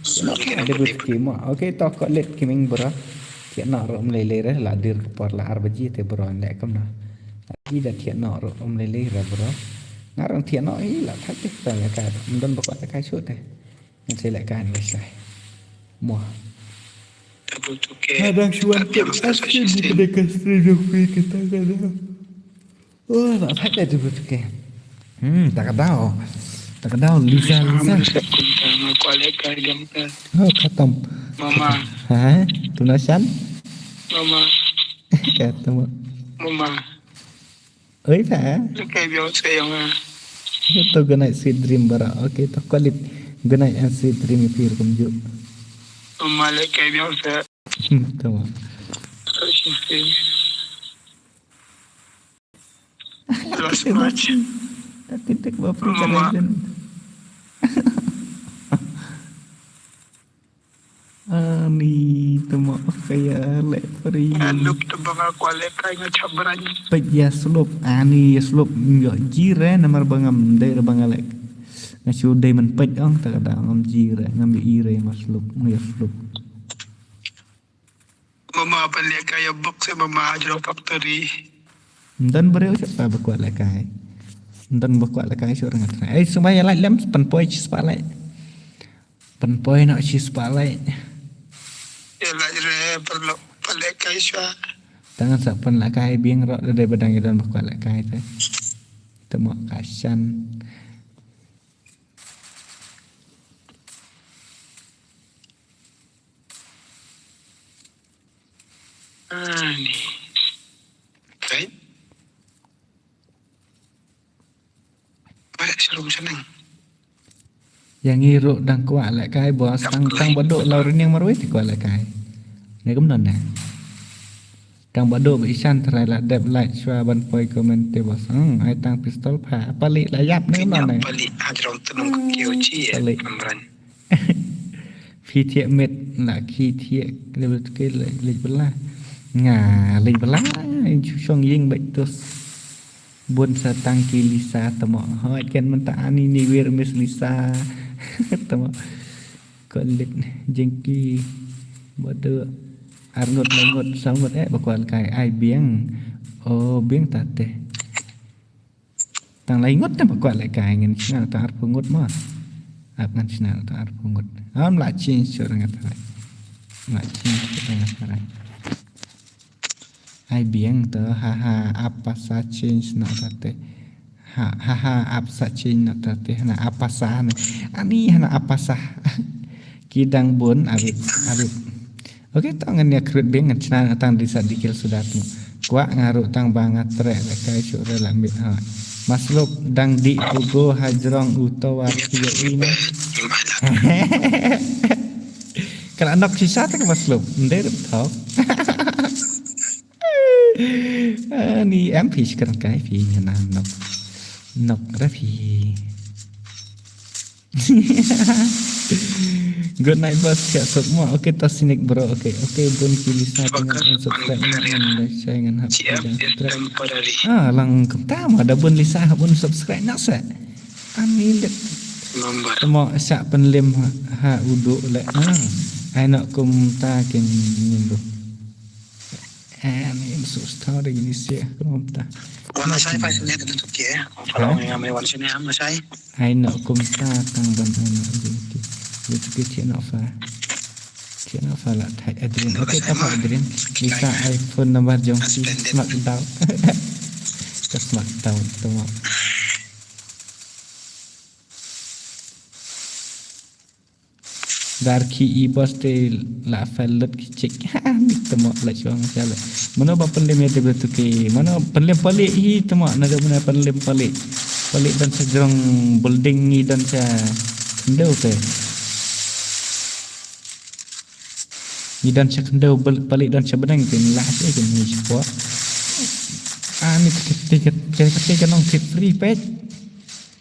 Kino ka debut ki ma. Okay to ko let ki ming bro. Ki na ro mlei lei re la dir ka por la ar baji te bro leh kumno. Ki da thiah no ro mlei lei re bro. Nga rang thiah no i la thak te ta ya ka. Mdon ba ko ta ka shu te. Ngan sei leh ka ngan sei. Mo. Double two K. Hadang shuan ke asli di kedai kasri dong free kita kada. Oh, tak tak ada double two K. Hmm, tak ada. Tak ada Lisa, Lisa. Oh, khatam. Mama. Ha? Tuna Shan? Mama. Khatam. Mama. Oi, pa. Lekai biang se yang ah. To good night, sweet dream bara. Okay, to call it good night and sweet dream if you come you. Mama lekai biang se. Hmm, tama. Last match. Tactic ba free. Mama. Ani tama kaya leh free. Nuk tebang aku alek kai nga chap berani. Pej ya slup. Ani ya slup. Nga jire namar bangam dei bangam lek. Nga shu dei men pej ong tak ada ngam jire ngam ire ma slup. Nga ya slup. Mama apa lek kai ya box ya mama ajro factory. Dan beri ucap tak berkuat lek kai. Don ba kwah lehkai shuh rangat. Ai, sumba ïa like lem, pynpoi shi spah like. Pynpoi noh shi spah like. Ïa like re, pynlok pynlehkai shuh. Tang sa pynlehkai biang ruh da dei ba dang ïa don ba kwah lehkai te. Te mo ka shan. Ani. Right? Ba shalom shaneng. Ïa ngi ruh dang kwah lehkai boss, tang tang ba duh Law Rynïeng marwei te kwah lehkai. Ne kumno ne? Tang ba duh ba i Shan trai la dep like shuwa ban poi comment te boss. Hmm, ai tang pistol pha. Pali la ïap ne kumno ne? Pali hajrong tenung kio chi. Pali. Phi thiah met la ki thiah leit bela. Nga leit bela, ju shong ïing bad tus. Bun sa tang ki Lisa tamo. Hoi ken mynta ani ni wir Miss Lisa. Tamo. Ko lit jengki. Badu arngut mangut sangut eh bakwan kai ai biang. Oh biang tate. Tang lai ngut ne ba kwah lehkai ngan shna tang arphew ngut mo. Ap ngan shna tang arphew ngut. Am la change shuh rangat harai. La change shuh rangat harai. Ai biang to ha ha apa sa change na tate. Ha ha ha ap sa change na tate na apa sa ne. Ani hana apa sa. Ki dang bun arit arit. Okay, to ngan ïa khrut biang ngan shna tang dei sa dei kill suda tu. Kwah nga ruh tang ba nga treh lehkai shuh re la mit ha. Maslop dang dih pugo hajrong uto wa kio ina. Kala nok shisha te ka Maslop. Ndai ruh thok. Ani em phi shkran kai phi ngana nok. Nok ra phi. Good night boss, siap sok mo. Okay, to sinik bro. Okay, okay, bun ki Lisa tengok unsubscribe na ngan da shai ngan hap. Ah, lang kumta mo da bun Lisa hap unsubscribe na sa. Ani lit. Temo sa penlim ha udu le. Ah, ai nok kumta kin nyindu. Ani im sus tau de gini sia kumta. Wana sai pa sini tu ke. Kalau ngai ngai wan sini am sai. Ai no kumta tang ban ai no jingki. Jingki cik no fa. Cik no fa la thai Adrian. Okay, ta fa Adrian. Lisa iPhone number jong si smack down. Ka smack down temo. Dar ki i boss te la fel lut ki chik. Ha, ni temo la chong sale. Mano ba penlim ya debe tu ke. Mano penlim palik hi temo na de mano penlim palik. Palik dan sejrong building ni dan sa kendau te. Ni dan sa kendau bel-, palik dan sa benang te ni lah te ni sepo. Ah, ni kete kete kete kete nong kit free pet.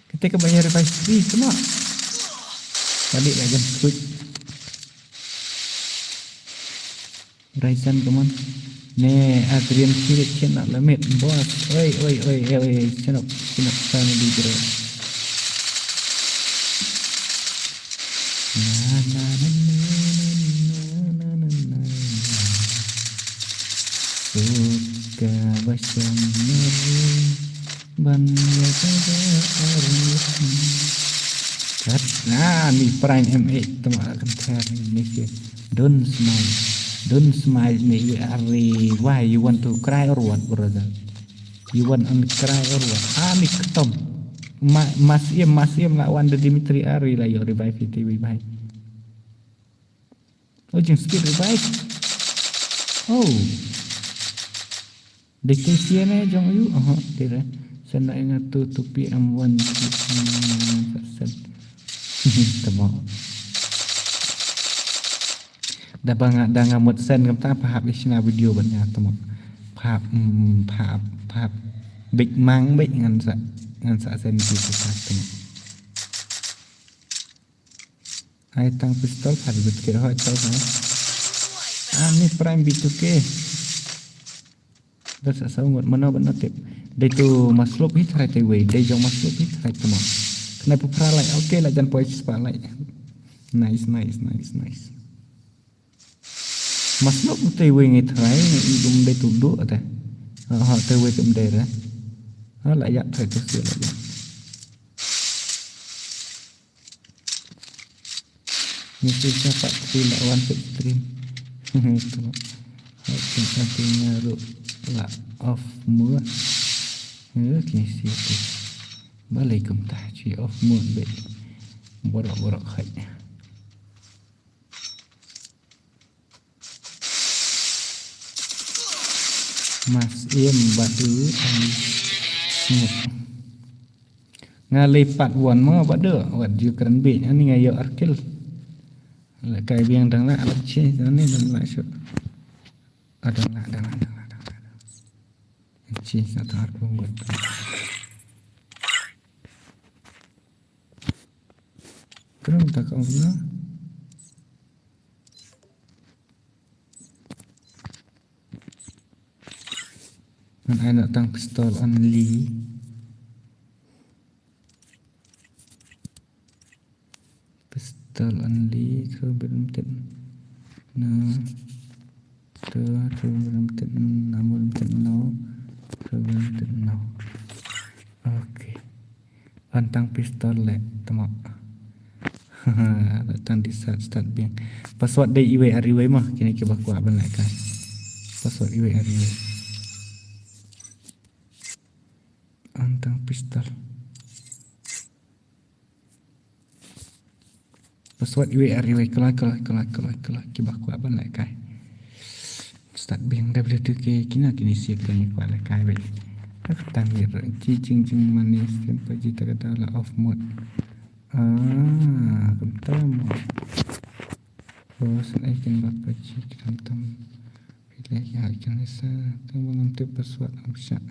Kete ka bayar revive free temo. Tadi la jan kut. Ryzen, come on. Ne, Adrian kirit kena limit, boss. Oi, oi, oi, oi, oi, chenok, chenok family, bro. Na, na, na. Suka basang meri. Ban ya kada arif. Kat na ni prime M eight tama kan thar ni ke. Don't smile. Don't smile ni you are, why you want to cry or what, brother? You want to cry or what? Ani ketom. Ma, mas im, mas im la wan de Dimitri Ari la yo revive T V bhai. Oh, jing speed revive. Oh. Dei te sia ne jong u, aha, te re. Sen na nga tu tu P M one, P M one, sen. Tamo. Da ba nga, da nga mut sen ngam ta pahap ïa shna video ban nga tamo. Pahap, mm, pahap, pahap. Big mang big ngan sa, ngan sa sen ki sa tamo. Ai tang pistol pha debit ke hoi tau ha. Ah, ni prime B two K. Dah sa sa ngot mano ban tip. Dei tu Maslop hi trai te wei, dei jong Maslop hi trai tamo. Kena pu pra lai. Okay, la jan poi spah lai. Nice, nice, nice, nice. Maslop te wei ngi trai ngi dum dei tu du ate. Ha, ha, te wei tum dei re. Ha, la yak trai tu si la yak. Ngi shu sa pat ki la wan peit stream. Hooid, ki sa ki nga ruh la off mode. Hooid, ki shu ki. Balei kumta, shu off mode beit. Borok borok hooid. Mas im bad u, am, sngewbha. Nga leh part one mo bad u, wat ju kren beit, ani nga ïoh ar kill. Leh kai biang dang lah, alam chi, ani dang lah shu. Ah, dang lah, dang lah, dang lah, dang lah. Chi, sa tar pung bad. Kren ta ka ong na. Ngan ai noh tang pistol only. Pistol only, throw bit limited. No. To, throw bit limited. Ammo limited, no. Throw bit limited, no. Okay. Wan tang pistol leh, temo. Tang di start, start biang. Password dei iwei ar iwei mo, kine kiba kwah ban leh kai. Password iwei ar iwei. Wan tang pistol. Password iwei ar iwei, kloi, kloi, kloi, kloi, kloi, kiba kwah ban leh kai. Start biang W two K, kine kine sha kane kwah leh kai beit. Ak tang ïa ro, chi jing jing mane stream pa ji ta ka da la off mode. Ah, kumta mo. Oh, san ai kin ba pa ji kram tam. Phi leh ïa kan sa, tang ba ngam tip password ym shah.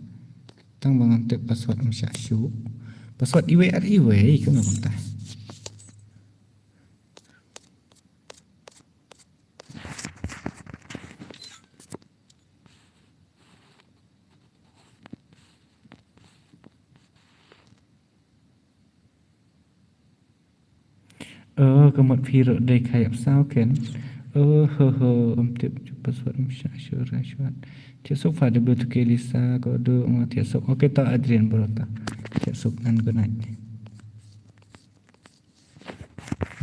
Tang ba ngam tip password ym shah shuh. Password iwei ar iwei, kumno kumta. Oh, ka mut phi ruh dei ka ïap saw ken. Oh, ho, ho, ym tip ju password ym shah shuh ra shuh. Thiah suk fa W two K Lisa ko du ma thiah suk. Okay, ta Adrian bro ta. Thiah suk ngan good night.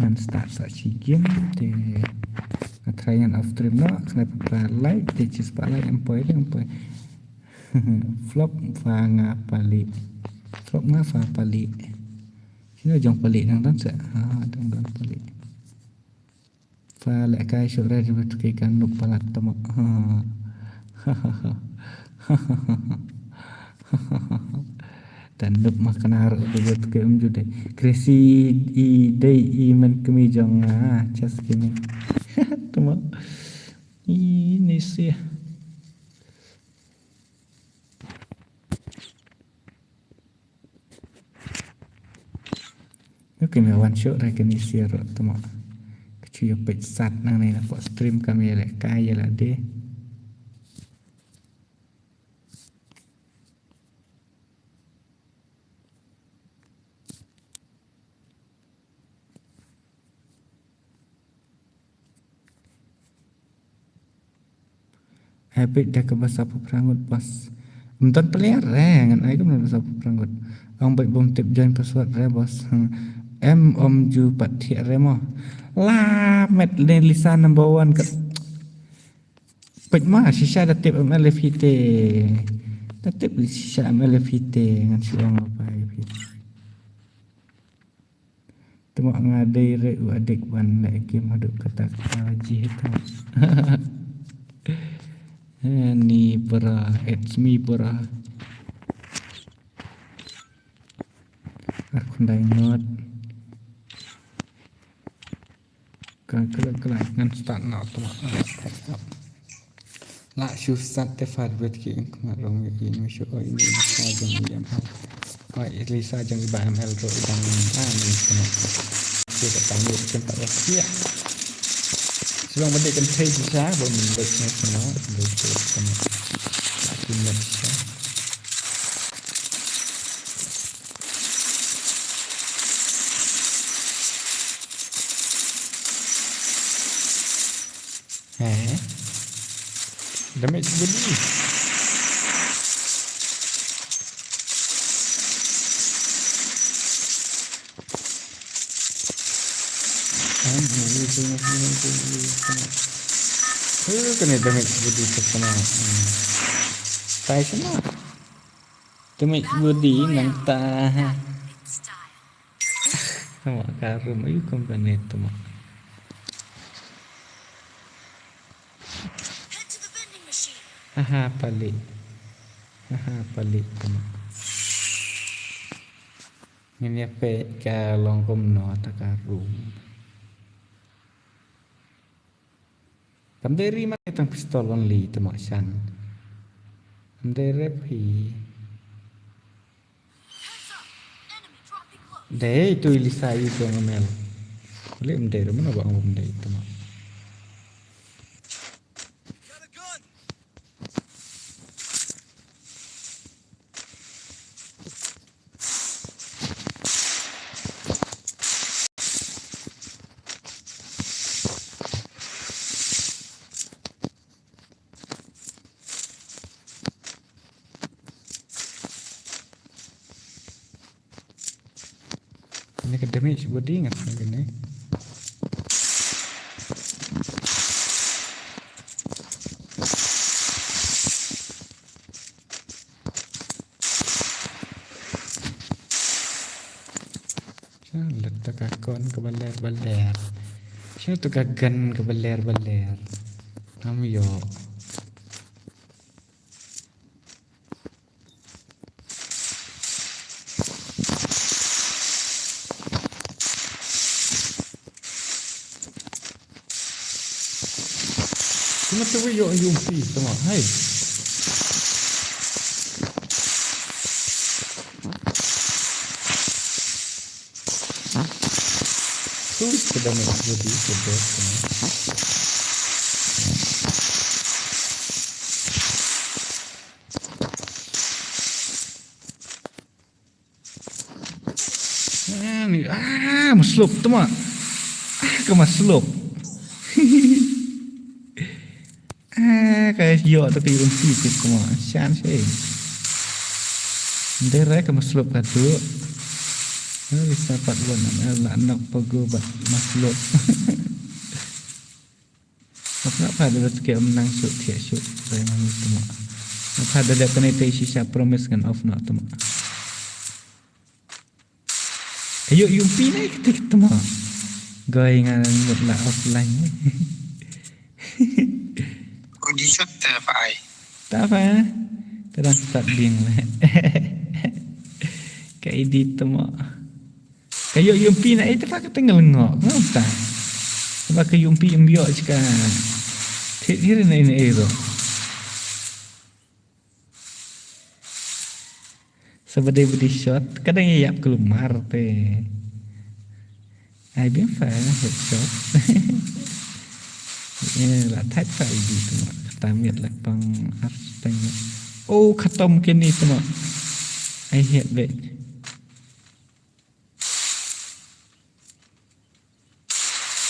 Ngan start sa shi game te nga try ngan off stream noh, khnang ba pra like te chi spah like em poi em poi. Flop fa nga pali. Flop nga fa pali. Sino jong pali nang dan sa. Ha, dang dan pali. Fa leh kai shuh re, jong tu kai kan nuk palat tamo. Ha. Tan nuk ma knar u dei tu kai um ju dei. Crazy i dei i man kami jong nga, just kidding. Tamo. I ni sih. Okay, me wan shuh re kane sha ruh tamo. Ka shu ïa peit sat nangne na pok stream kam ïa leh kai ïa lade. Ai beit da kaba saw phew phra ngut boss. Ym don player re, ngan ai kumno ba saw phew phra ngut. Ong beit bym tip join password re boss. Hmm. Em ym ju pat thiah re mo. La met ne Lisa number one ka. Peit ma shisha da tip M L F hi te. Da tip shisha M L F hi te ngan shu ong ba pai phi. Tamo nga dei re u adik ban leh game haduh kata ka ji he tamo. Ni bra, it's me bra. Ar khyndai ngut. Ka kala kala ngan start na tamo. La shu start te far bet ki ing khmat rong ïa ing shu oi ni sa jong i M L. Oi Lisa jong i ba M L ro i dang ani tamo. Shu ka tang ïa kin ta ïa sia. Shu long ba dei kan thei Lisa ba min bet ne tamo. Bet ne tamo. Kin bet Lisa. Heh. Damage body. Eh, kane damage body te kane. Hmm. Tai shano. Damage body nangta. Tama ka room ayu company tama. Aha, palik. Aha, palik tama. Ngin ïa peit ka long kumno ta ka room. Kam dei ri ma tang pistol only tama shan. Kam dei rep hi. Dei tu Elisa yu tu ngamel. Kuli mdei ru mana ba ngam dei tama. Ini ka damage body ngat kane. Sha lata ka kon ka baler baler. Sha tu ka gun ka baler baler. Nam yo. Kuma tu yo yung pi tama hai. Tu sudah nak jadi sudah. Ah, ni, ah, maslop tu mak. Ah, ka maslop. Ah, ka yo tu ka yung ti tu kuma. Shan shi. Dera ka maslop ka tu. Ni sapat wan na la nok pagu bat maslop. Of na pa da ke am nang suk thiah suk. Rai mang tu mak. Apa da da kena te shisha promise kan of na tu mak. Ayo, yung pinai ketik tu mak. Goi ngan mut la offline. Ku di shot te pa ai. Ta pa. Terang start bing le. Ka edit tu mak. Kayo yung pinai te pa ka tengel ngok. Ngota. Ba ka yung pi yung biok chika. Thit hir na ina ero. Sa ba dei body shot, ka dang ïap kulmar te. Ai biang fa headshot. Eh, la thait fa idi tu mak. Kata miet la pang ar teng. Oh, khatom kini tu mak. Ai het be.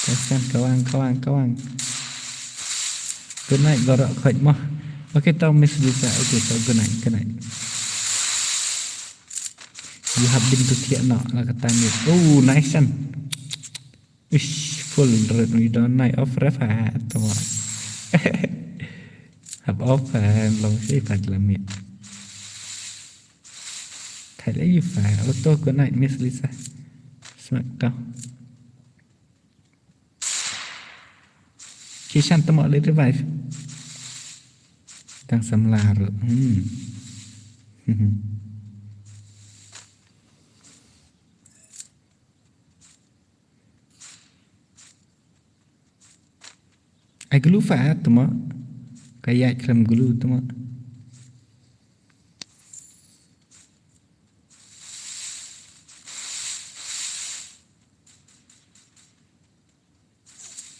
Kasian kawang, kawang, kawang. Good night, gorok khot mah. Okay, tau Miss Lisa. Okay, tau good night, good night. You have been to thiah no, la kata ni. Oh, nice one. Ish, full red, we don't night off ref ha, tama. Hap off ha, long si pat lamit. Thai la yu fa, auto good night, Miss Lisa. Smack tau. Kishan tama le revive. Tang samla ru. Hmm. Ai glue fa tama. Ka ïaid khlem glue tama.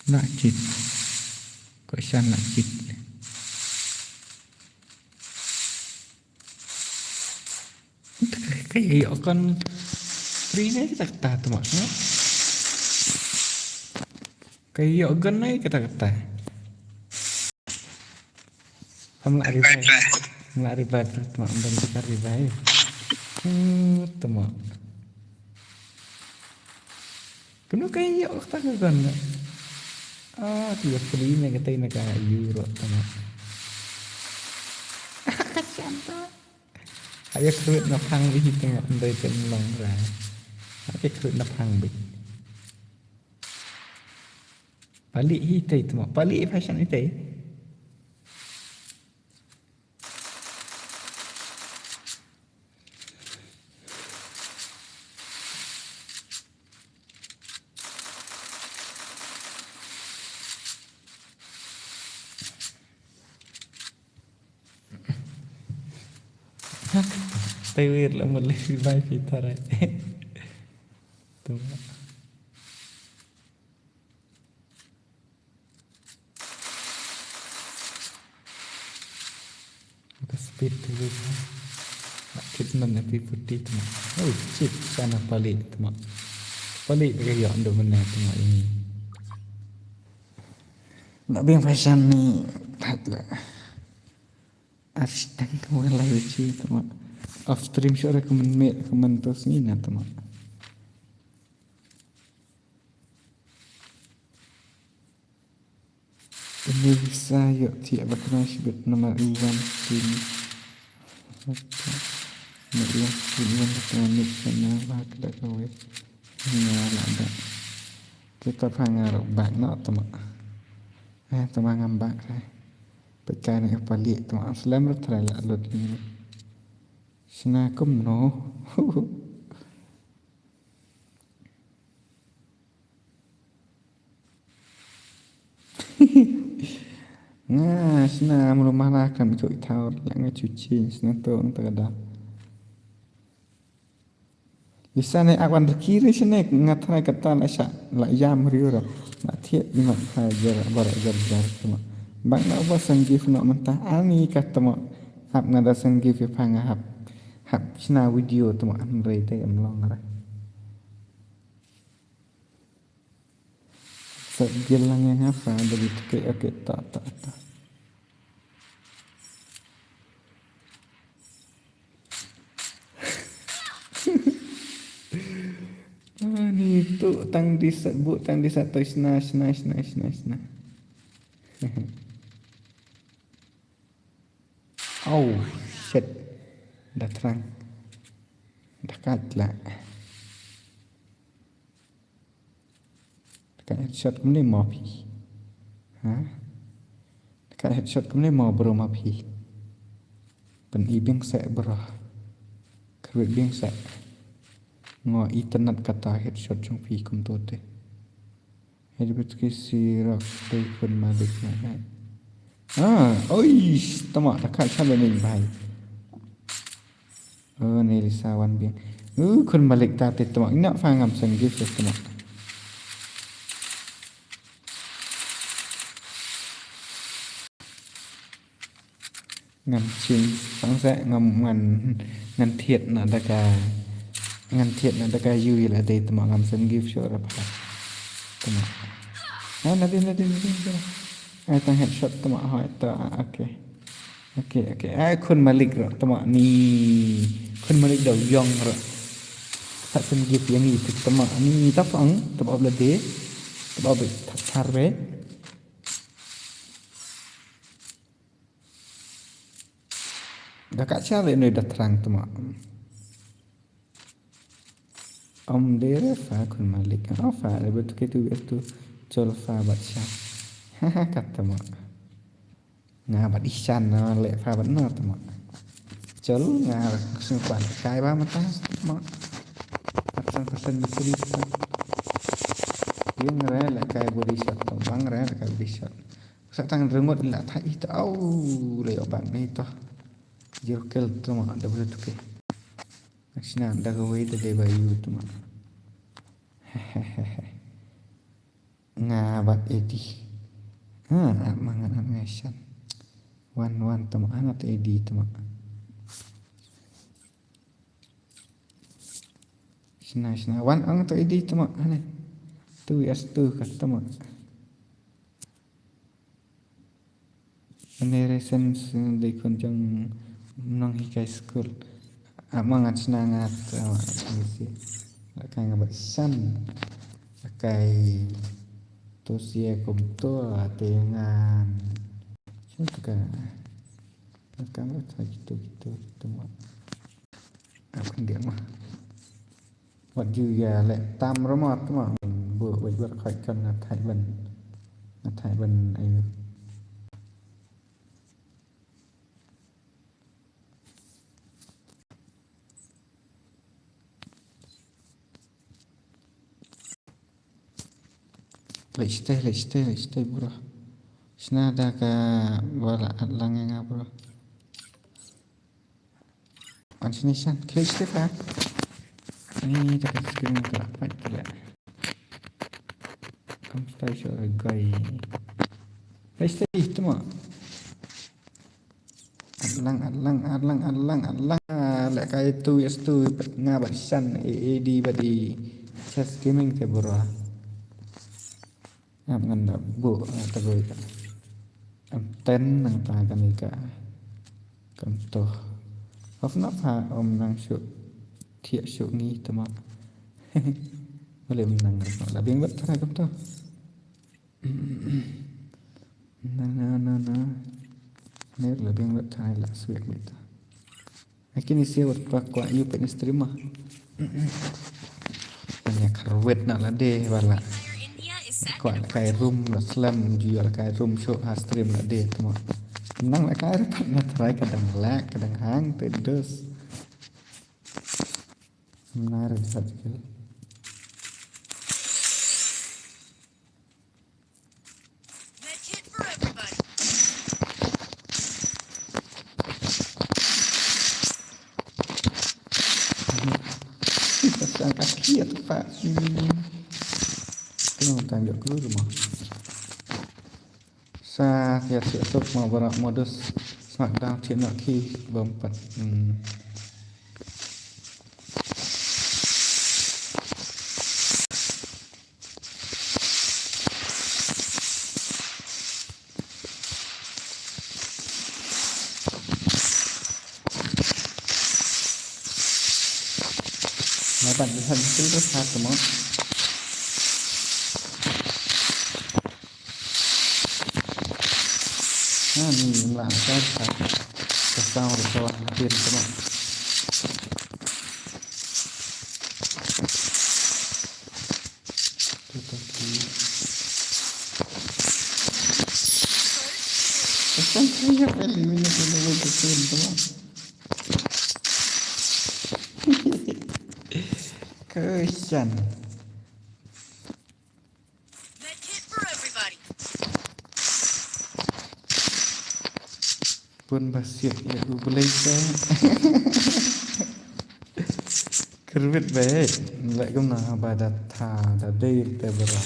Lah cheat. Ko shan lah cheat. Ka ïoh kon free ne kita kata tu mak. Ka ïoh gun ne kita kata. Am la revive. Am la revive tu mak, am la revive. Tu mak. Ka No ka ïoh kata ka gun na. Ah, ti ïa free na kata na ka euro tama. Ka shanta. Aya khrut na phang bi hi tama ndai tem long ra. Aya khrut na phang bi. Pali hi tai tama. Pali hi fashion hi tai. Te wir la muli bai pi tarai. Tama. Ka speed tu ha. Nak kit man na pi puti tama. Oh shit, sana pali tama. Pali ka ïoh ndo man na tama ini. Nak biang fashion ni. Thait la. Arsh tang ka wala yuchi tama. Off stream sure ka man me ka man tos ni na tama. Ini bisa ïoh thiah ba kena shibit namar iwan sini. Namar iwan sini iwan ba kena mix kena ba kena kawei. Ini wala ada. Kita pangar bak na tama. Eh, tama ngam bak eh. Pekai na pali tama. Selam rat try la lut ini. Sina kum no. Nga sna mulu mala kan ko ithau la nga chuchi sna to nta kada. Lisa ne akwan kiri sne nga try kata la sha la yam riura. Na thiet ima kha jar bara jar jar tuma. Bang na ba sang gift no mentah ani katuma. Hap nga da sang gift pa nga hap. Hap sna video tuma an rei te em long ra. Sa gil lang yang apa da di tuke oke ta ta ta. Ani tu tang di sa bu tang di sa toi sna sna sna sna sna. Oh shit. Da trang. Da kat la. Ka headshot kumne mo phi. Ha? Ka headshot kumne mo bro mo phi. Pen i biang se bro. Karbit biang se. Ngo i tenat kata headshot chung phi kum tu te. Headshot ki sirok te kun malik na hai. Ah, oi, tama ta ka chale ni bhai. Oh, ni Lisa wan biang. Uh, khun malik ta te tama. Ina fa ngam sang gift tama. Ngam ching sang sa ngam ngan ngan thiet na daka ngan thiet na daka yu ila dei tama ngam sang gift sure pa. Tama. Ah, na dei na dei na dei. Ai tang headshot tama hoi ta. Okay. Okay, okay. Ai khun malik ro tama ni. Khun malik dau yong ro. Tak sen gift yang itu tama ni ta fang tama bla de. Tama bla thar be. Da ka cha le ne da trang tama. Om de re fa khun malik. Oh fa le betu ke tu tu chol fa bat sha. Haha kata ma. Nga bat ishan na le fa bat na tama. Chol nga sung pan kai ba mata ma. At sang pasan misri ta. Yung re le kai body shot tama bang re le kai body shot. Sa tang rengot la ta ita au le bang ni to. Jil kel tama da betu ke. Sna da kawei da dei ba yu tuma. Nga bat edi. Ha, at mangan at ngai shan. Wan wan tuma anat edi tuma. Sna sna wan ang to edi tuma ane. Tu yas tu kat tuma. Ane resen sien dei khun jong nong hikai skul. Ama ngat sna ngat ama ngisi. La kai nga bat san. La Kai to sia kumto te ngan. Shu ka. Ka mo ta kitu kitu kitu mo. Apa dia mo? Wat ju ïa leh tam remot mo. Bu bu wat khoi kan nga thai ban. Nga thai ban ayu. Leh shatei, leh shatei, leh shatei bro. Shna da ka ba la at lang ïa nga bro. An shini shan, leh shatei pa. Ani da ka screen ka la pat ka la. Kam stai sho gai. Leh shatei tu mo. At lang, at lang, at lang, at lang, at lang. Ah, leh kai tu yes tu nga bad shan A D bad i chess gaming te bro. Ap ngan da bu, ah, ta bui ka. Am ten nang ta kani ka. Kam to. Of na pha om nang shu. Thiah shu ngi tama. Boleh menang la bing bat tara kam to. Na na na na. Ner la bing bat tara la swiak bit. Akin isi wat pa kwah yu pet ni stream ah. Tanya karwet na lade wala. Kwah la kai room la slem ju la kai room show ha stream lade tama. Nang la kai room na try ka dang lak ka dang hang te dus. Nar sat ke. Med kit for everybody. Pasang kaki atau pak? Hmm. Tengok tang jok keluar rumah. Sa ya tu tu mau berak modus smackdown cik nak ki bempat. Hmm. Laban di sana tu tu satu mo. Ha ni la ka ka ka sound ka sound din tu mo. Kasian. Pun ba siat ïa u Blei te. Kyrwit bha, leh kumno ba da tha da dei te bra.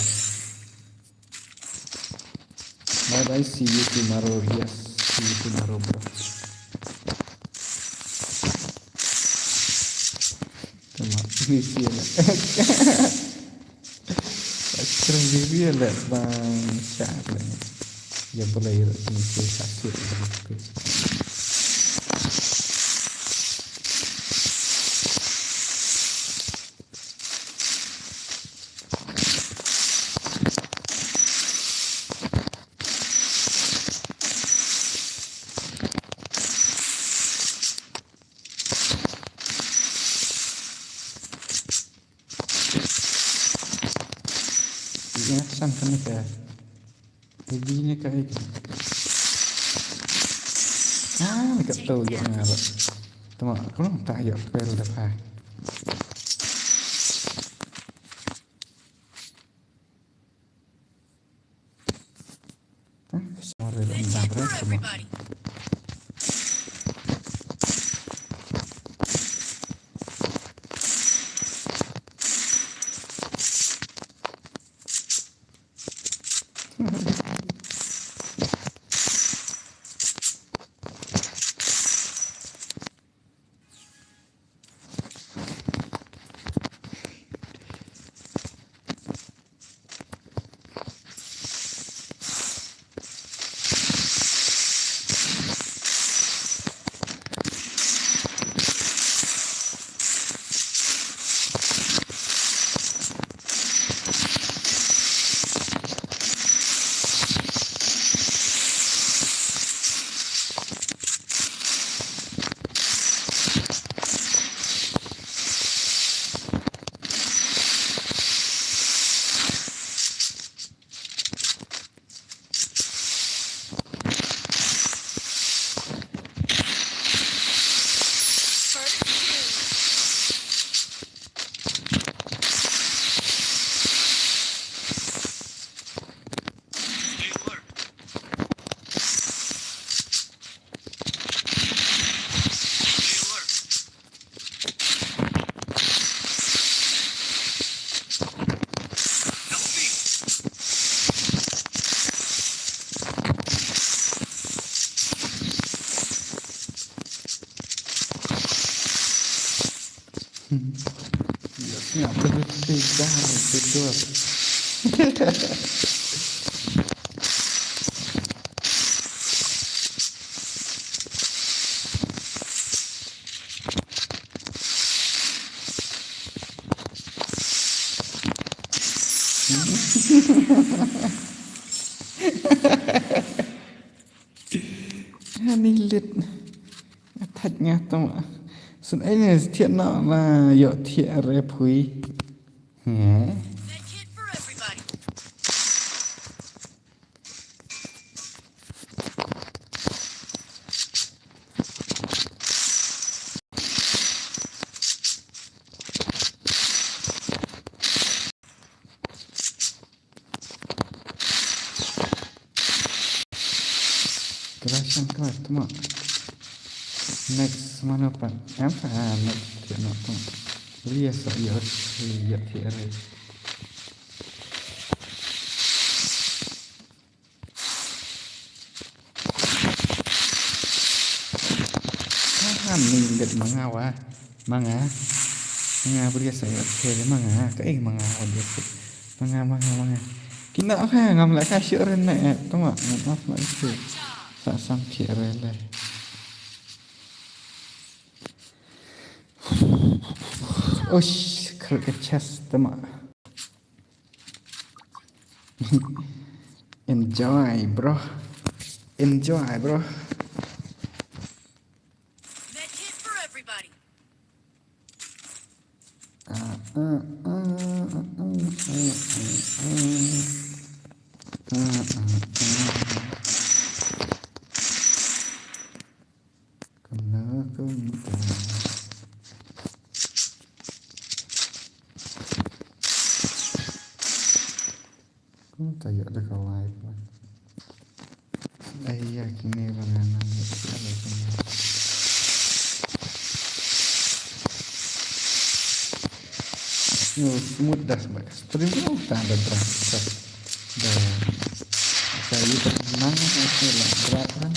Bye bye, see you tomorrow. Yes, see you tomorrow, bro. Tama, ni siya na. Kren diri le bang sha le. Ya boleh ya ni ke sakit. Ina san kan ka. Ini ka ai. Ah, ni ka tu ya nga ba. Tama, aku nak tak ya pel dah pa. Betul. Ani lit. Attack nga tong. Sun ai ne thiah na la yo thiah re phui. He. Kala shan kala tuma. Next mano pat? Em, ah, next kit no tuma. Liya sa yo, yo ti are. Haha, ni lit manga wa. Manga. Manga bria sa yo ti are manga. Ka ing manga wa dia. Manga, manga, manga. Kina ha ngam la ka sure ne. Tuma ngam off na itu. Sa sam ti are le. Ush, khrut ka chest tama. Enjoy, bro. Enjoy, bro. Med kit for everybody. Ah, ah, ah. Kumno kumta. Kumta ïoh da ka live ba. Ai ya kine ba nga nang ïoh da ka live ba nga. Yo, smooth dah ba. Stream ko ta da drag. Da. Ka ïoh da nang ka la drag kan.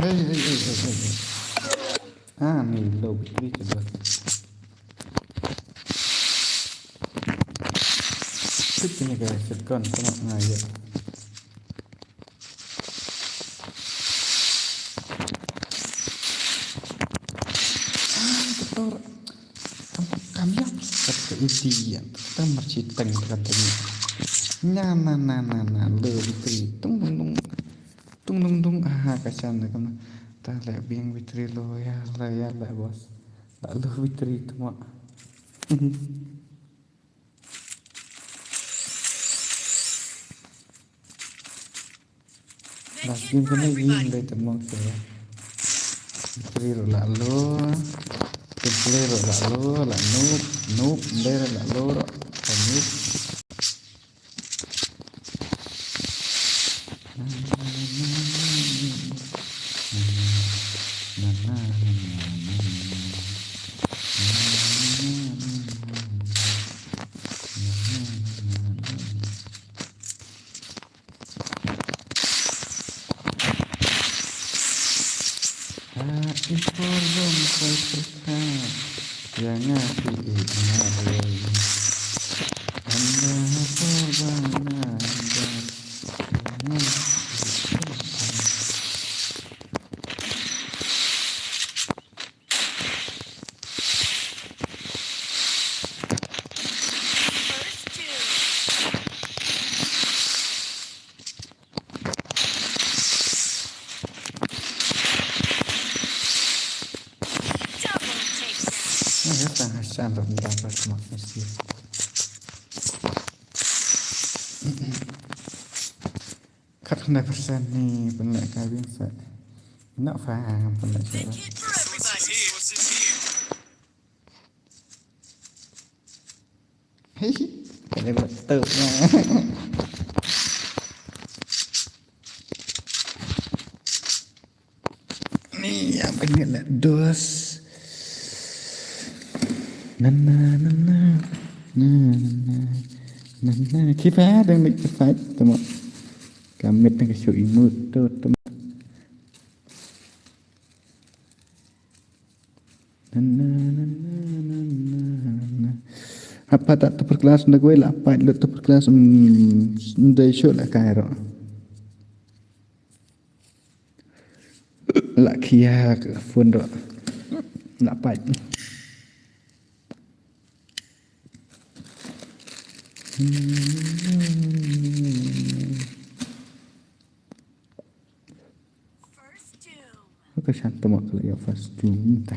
Hey, hey, hey, hey, hey, hey. Ah, ni low battery tu dah. Sip ni guys, second tengok ngaya. Ah, betul. Kam, kam ya, kata idiot. Kita mesti teng kata ni. Na, na, na, na, na, low battery. Tung, tung, tung. Tung, tung, tung. Ah, kasihan dia kena. Dah lek biang battery low ya, lah ya, lah bos. Lah low battery tu mak. Last game kane yin dei te mong se. Three ro la lo. Triple ro la lo, la noob, noob, dei ro la lo ro. La noob. Ha i por long kai pyrkhat ïa nga, phi ïeit nga ruh. Ynda ha por ba nga ïeit ïa nga, phi ïeit ïa nga. Double takedown. Esta hasyan ram da ba smak mesti. Khat khyndai percent ni pynleh kai biang sa. Ina fa ngam pynleh sa. Hi hi. Kane ba tu na. Ni ya pynleh la dos. Na na na na. Na na na. Na na. Kifa dang nik kifa tama. Kamit nang ka show imut tu tama. Na na na na na na na. Hapa ta tu per kelas nda kwe la apa lu tu per kelas, mm, nda show la kai ro. La kia ka phone ro. La apa. Ka shan tama ka la ïa first doom ta.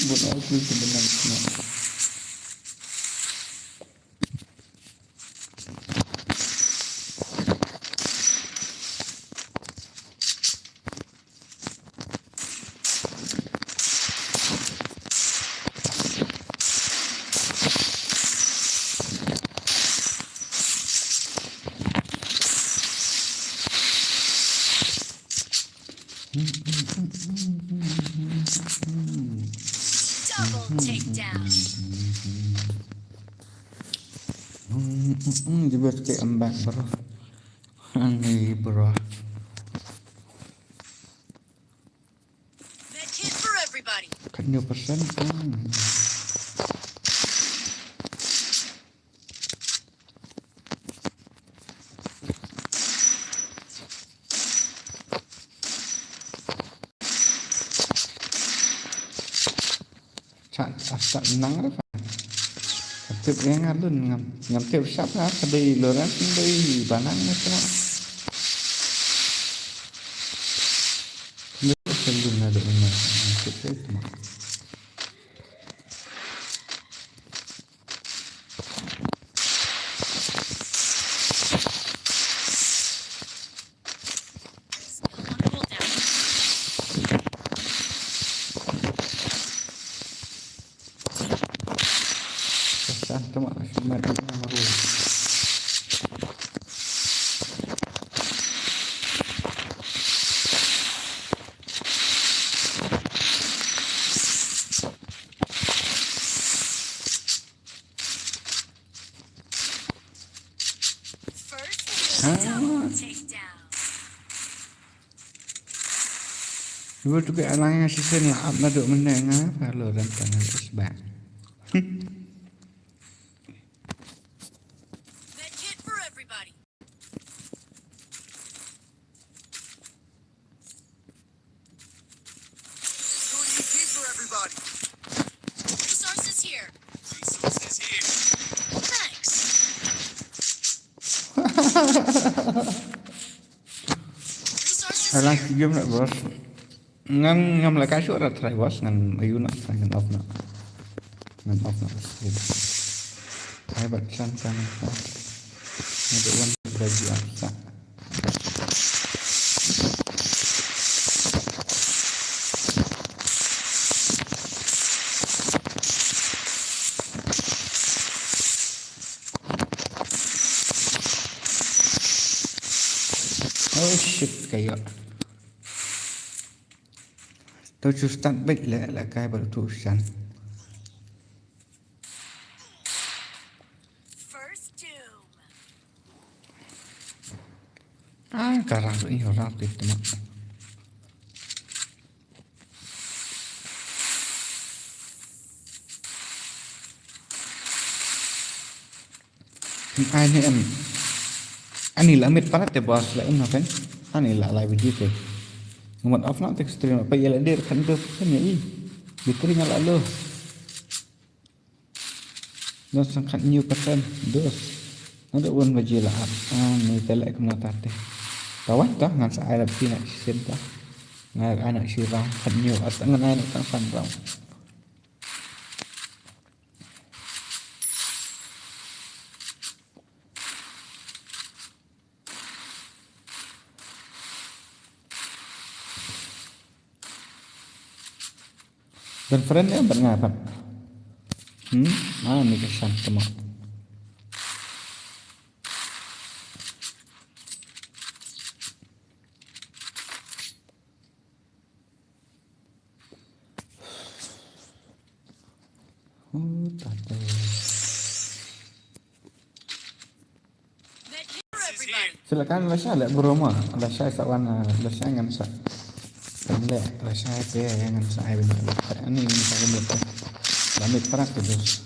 Bun ai tu sebenarnya. Double takedown. Hmm, hmm, hmm, dia buat kayak embak, bro. Aneh, bro. Med kit for everybody. Kan dia pesan kan. Cha, hasta nang re. Tip ïa nga lun ngam, ngam tip sap nga ka dei Loren dei Banang ne kena. Ni ka lun na dei ngam tip sap ma. First, double takedown. Ibu tu ke alang yang sisen lah ap nadu meneng ah, kalau dan tangan isbak. Med kit for everybody. Resources here. Resources here. Thanks. Resources here. Alang, game nak, bos. Ngan ngam la ka shuh ra try, bos, ngan ayu na try, ngan off na. Ngan off na. Try bad chan kan. Ngan do one bagi ap sa. Oh shit, kayo. To chu start beit le, le kai ba tu shan. First doom. Ah, ka rang tu, ïa rang tu, teman. Ai ne em. Ani la mit palat te boss la em na pen. Ani la live video te. Ngat off na te stream pa yela dir kan do pen ya i. Bitri nga la lo. Dos sangkat new person. Dos. Nado wan baji la ap. Ah, ni te lek kumna tate. Kawan toh ngan sa ai lap ti nak sin toh. Ngan ai nak si round. Kat new at ngan ai nak tang san round. Dan friend ya ban nga pat. Hmm? Ah, ni ka shan tama. Oh, tata. Silakan Lasha leh bro ma. Lasha sa wan, eh, Lasha ngan sa. Kan leh Lasha te ngan sa ai bin. Ani ngan sa bin. Lamit parak tu dos.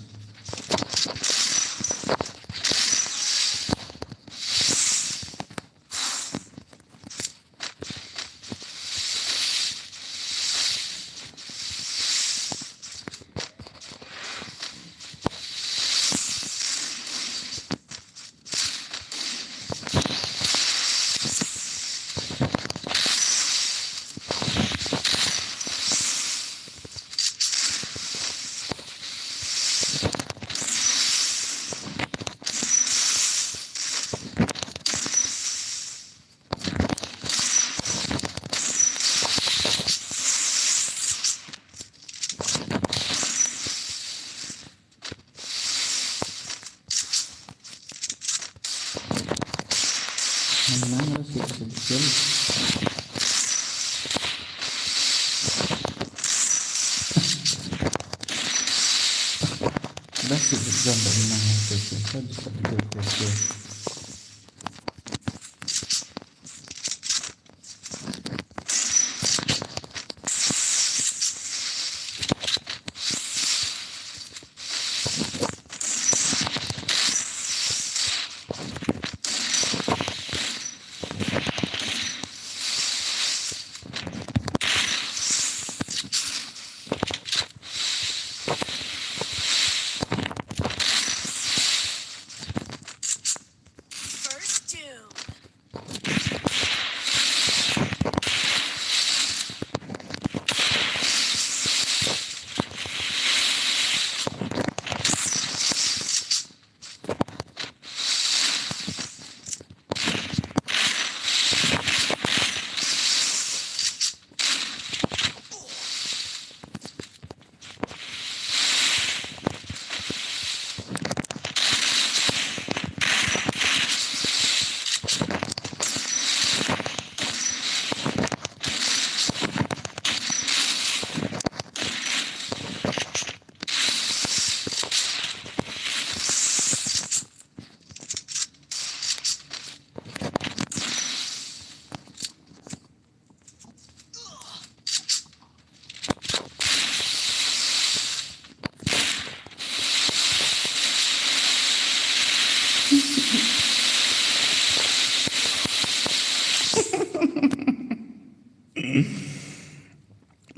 Menang harus kita sedikit. Dah sih, jangan menang harus kita sedikit. First doom.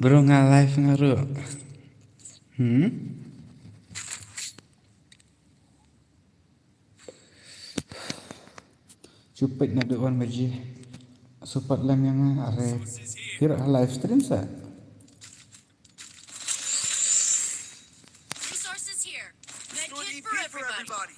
Bro, nga live nga ruh. Hmm? Cupit na duh wan baji. Support lem ïa nga are. Phi ruh ha live stream sa. Resources here. Med kit for everybody.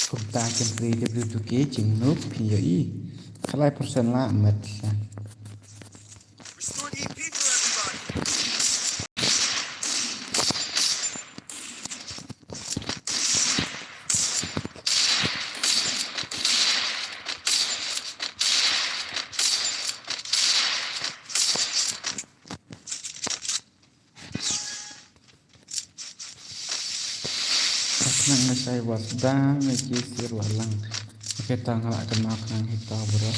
Kumta kin three W two K jingnob phi ïohi. Khlai percent la met sa. Restore E P for everybody. Nang na shai was dang na ki sir walang. Kita ngalak kena kena hita bro.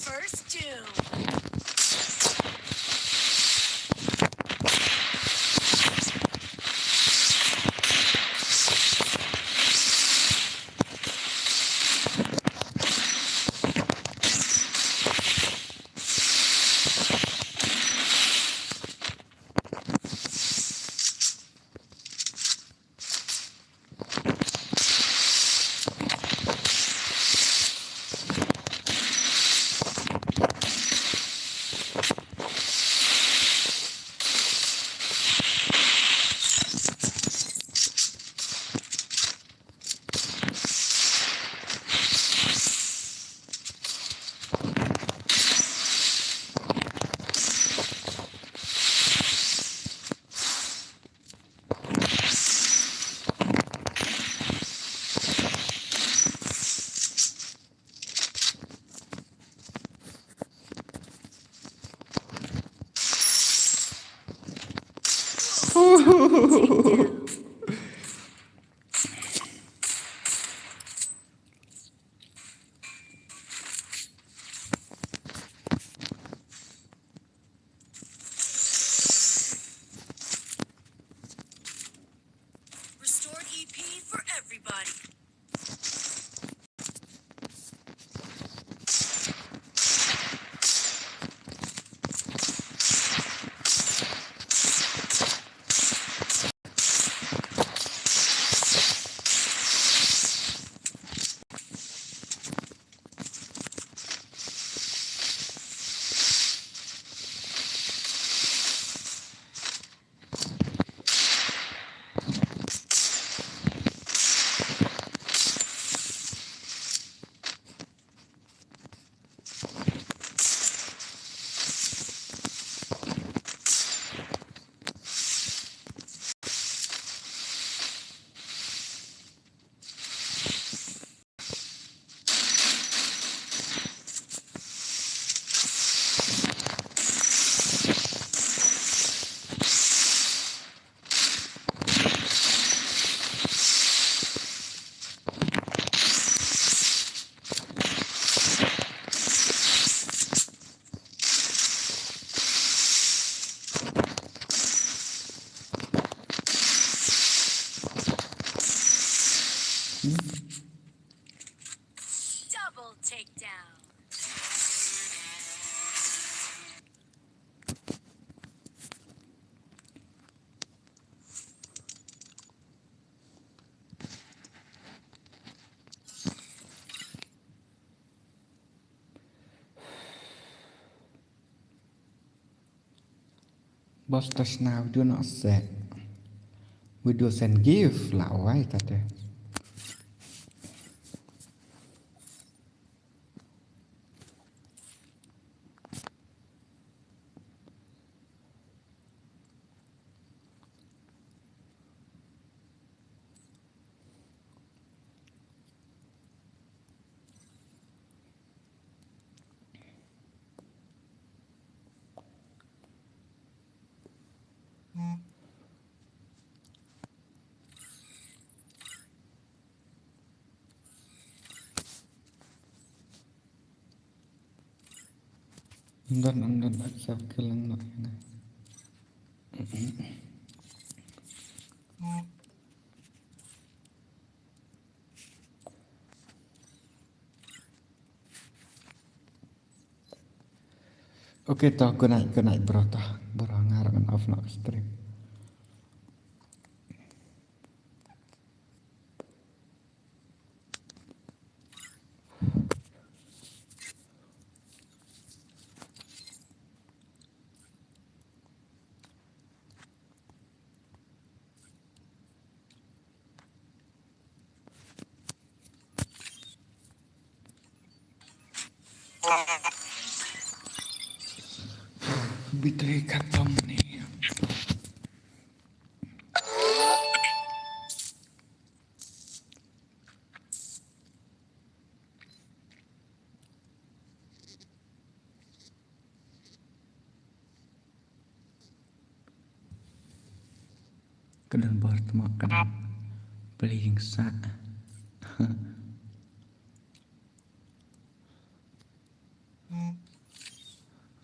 First doom. Restored E P for everybody. Double takedown. Bos ta shna video na set. Video send gift la wai kate. Ym don, ym don, accept ka lang noh ïa nga. Okay, to, good night, good night, bro, to. Bro, nga ruh ngan off noh ka stream. Battery khatam ne. Ka don bor tma ka don. Playing sa.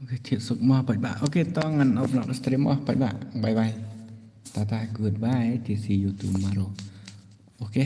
Okay, thied suk mo paidbah. Okay, to ngan upload stream mo paidbah. Bye bye. Tata, goodbye. Till see you tomorrow. Okay.